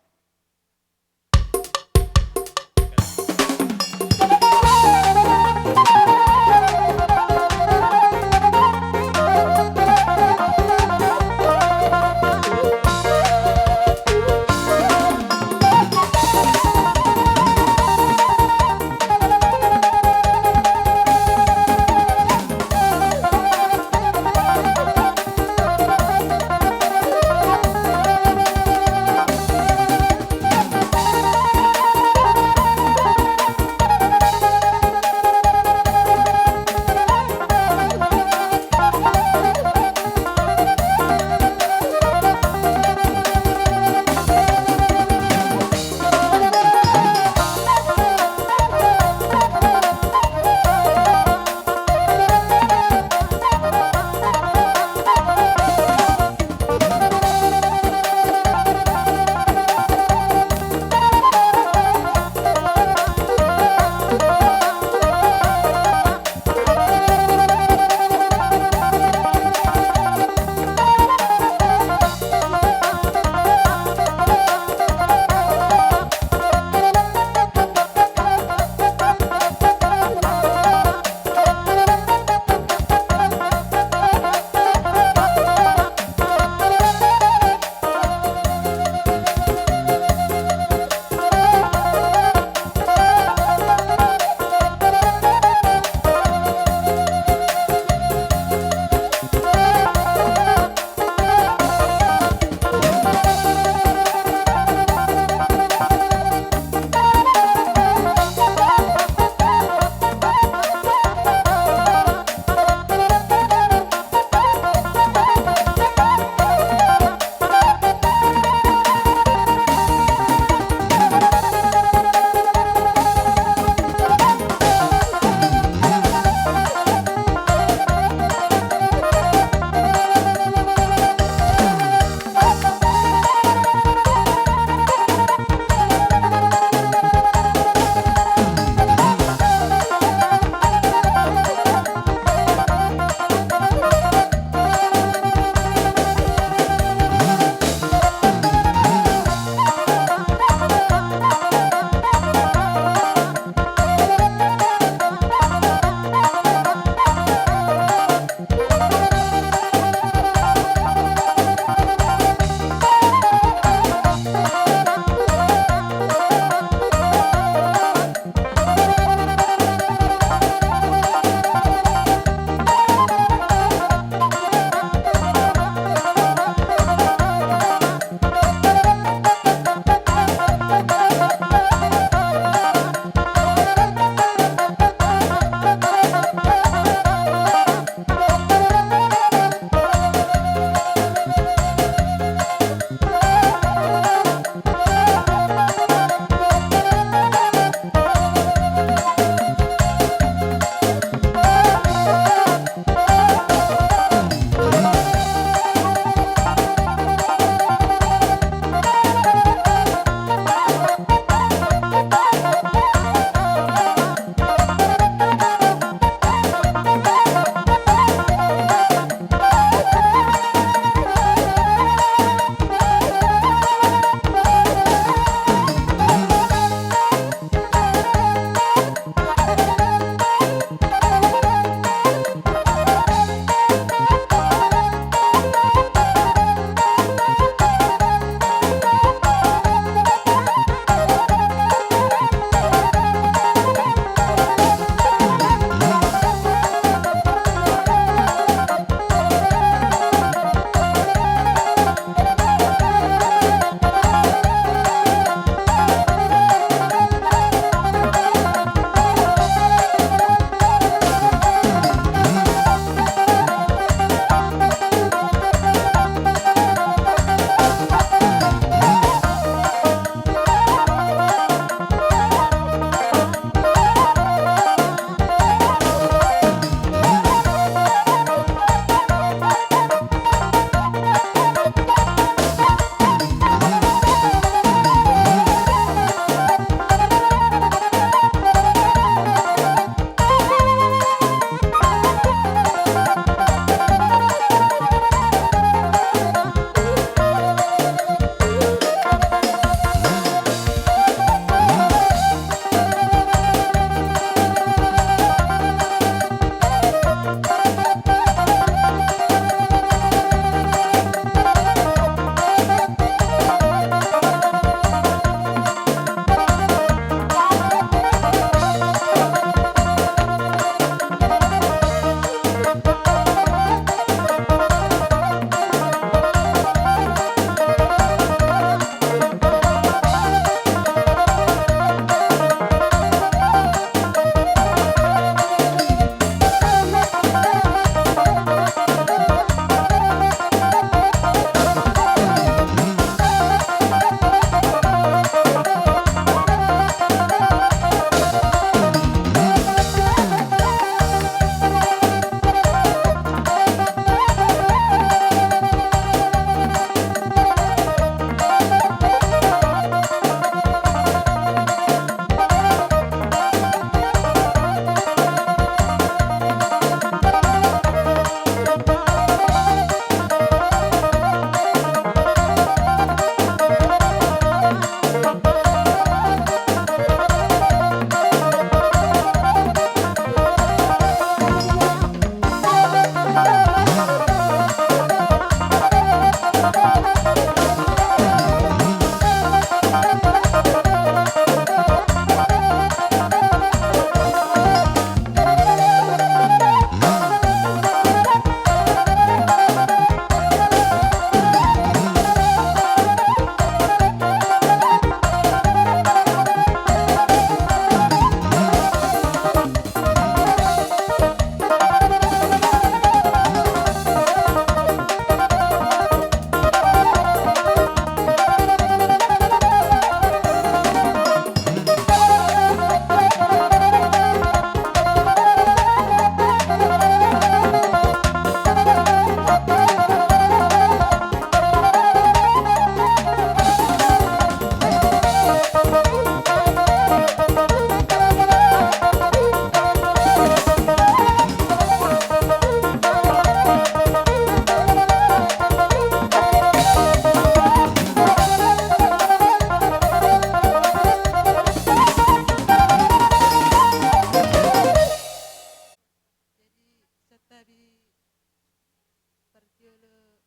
Jolo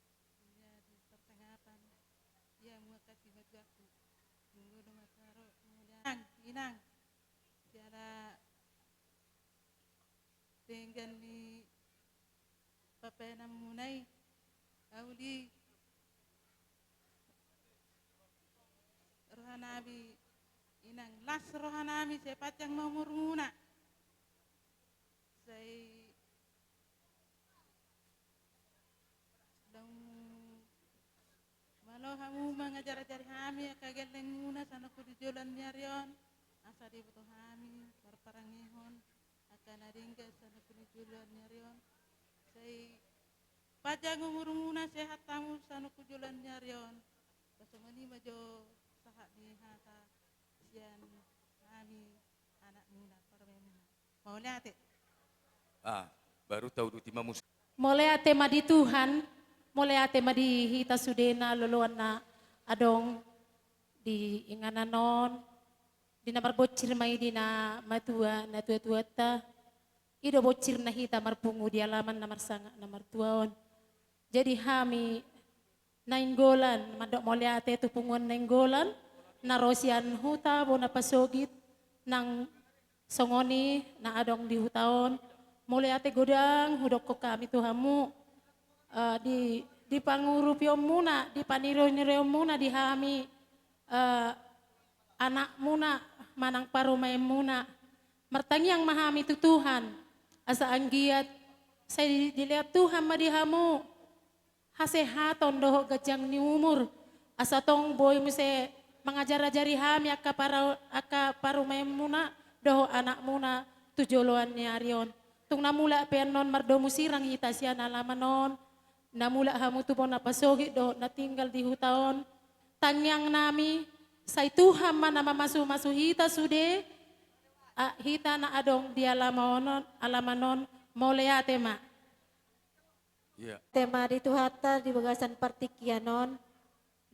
ia di partangapan, ia muakan si matuaku. Nunggolo mataro, inang, inang. Siala denggan ni papaenanmuna i, auli rohanami, inang las rohanami, sai panjang ma umurmuna. Sai dang malo hamu mangajar-ajari hami angka gellengmuna sanongku di joloan ni ari on, asa diboto hami parparangehon angka na denggan sanongku di joloan ni ari on. Sai panjang umurmuna, sehat hamu sanongku joloan ni ari on. Songon i ma jo sahat ni hata sian hami anakmuna, parumaenmuna. Mauliate. Ah, baru tauduti ma musik. Mauliate ma di Tuhan, mauliate ma di hita sudena loloan na adong di inganan on, di na marbonsir ma i di na matua, na tua-tuanta. I do bonsirna hita marpungu di alaman na marsangap na martua on. Jadi hami Nainggolan, mandok mauliate tu punguan Nainggolan, na ro sian huta Bona Pasogit, nang songon i na adong di huta on. Mauliate godang hudokkon hami tu hamu, eh, di, di pangurupionmuna, di paniroi-niroionmuna di hami, eh, anakmuna, manang parumaenmuna. Martangiang ma hami tu Tuhan, asa anggiat sai dilehon Tuhan ma di hamu hasehaton dohot ganjang ni umur, asa tong boi muse mangajar-ajari hami angka para-, angka parumaenmuna dohot anakmuna tu joloan ni ari on. Tung na mulak pe annon mardomu sirang hita sian alaman on, na mulak hamu tu Bona Pasogit dohot na tinggal di huta on. Tangiangnami, sai Tuhan ma na mamasu-masu hita sude, a, hita na adong di alaman on, alaman on, mauliate ma. Ia. Tema di Tuhanta di bagasan partingkian on,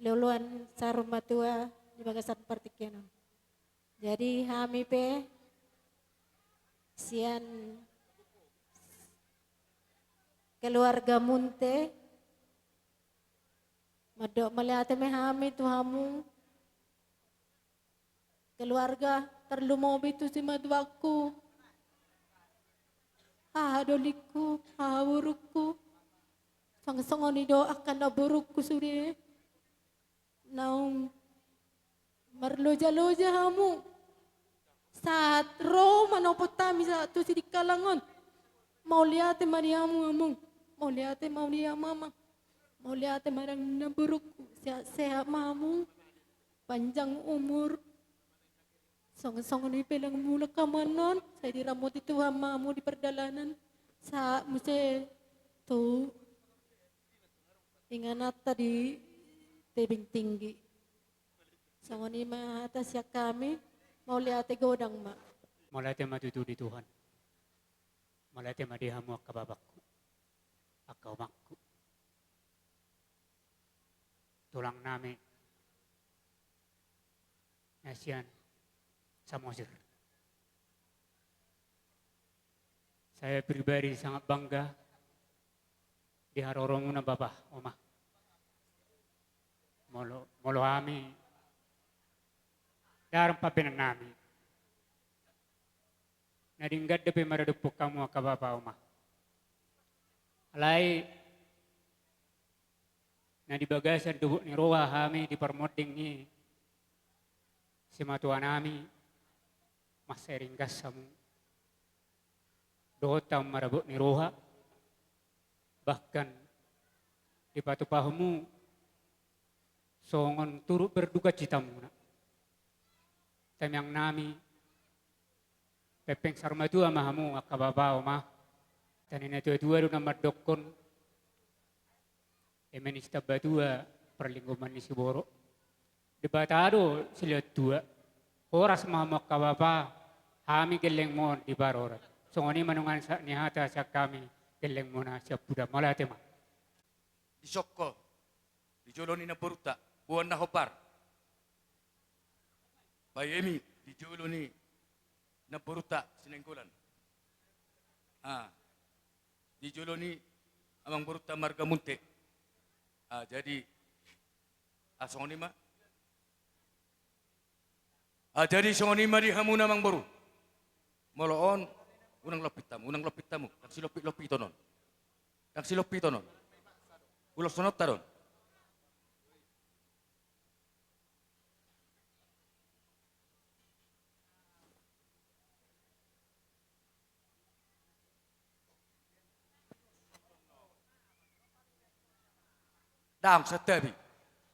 loloan saur matua di bagasan partingkian on. Jadi hami pe sian keluarga Munte, mandok mauliate ma hami tu hamu. Keluarga, tarlumobi tu simatuangku, haha dolingku, haha borungku. Song-, songon i do angka na borungku sude. Naung marloja-loja hamu. Sahat ro manopot hami sahat tu Sidikalang on. Mauliate ma di hamu among. Mauliate ma di hamu amang. Mauliate ma di na borungku. Sehat-sehat ma hamu. Panjang umur. Songon-songon i pe leng mulak hamu annon, sai diramoti Tuhan ma hamu di pardalanan. Sahat muse tu ingananta di tebing tinggi. Songon i ma hata sian hami, mauliate godang ma. Mauliate ma tutu di Tuhan. Mauliate ma di hamu angka bapakku, angka omangku, tulangnami na sian Samosir. Saya pribadi sangat bangga di haroromuna bapa, oma. Molo, molo hami dalan pambahenannami. Na denggan dope maradophon hamu angka bapa, oma. Alai na di bagasan dobok ni roha hami di parmonding ni simatuanami, mansai ringgas hamu. Dohot hamu marabot ni roha, bahkan dipatupa hamu songon turut berdukacitamuna. Tangiangnami, pempeng saur matua ma hamu angka bapa, oma. Tani na tua-tua do na mandokkon, eme ni Sitambatua parlinggoman ni siborok. Debata do silehon tua. Horas ma hamu angka bapa, hami gellengmuna di parhorasan. Songon i ma nunga sahat ni hata sian hami gellengmuna sian Puda. Mauliate ma. Di son ho, di jolo ni namborunta, boan na hombar. Baen hami di jolo ni namborunta si Nainggolan. Ah, di jolo ni amangborunta marga Munte. Ah, jadi, ah, songon i ma. Ah, jadi songon i ma di hamuna amangboru. Molo on, unang lompit hamu, unang lompit hamu. Ndang silompit-lompit on on. Ndang silompit on on. Ulos songon on tadon. Ndang, santabi.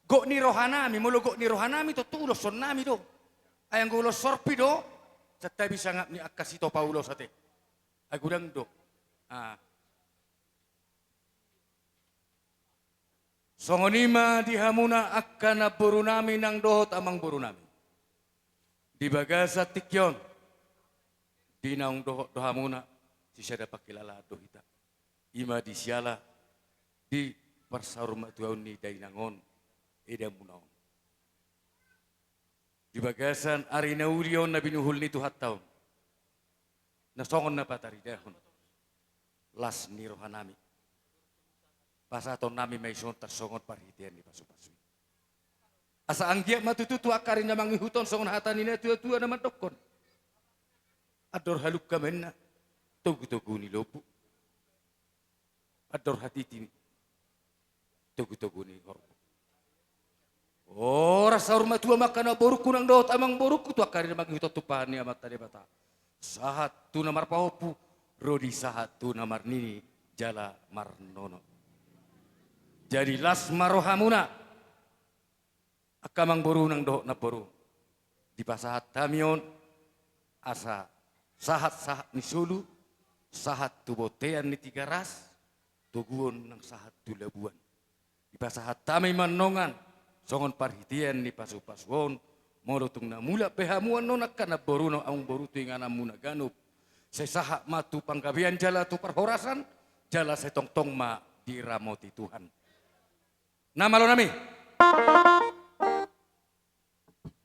Gok ni rohanami, molo gok ni rohanami tontu uloshonnami do. Ai anggo ulos sorpi do, santabi sangap ni angka sitopa ulos ate. Ai godang do. Ah. Songon i ma di hamuna angka namborunami nang dohot amangborunami. Di bagasan tingki on, di naung dohot do hamuna, sisada pangkilalaan do hita. I ma di siala di parsaurmatuaon ni dainang on, edamuna on. Di bagasan ari na uli on na binuhul ni Tuhanta on. Na songon na pataridahon. Las ni rohanami. Pasahatonnami ma i songon tarsongon parhitean ni pasupasu i. Asa anggiat ma tutu tu angka ari na mangihut on songon hata ni natuatua na mandokkon. Andor halumpang ma inna, togutogu ni lombu. Andor hatiti, togutogu ni horbo. Horas saur matua ma angka namborungku nang dohot amangborungku tu angka ari na mangihut on tumpahan ni Amanta Debata. Sahat tu na marpahompu, ro di sahat tu na marnini jala marnono. Jadi las ma rohamuna. Angka amangboru nang dohot namboru, dipasahat hami on asa sahat-sahat ni solu, sahat tu bontean ni Tigaras, toguon nang sahat tu labuan. Dipasahat hami ma annon songon parhitean ni pasupasu on, molo tung na mulak pe hamu annon angka namboru nang amangboru tu ingananmuna ganup, sai sahat ma tu panggabean jala tu parhorasan, jala sai tongtong ma diramoti Tuhan. Na malonami.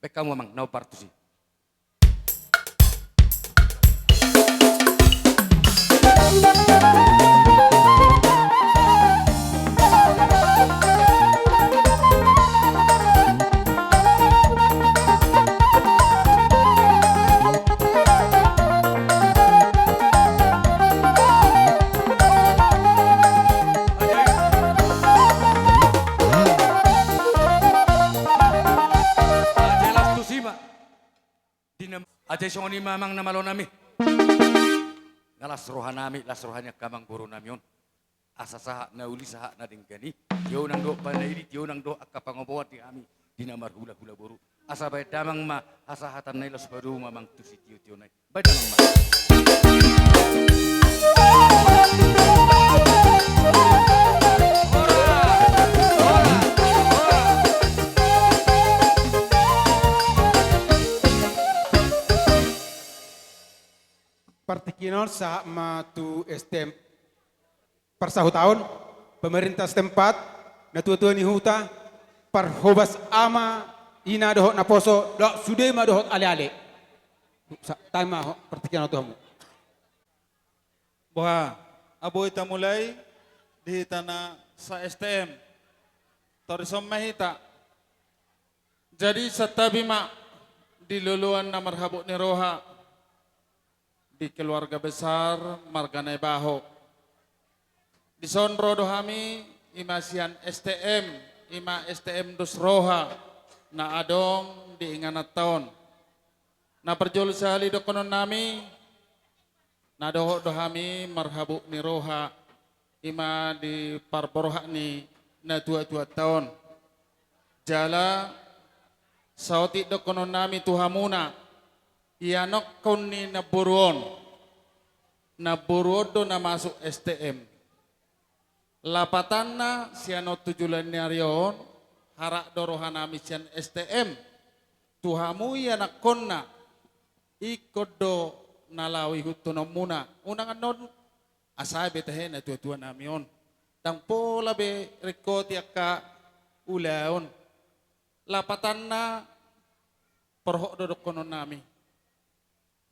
Baen hamu amang, na hombar tusi. Jelas tusi ma. Di na-, ajai songon i ma amang na malonami. Nga las rohanami, las roha ni angka amangborunami on. Asa sahat na uli, sahat na denggan i. Tio nang dohot panaili, tio nang dohot angka pangomoan di hami di na marhulahula boru. Asa baen damang ma hasahatan na i, laos padomu ma amang tu sitiotiona i. Baen damang ma. Partingkian on sahat ma tu S T M parsahutaon, pemerintah setempat, natuatua ni huta, parhobas ama, ina dohot naposo, dohot sude ma dohot aleale. Sa-, taima ho-, partingkian on tu hamu. Boha, abo hita mulai di hita na sa-S T M. Torison ma hita. Jadi santabi ma di loloan na marhabot ni roha. Di keluarga besar marga Naibaho. Dison ro do hami, i ma sian S T M, i ma S T M dos roha na adong di ingananta on. Na parjolo sahali dohononnami, na dohot do hami marhabot ni roha, i ma di parborhat ni natuatuanta on. Jala saotik dohononnami tu hamuna, ianakkon ni namboru on, namboru on do na masuk S T M. Lapatanna sian on tu joloan ni ari on, harat do rohanami sian S T M. Tu hamu ianakkonna, ingkon do na laho ihutkononmuna. Unang annon, asa be tahe natuatuanami on. Ndang pola be ringkoti angka ulaon. Lapatanna porhot do dohononnami.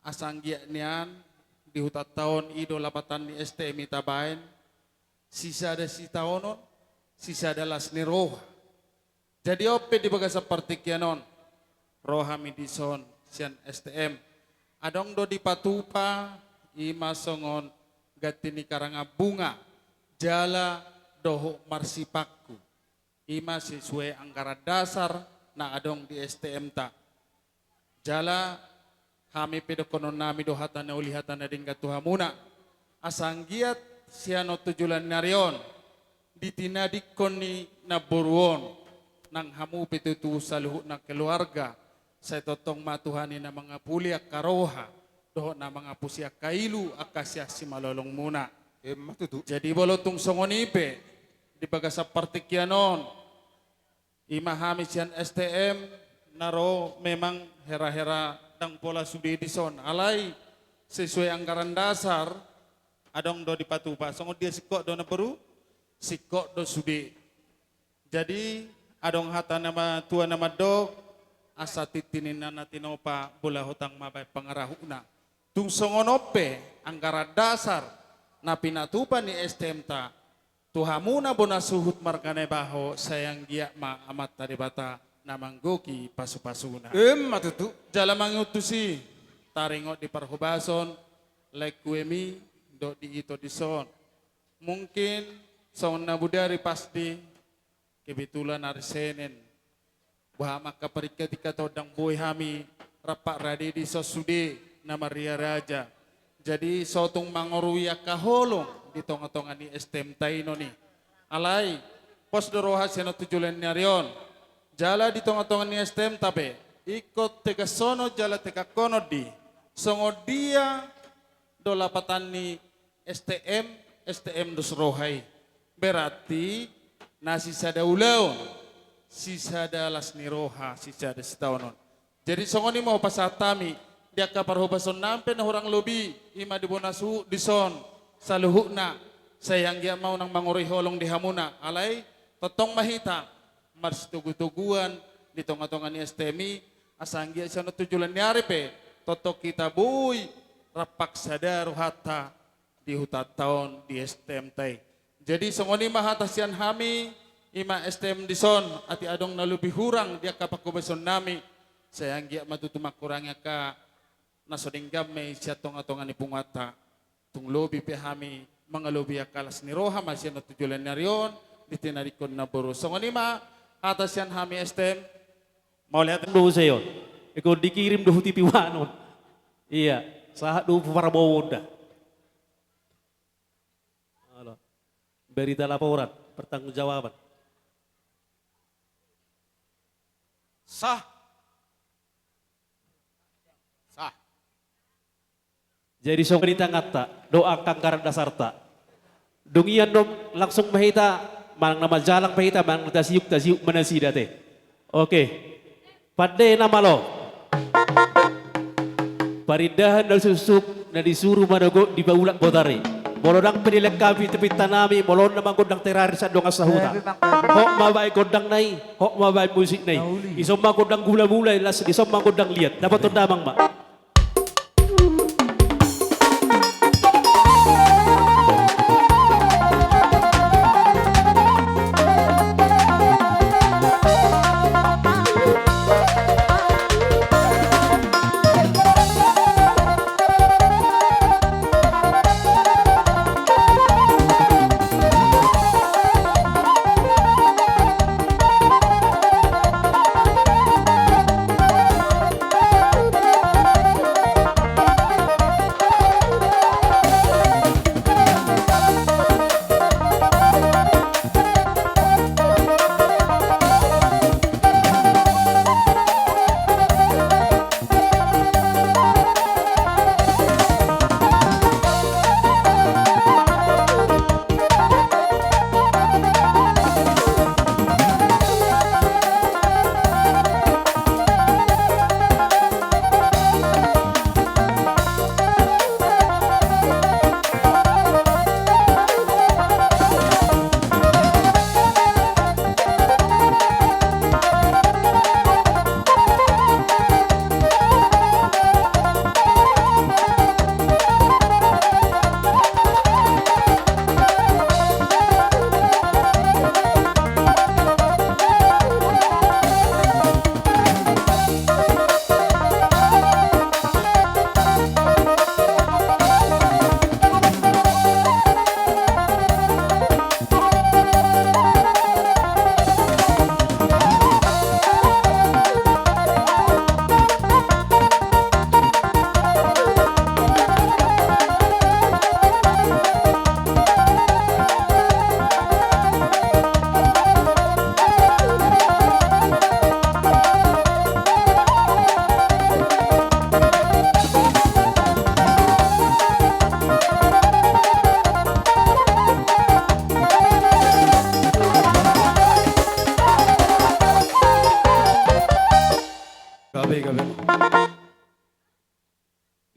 Asa anggiat nian di hutanta on i do lapatan ni S T M i tabaen. Sisada sitaonon, sisada las ni roha. Jadi on pe di bagasan partingkian on, ro hami dison sian S T M. Adong do dipatupa, i ma songon ganti ni karangan bunga, jala dohot marsipangku. I ma sesuai anggaran dasar na adong di S T M-ta. Jala hami pe dohonon nami do hata na uli, hata na denggan tu hamuna. Asa anggiat sian on tu joloan ni ari on, ditinadingkon ni namboru on, nang hamu pe tutu saluhutna keluarga, sai tongtong ma Tuhan i na mangapuli angka roha, dohot na mangapusi angka ilu, angka sian simalolongmuna. Emma tutu. Jadi molo tung songon i pe, di bagasan partingkian on, i ma hami sian S T M, na ro memang hera-hera ndang pola sude dison. Alai sesuai anggaran dasar, adong do dipatupa. Songon dia singkop do namboru? Singkop do sude. Jadi adong hata na ma-, tua na mandok, asa tintin ni na tinopa, bola hotang ma baen pangarahutna. Tung songon on pe, anggaran dasar na pinatupa ni S T M-ta, tu hamuna bona suhut marga Naibaho, sai anggiat ma Amanta Debata na manggohi pasu-pasuna. Emma tutu. Jala mangihuthon tusi, taringot di parhobason, laengku eme dohot di ito dison. Mungkin songon na bodari pasti, kebetulan ari Senen. Boha ma angka paringkattingka, ndang boi hami rap rade dison sude na marria raja. Jadi so tung mangorui angka holong di tonga-tonga ni S T M-ta i non i. Alai pos do roha sian on tu joloan ni ari on. Jala di tonga-tonga ni S T M-ta pe, ingkon tegashonon jala tegakkonon di, songon dia do lapatan ni S T M, S T M dos roha i. Berarti na sisada ulaon, sisada las ni roha, sisada sitaonon. Jadi songon i ma hupasahat hami di angka parhobason nami pe na hurang lobi, i ma di bona suhut dison, saluhutna, sai anggiat ma unang mangorui holong di hamuna. Alai tongtong ma hita marsitogu-toguan di tonga-tonga ni S T M i, asa anggiat sian on tu joloan ni ari pe, tongtong hita boi rap sada rohanta di hutanta on, di S T M-ta i. Jadi songon i ma hata sian hami, i ma S T M dison, atik adong na lobi hurang di angka parhobason nami, sai anggiat ma tutu mangkurangi angka na so denggan ma i sian tonga-tonga ni punguanta. Tung lobi pe hami mangalobi angka las ni roha ma sian on tu joloan ni ari on, ditinadingkon ni namboru. Songon i ma hata sian hami S T M. Mauliate. Dohot ise on? Ingkon dikirim do tu T V One on. Iya, sahat do tu Prabowo da. Halo. Berita laporan, pertanggungjawaban. Sah. Sah. Jadi songon i tangihonta dohot angka anggaran dasarta. Dung i annon langsung ma hita, manang na manjalang pe hita, manang na tasiuk, tasiuk ma nasida te. Oke. Pande na malo. Parindahan na suksuk, na disuru manogot, dipaulak botari. Molo ndang pe dilengkapi tu pintanami, molo on na manggondang terakhir sian dongan sahuta. Hot ma baen gondangna i, hot ma baen musikna i. Dison ma gondang gula-gula, las, dison ma gondang liat. Dapothon damang ma.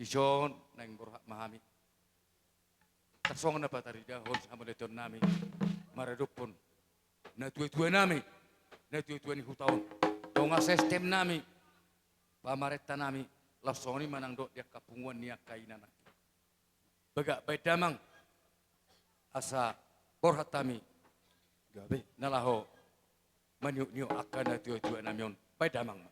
Dison naeng borhat ma hami. Tarsongon na pataridahon hamauliateonnami maradophon natuatuanami, natuatua ni huta on, tonga sistemnami, pamarentanami, laos songon i ma nang dohot di angka punguan ni angka ina nangkin. Bagak baen damang asa borhat hami gabe na laho maniukniuk angka natuatuanami on. Baen damang ma.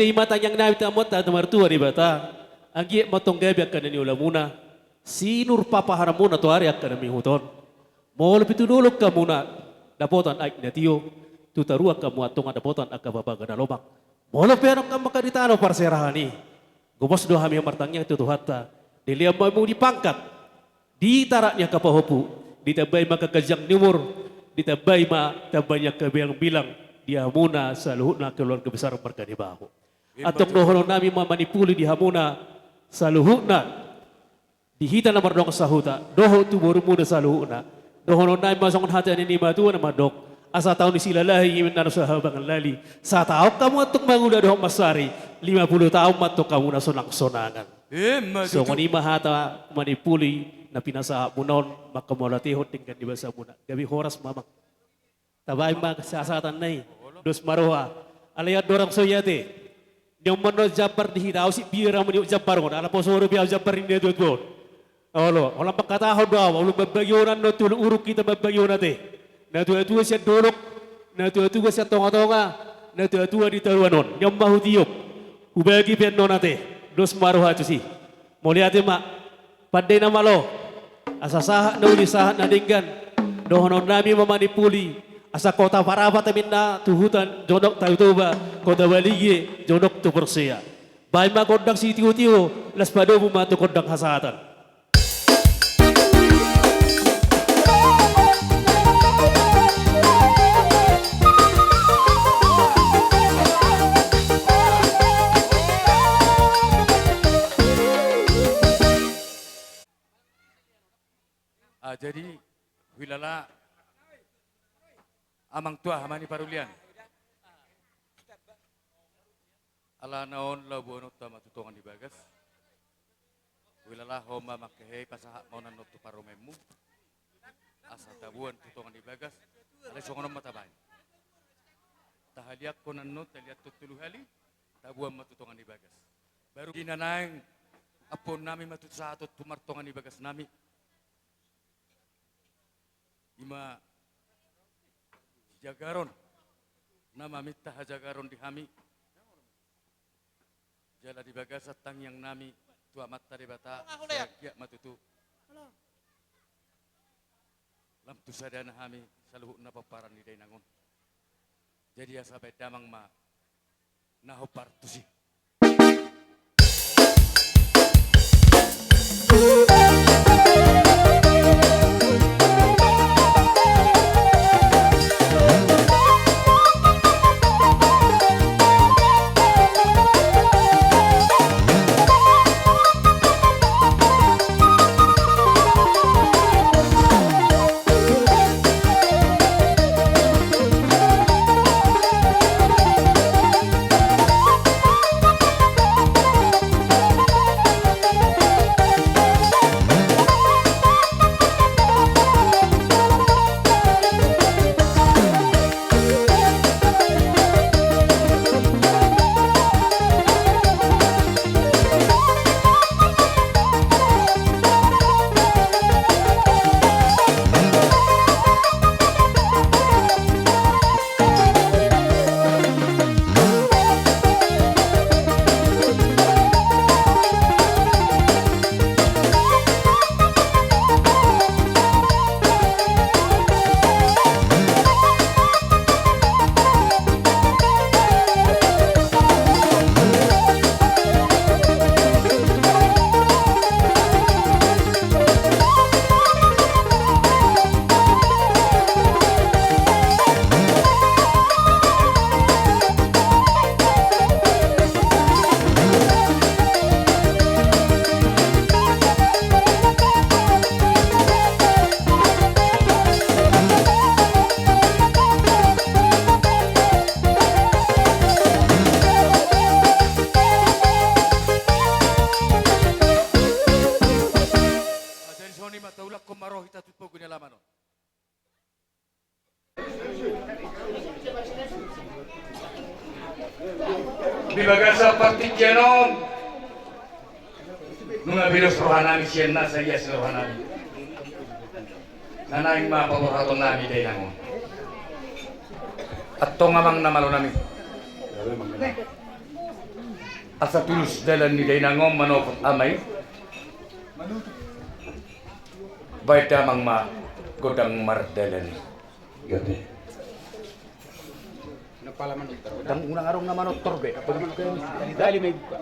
Ite i ma tangiangnami tu Amanta na martua Debata, anggiat ma tong gabe angka na niulamuna, sinur papaharamuna tu ari angka na mangihut on. Molo pe tu dolok hamuna dapotan aek na tio, tu toruan hamu antong dapotan angka babaga na lomak. Molo pe adong hamu angka di tano parserahan i, gomos do hami martangiang tu Tuhanta, dilehon ma hamu di pangkat, di tarak ni angka pahompu, ditambai ma angka ganjang ni umur, ditambai ma tamba ni angka bilangbilang di hamuna saluhutna keluarga besar marga Debata. Antong dohononnami ma manimpuli di hamuna saluhutna, di hita na mardongan sahuta dohot tu borumuna saluhutna. Dohononnami ma songon hata ni natuatua na mandok: Asa tao ni silalahi ima na so habangan lali, sataon hamu antong mangula dohot mansari, lima pulu taon ma antong hamu na sonang sonangan. Ima tutu. Songon i ma hata manimpuli na pinasahatmuna on, manghamauliatehon denggan ni basamuna. Gabe horas ma, Amang. Tabaen ma hasahatan na i, dos ma roha. Alai andorang so i ate, nion ma annon jambar di hita, au sipir au maniop jambar on, ala poso dope au jambar ni natuatua on. Olo, holan manghatahon do au, olo, mambagi on annon tu uruk hita, mambagi on ate. Natuatua sian dolok, natuatua sian tongatonga, natuatua di toruan on. Nion ma hutiop, hubagi pe annon ate. Dos ma roha tusi. Mauliate ma. Pande na malo, asa sahat na uli, sahat na denggan. Dohononnami ma manimpuli, asa kota parapat aminna tu huta jonok tu Toba, kota balige jonok tu porsea. Baen ma gondang sitiotio, laos padomu ma tu gondang hasahatan. Ah, jadi, huilala amang tua hama ni parulian. Ala na on laho boanonta ma tu tonga ni bagas. Huilala ho ma mangkehe, pasahat ma on annon tu parumaenmu. Asa taboan tu tonga ni bagas. Alai songon on ma tabaen. Tahaliangkon annon, tahaliangkon tolu hali. Taboan ma tu tonga ni bagas. Baru di na naeng ampuonnami ma tutu sahat tu martonga ni bagasnami. I ma sijagaron na maminta hajagaron di hami. Jala di bagasan tangiangnami tu Amanta Debata, sai anggiat ma tutu lam tu sadana hami saluhutna pomparan ni dainang on. Jadi asa baen damang ma na hombar tusi. Jadi songon i ma, taulakhon ma roha hita tu pogu ni alaman on. Di bagasan partingkian on, nunga bilos rohanami sian nasa ias ni rohanami. Na naeng ma paborhatonnami dainang on. Antong amang na malonami, asa tulus dalan ni dainang on manopot ama i. Baen damang ma godang mardalan i. Ndang unang adong na manortor be. Tali ma ibuka.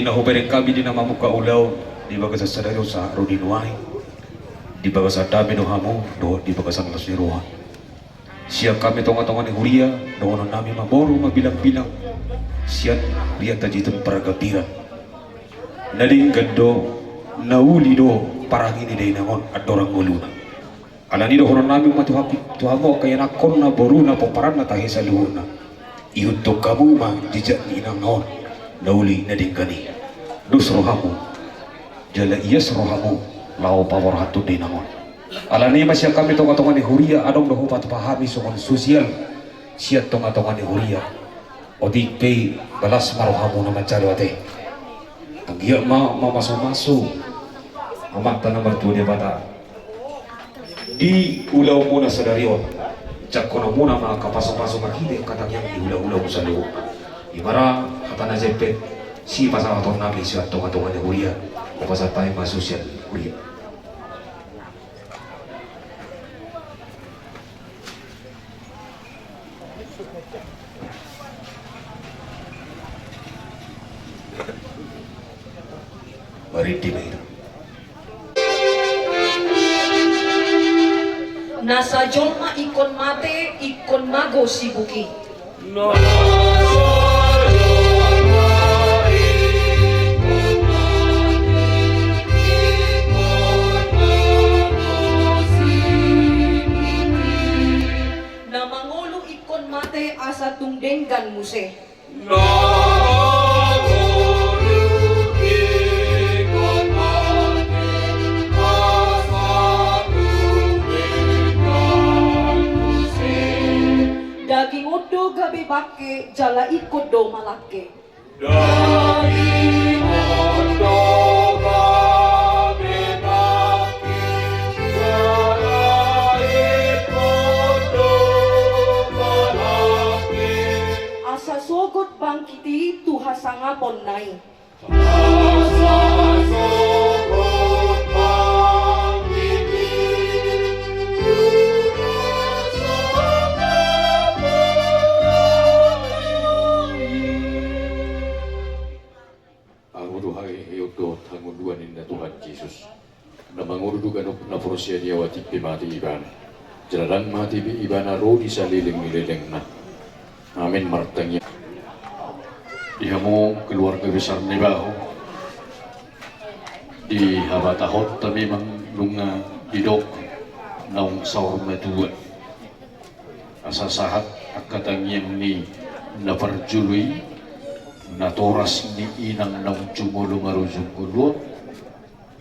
Hubereng hami di na mamungka ulaon di bagasan sadari on sahat ro di nuaeng, di bagasan dame do hamu dohot di bagasan las ni roha. Sian hami tongatonga ni huria, dohonon nami ma boru ma bilangbilang sian huria Tajitung Pargambiran. Na denggan do, na uli do parange ni dainang on andorang ngoluna. Alani i dohonon nami ma tu hamu, tu hamu angka ianakhonna, boruna, pomparanna, tahe saluhutna. Ihuthon hamu ma jejak ni inangna on na uli na denggan i. Dos rohamu jala ias rohamu laho paborhathon dainang on. Alani i ma sian hami tongatonga ni huria, adong do hupatupa hami songon sosial sian tongatonga ni huria. Otik pe i, las ma rohamuna manjalo ate. Anggiat ma mamasumasu Amanta na martua Debata di ulaonmuna sadari on. Jangkononmuna ma angka pasupasu marhite angka tangiang ni hulahula saluhutna. Ima ra hata na jempek, sipasahaton nami sian tongatonga ni huria. Hupasahat hami ma sosial huria. Marende ma hira. Na sajolma ingkon mate, ingkon mago sibuk i. Na mangolu ingkon mate asa tung denggan muse. Daging on do gabe bangke jala ingkon do malangke. Asa sogot bangkit i tu hasangaponna i. Ahu do haheheon dohot hangoluan, ninna Tuhan Jesus. Na mangolu do ganup na porsea di Ahu, atik pe mate ibana, jala ndang mate be ibana ro di saleleng ni lelengna. Amen. Martangiang. Di hamu keluarga besar Nebaho, dihabatahonta memang nunga didok naung saur matua. Asa sahat angka tangiang ni na parjolo i, natoras ni inang naung jumolo marujung ngolu on,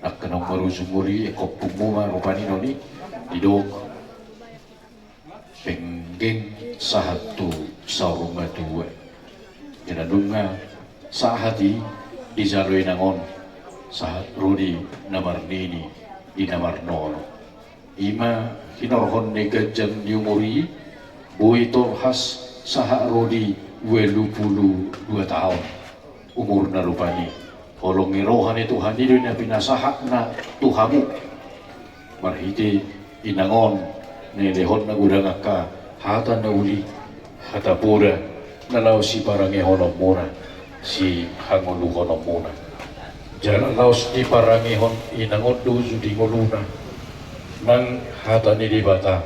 angka naung marujung ngolu i, ingkon pungmu ma rupani noni didok penggeng sahat tu saur matua. Jala nunga sahat i dijalo inang on, sahat ro di na marnini, di na marnono. Ima hinorhon ni ganjang ni umur i, boi torhas sahat ro di ualu pulu dua taon umurna rupani. Holong ni roha ni Tuhan i do na pinasahatna tu hamu marhite inang on, na nilehonna godang angka hata na uli, hata poda, na laos siparangehononmuna, sihangoluhononmuna. Jala laos diparangehon inang on do uju di ngoluna nang hata ni Debata.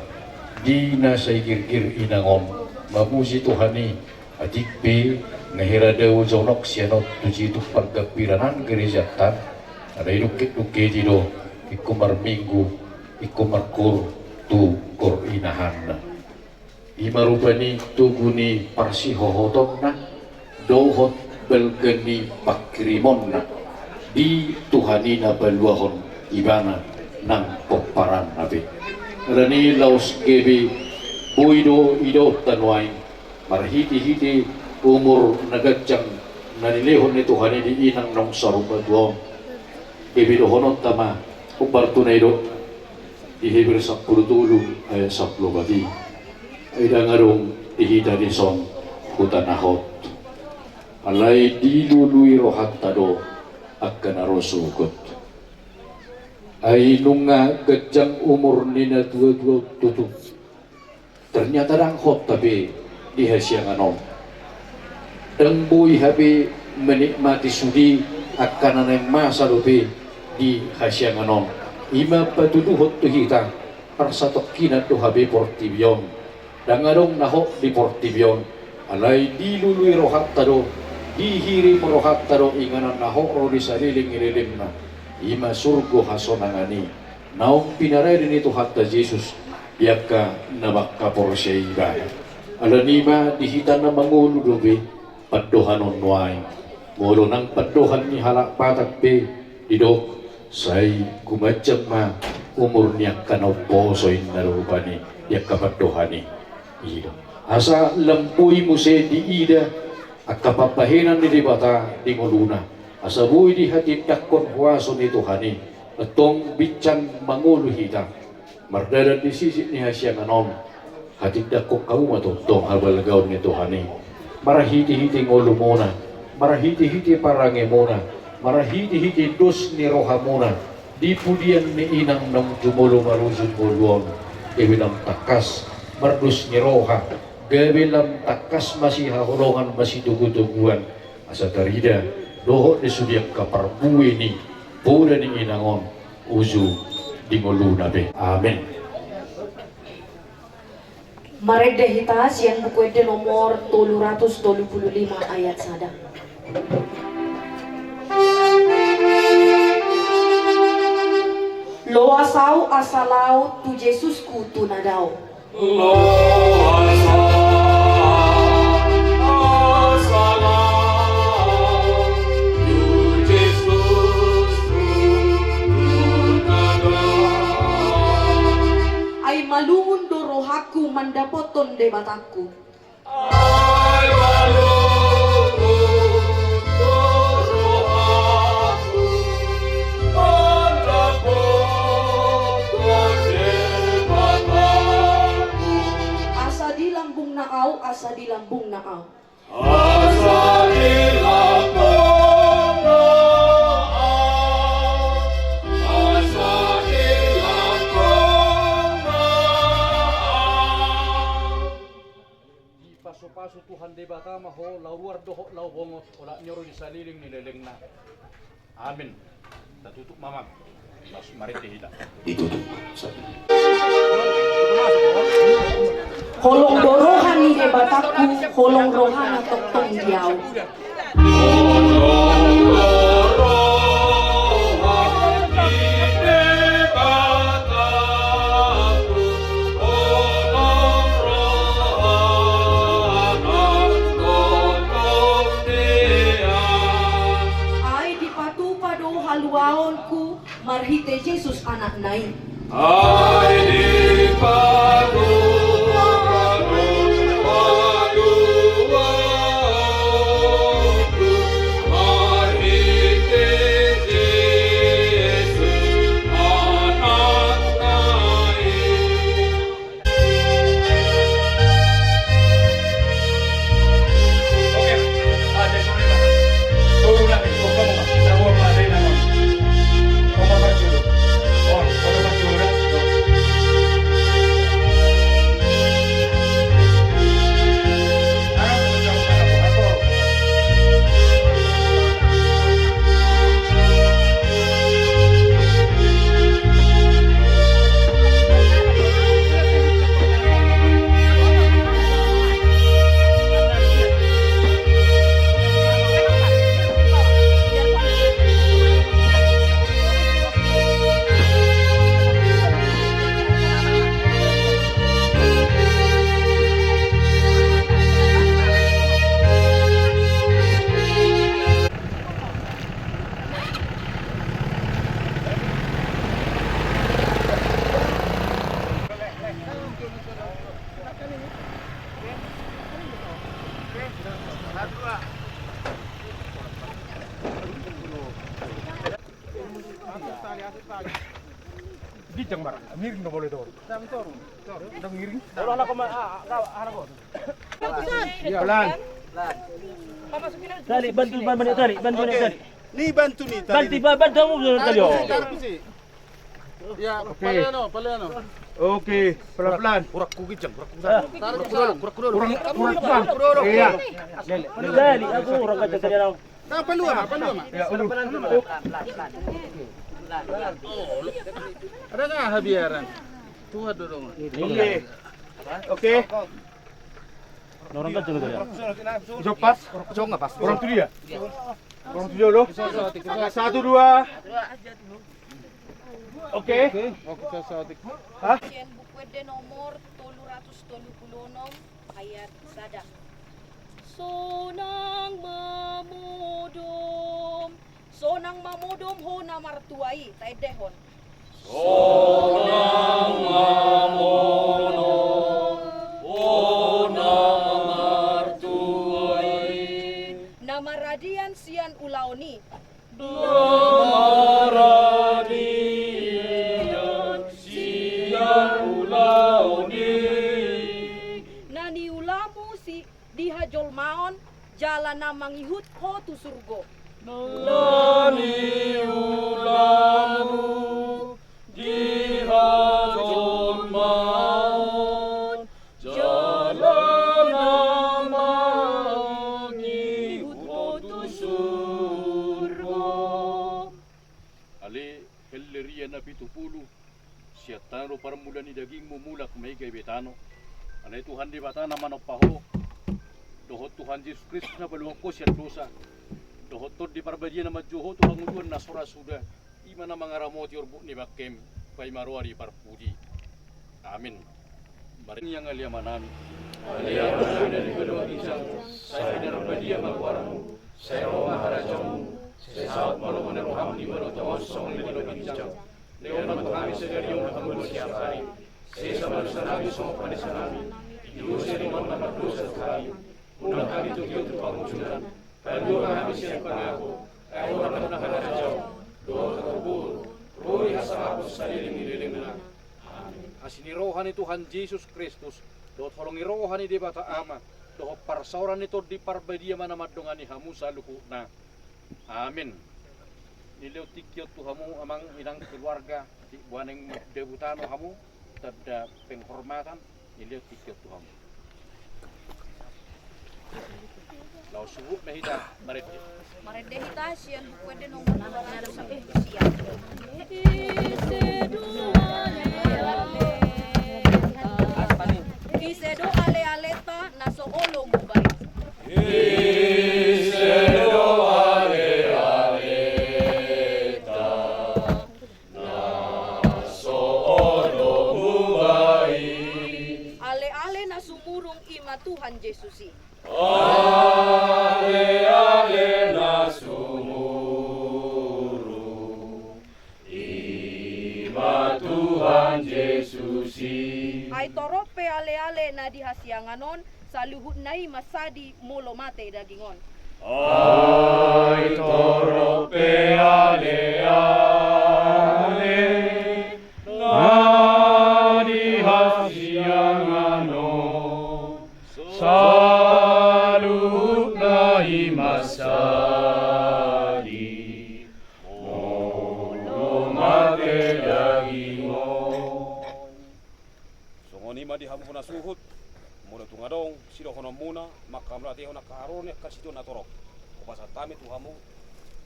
Di na sai girgir inang on mamuji Tuhan i, atik pe na hira dao jonok sian on tu Jitung Pargambiran, nang gerejanta, alai dungkit-dungkit i do ingkon marminggu, ingkon markoor tu koor inahanna. Ima rupani togu ni parsihohotonna dohot balga ni panghirimonna di Tuhan i na paluahon ibana nang pomparanna pe. Alani laos gabe boi do idaonta nuaeng marhitehite umur na ganjang na nilehon ni Tuhan i di inang naung saur matua on. Gabe dohononta ma, hombar tu na i do di Heber sampulu tolu ayat sampulu opat i: Ai ndang adong di hita dison huta na hot, alai dilului rohanta do angka na ro sogot. Ai nunga ganjang umur ni natuatua on tutu, ternyata ndang hot hape di hasiangan on. Ndang boi hape menikmati sude Angka na naeng masa dope di hasiangan on, i ma patuduhon tu hita, parsatongkinan do hape portibi on. Ndang adong na hot di portibi on, alai dilului rohanta do, dihirim rohanta do inganan na hot ro di saleleng ni lelengna, i ma surgo hasonangan i. Naung pinarade ni Tuhanta Jesus di angka na mangkaporseai ibana. Alani i ma di hita na mangolu dope pandohan on nuaeng. Molo nang pandohan ni halak Batak pe didok, sai gumanjang ma umur ni angka na umposo, inna do rupani di angka pandohan i. I do. Asa lam boi muse diida angka pambahenan ni Debata di ngoluna, asa boi dihatindangkon huaso ni Tuhan i, antong binsan mangolu hita. Mardalan di sisik ni hasiangan on, hatindangkon hamu ma tongtong habalgaon ni Tuhan i. Marhitehite ngolumuna, marhitehite parangemuna, marhitehite dos ni rohamuna, di pudian ni inang naung jumolo marujung ngolu on, gabe lam tangkas mardos ni roha, gabe lam tangkas masihaholongan, masitogutoguan, asa tarida dohot di sude angka parbue ni poda ni inang on uju di ngoluna be. Amen. Marende hita sian Buku Ende nomor tolu ratus tolu pulu lima ayat sada. Loas ahu asa laho tu Jesusku tu na dao. Loas ahu asa laho tu Jesusku tu na dao. Ai malungun do rohangku mandapothon Debatangku. Ai malungun do rohangku mandapothon Debatangku. Asa dilambungna ahu, asa dilambungna ahu. Asa dilambungna ahu, asa dilambungna ahu. Dipasupasu Tuhan Debata ma ho, laho ruar dohot laho bongot, olat ni on ro di saleleng ni lelengna. Amin. Tatutup ma amang. Laos marende hita. Ditutup. Holong do roha ni Debatangku, holong rohana tongtong di ahu. Ai dipatupa do haluaonku marhite Jesus Anakna i. Ai dipatupa do haluaonku marhite Jesus Anakna i. Ginjang, marah. Miring, nggak boleh turun. Udah miring. Kalau anak koma-, ah, ah, anak koma. Ya, pelan. Tali, bantu, bantu, tali, bantu, oke. Tali. Ni bantu ni, tali. Bantu, ni. Ba-, bantu, kamu dulu, tali, oh. Tarik besi, tarik besi. Ya, oke. Paleno, paleno. Oke, pelan-pelan. Urak, urak ku ginjang, urak ku ginjang. Ah. Tarik, urak ku dulu, urak ku dulu. Urak, urak, urak. Urak ku dulu. Iya. Tali, aku urak ginjang tali, aku. Nah, palua ma, palua ma. Ya, ulu. Ada nggak habiaran? Tuhan dorong. Oke. Oke. Nah, orang kan jaga ya. Jok pas. Jok nggak pas. Orang tu dia. Orang tu dia lo. Satu, dua. Oke. Oke. Hah? Sian Buku Ende nomor tolu ratus tolu pulu onom ayat sada. Sonang mamodom, sonang mamodom ho na martua i, taendehon. Sonang mamodom ho na martua i. Na maradian sian ulaon i. Na maradian sian ulaon i. Na niulamu si di hajolmaon, jala na mangihut ho tu surgo. Na niulamu di hajolmaon, jala na mangihut ho tu surgo. Ale Helleria na pitu pulu, sian tano do parmulaan ni dagingmu, mulak ma i gabe tano. Alai Tuhan Debata na manompa ho, dohot Tuhan Jesus Kristus na paluahon ho sian dosa, dohot Tondi Parbadia na manjou ho tu hangoluan na so ra suda, i ma na mangaramoti orbuk ni bangkem, paima roha ni parpudi. Amin. Martangiang ma ale Amanami. Ale Amanami na di banua ginjang, sai pinarbadia ma goarmu, sai ro ma harajaonmu, sai saut ma lomo ni roham di banua tonga on songon na di banua ginjang. Lehon ma tu hami sadari on hangoluan siapari. Sesa ma dosanami songon panesanami di dosa ni angka na mardosa tu hami. Unang hami togihon tu pangunjunan. Palua ma hami sian pangago. Ai Ho do na harajaon, dohot hagogoon, ro di hasangapon saleleng ni lelengna. Amin. Asi ni roha ni Tuhan Jesus Kristus, dohot holong ni roha ni Debata Ama, dohot parsaoran ni Tondi Parbadia ma na mandongani hamu saluhutna. Amin. Dilehon tingki on tu hamu amang inang keluarga, di buaneng dabu tano hamu, tanda penghormatan, dilehon tingki on tu hamu. Laos suhut ma hita marende. Marende hita sian Buku Ende nomor dua ratus sampulu sia. Ise do ale ale. Ise do ale aleta na so olo mubai. Ise do ale aleta na so olo mubai. Ale ale na sumurung i ma Tuhan Jesus i. Ale ale na sumurung i ma Tuhan Jesus i. Ai torop pe ale ale na di hasiangan on, saluhutna i mansadi molo mate daging on. Ai torop pe ale ale na di hasiangan on, saluhutna i mansadi molo mate daging on. Songon i ma di hamu na suhut, molo tung adong sidohononmuna mangkamratehon angka haroro ni angka situan na torop, hupasahat hami tu hamu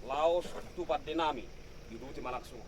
laos tu pandenami, diuduti ma langsung.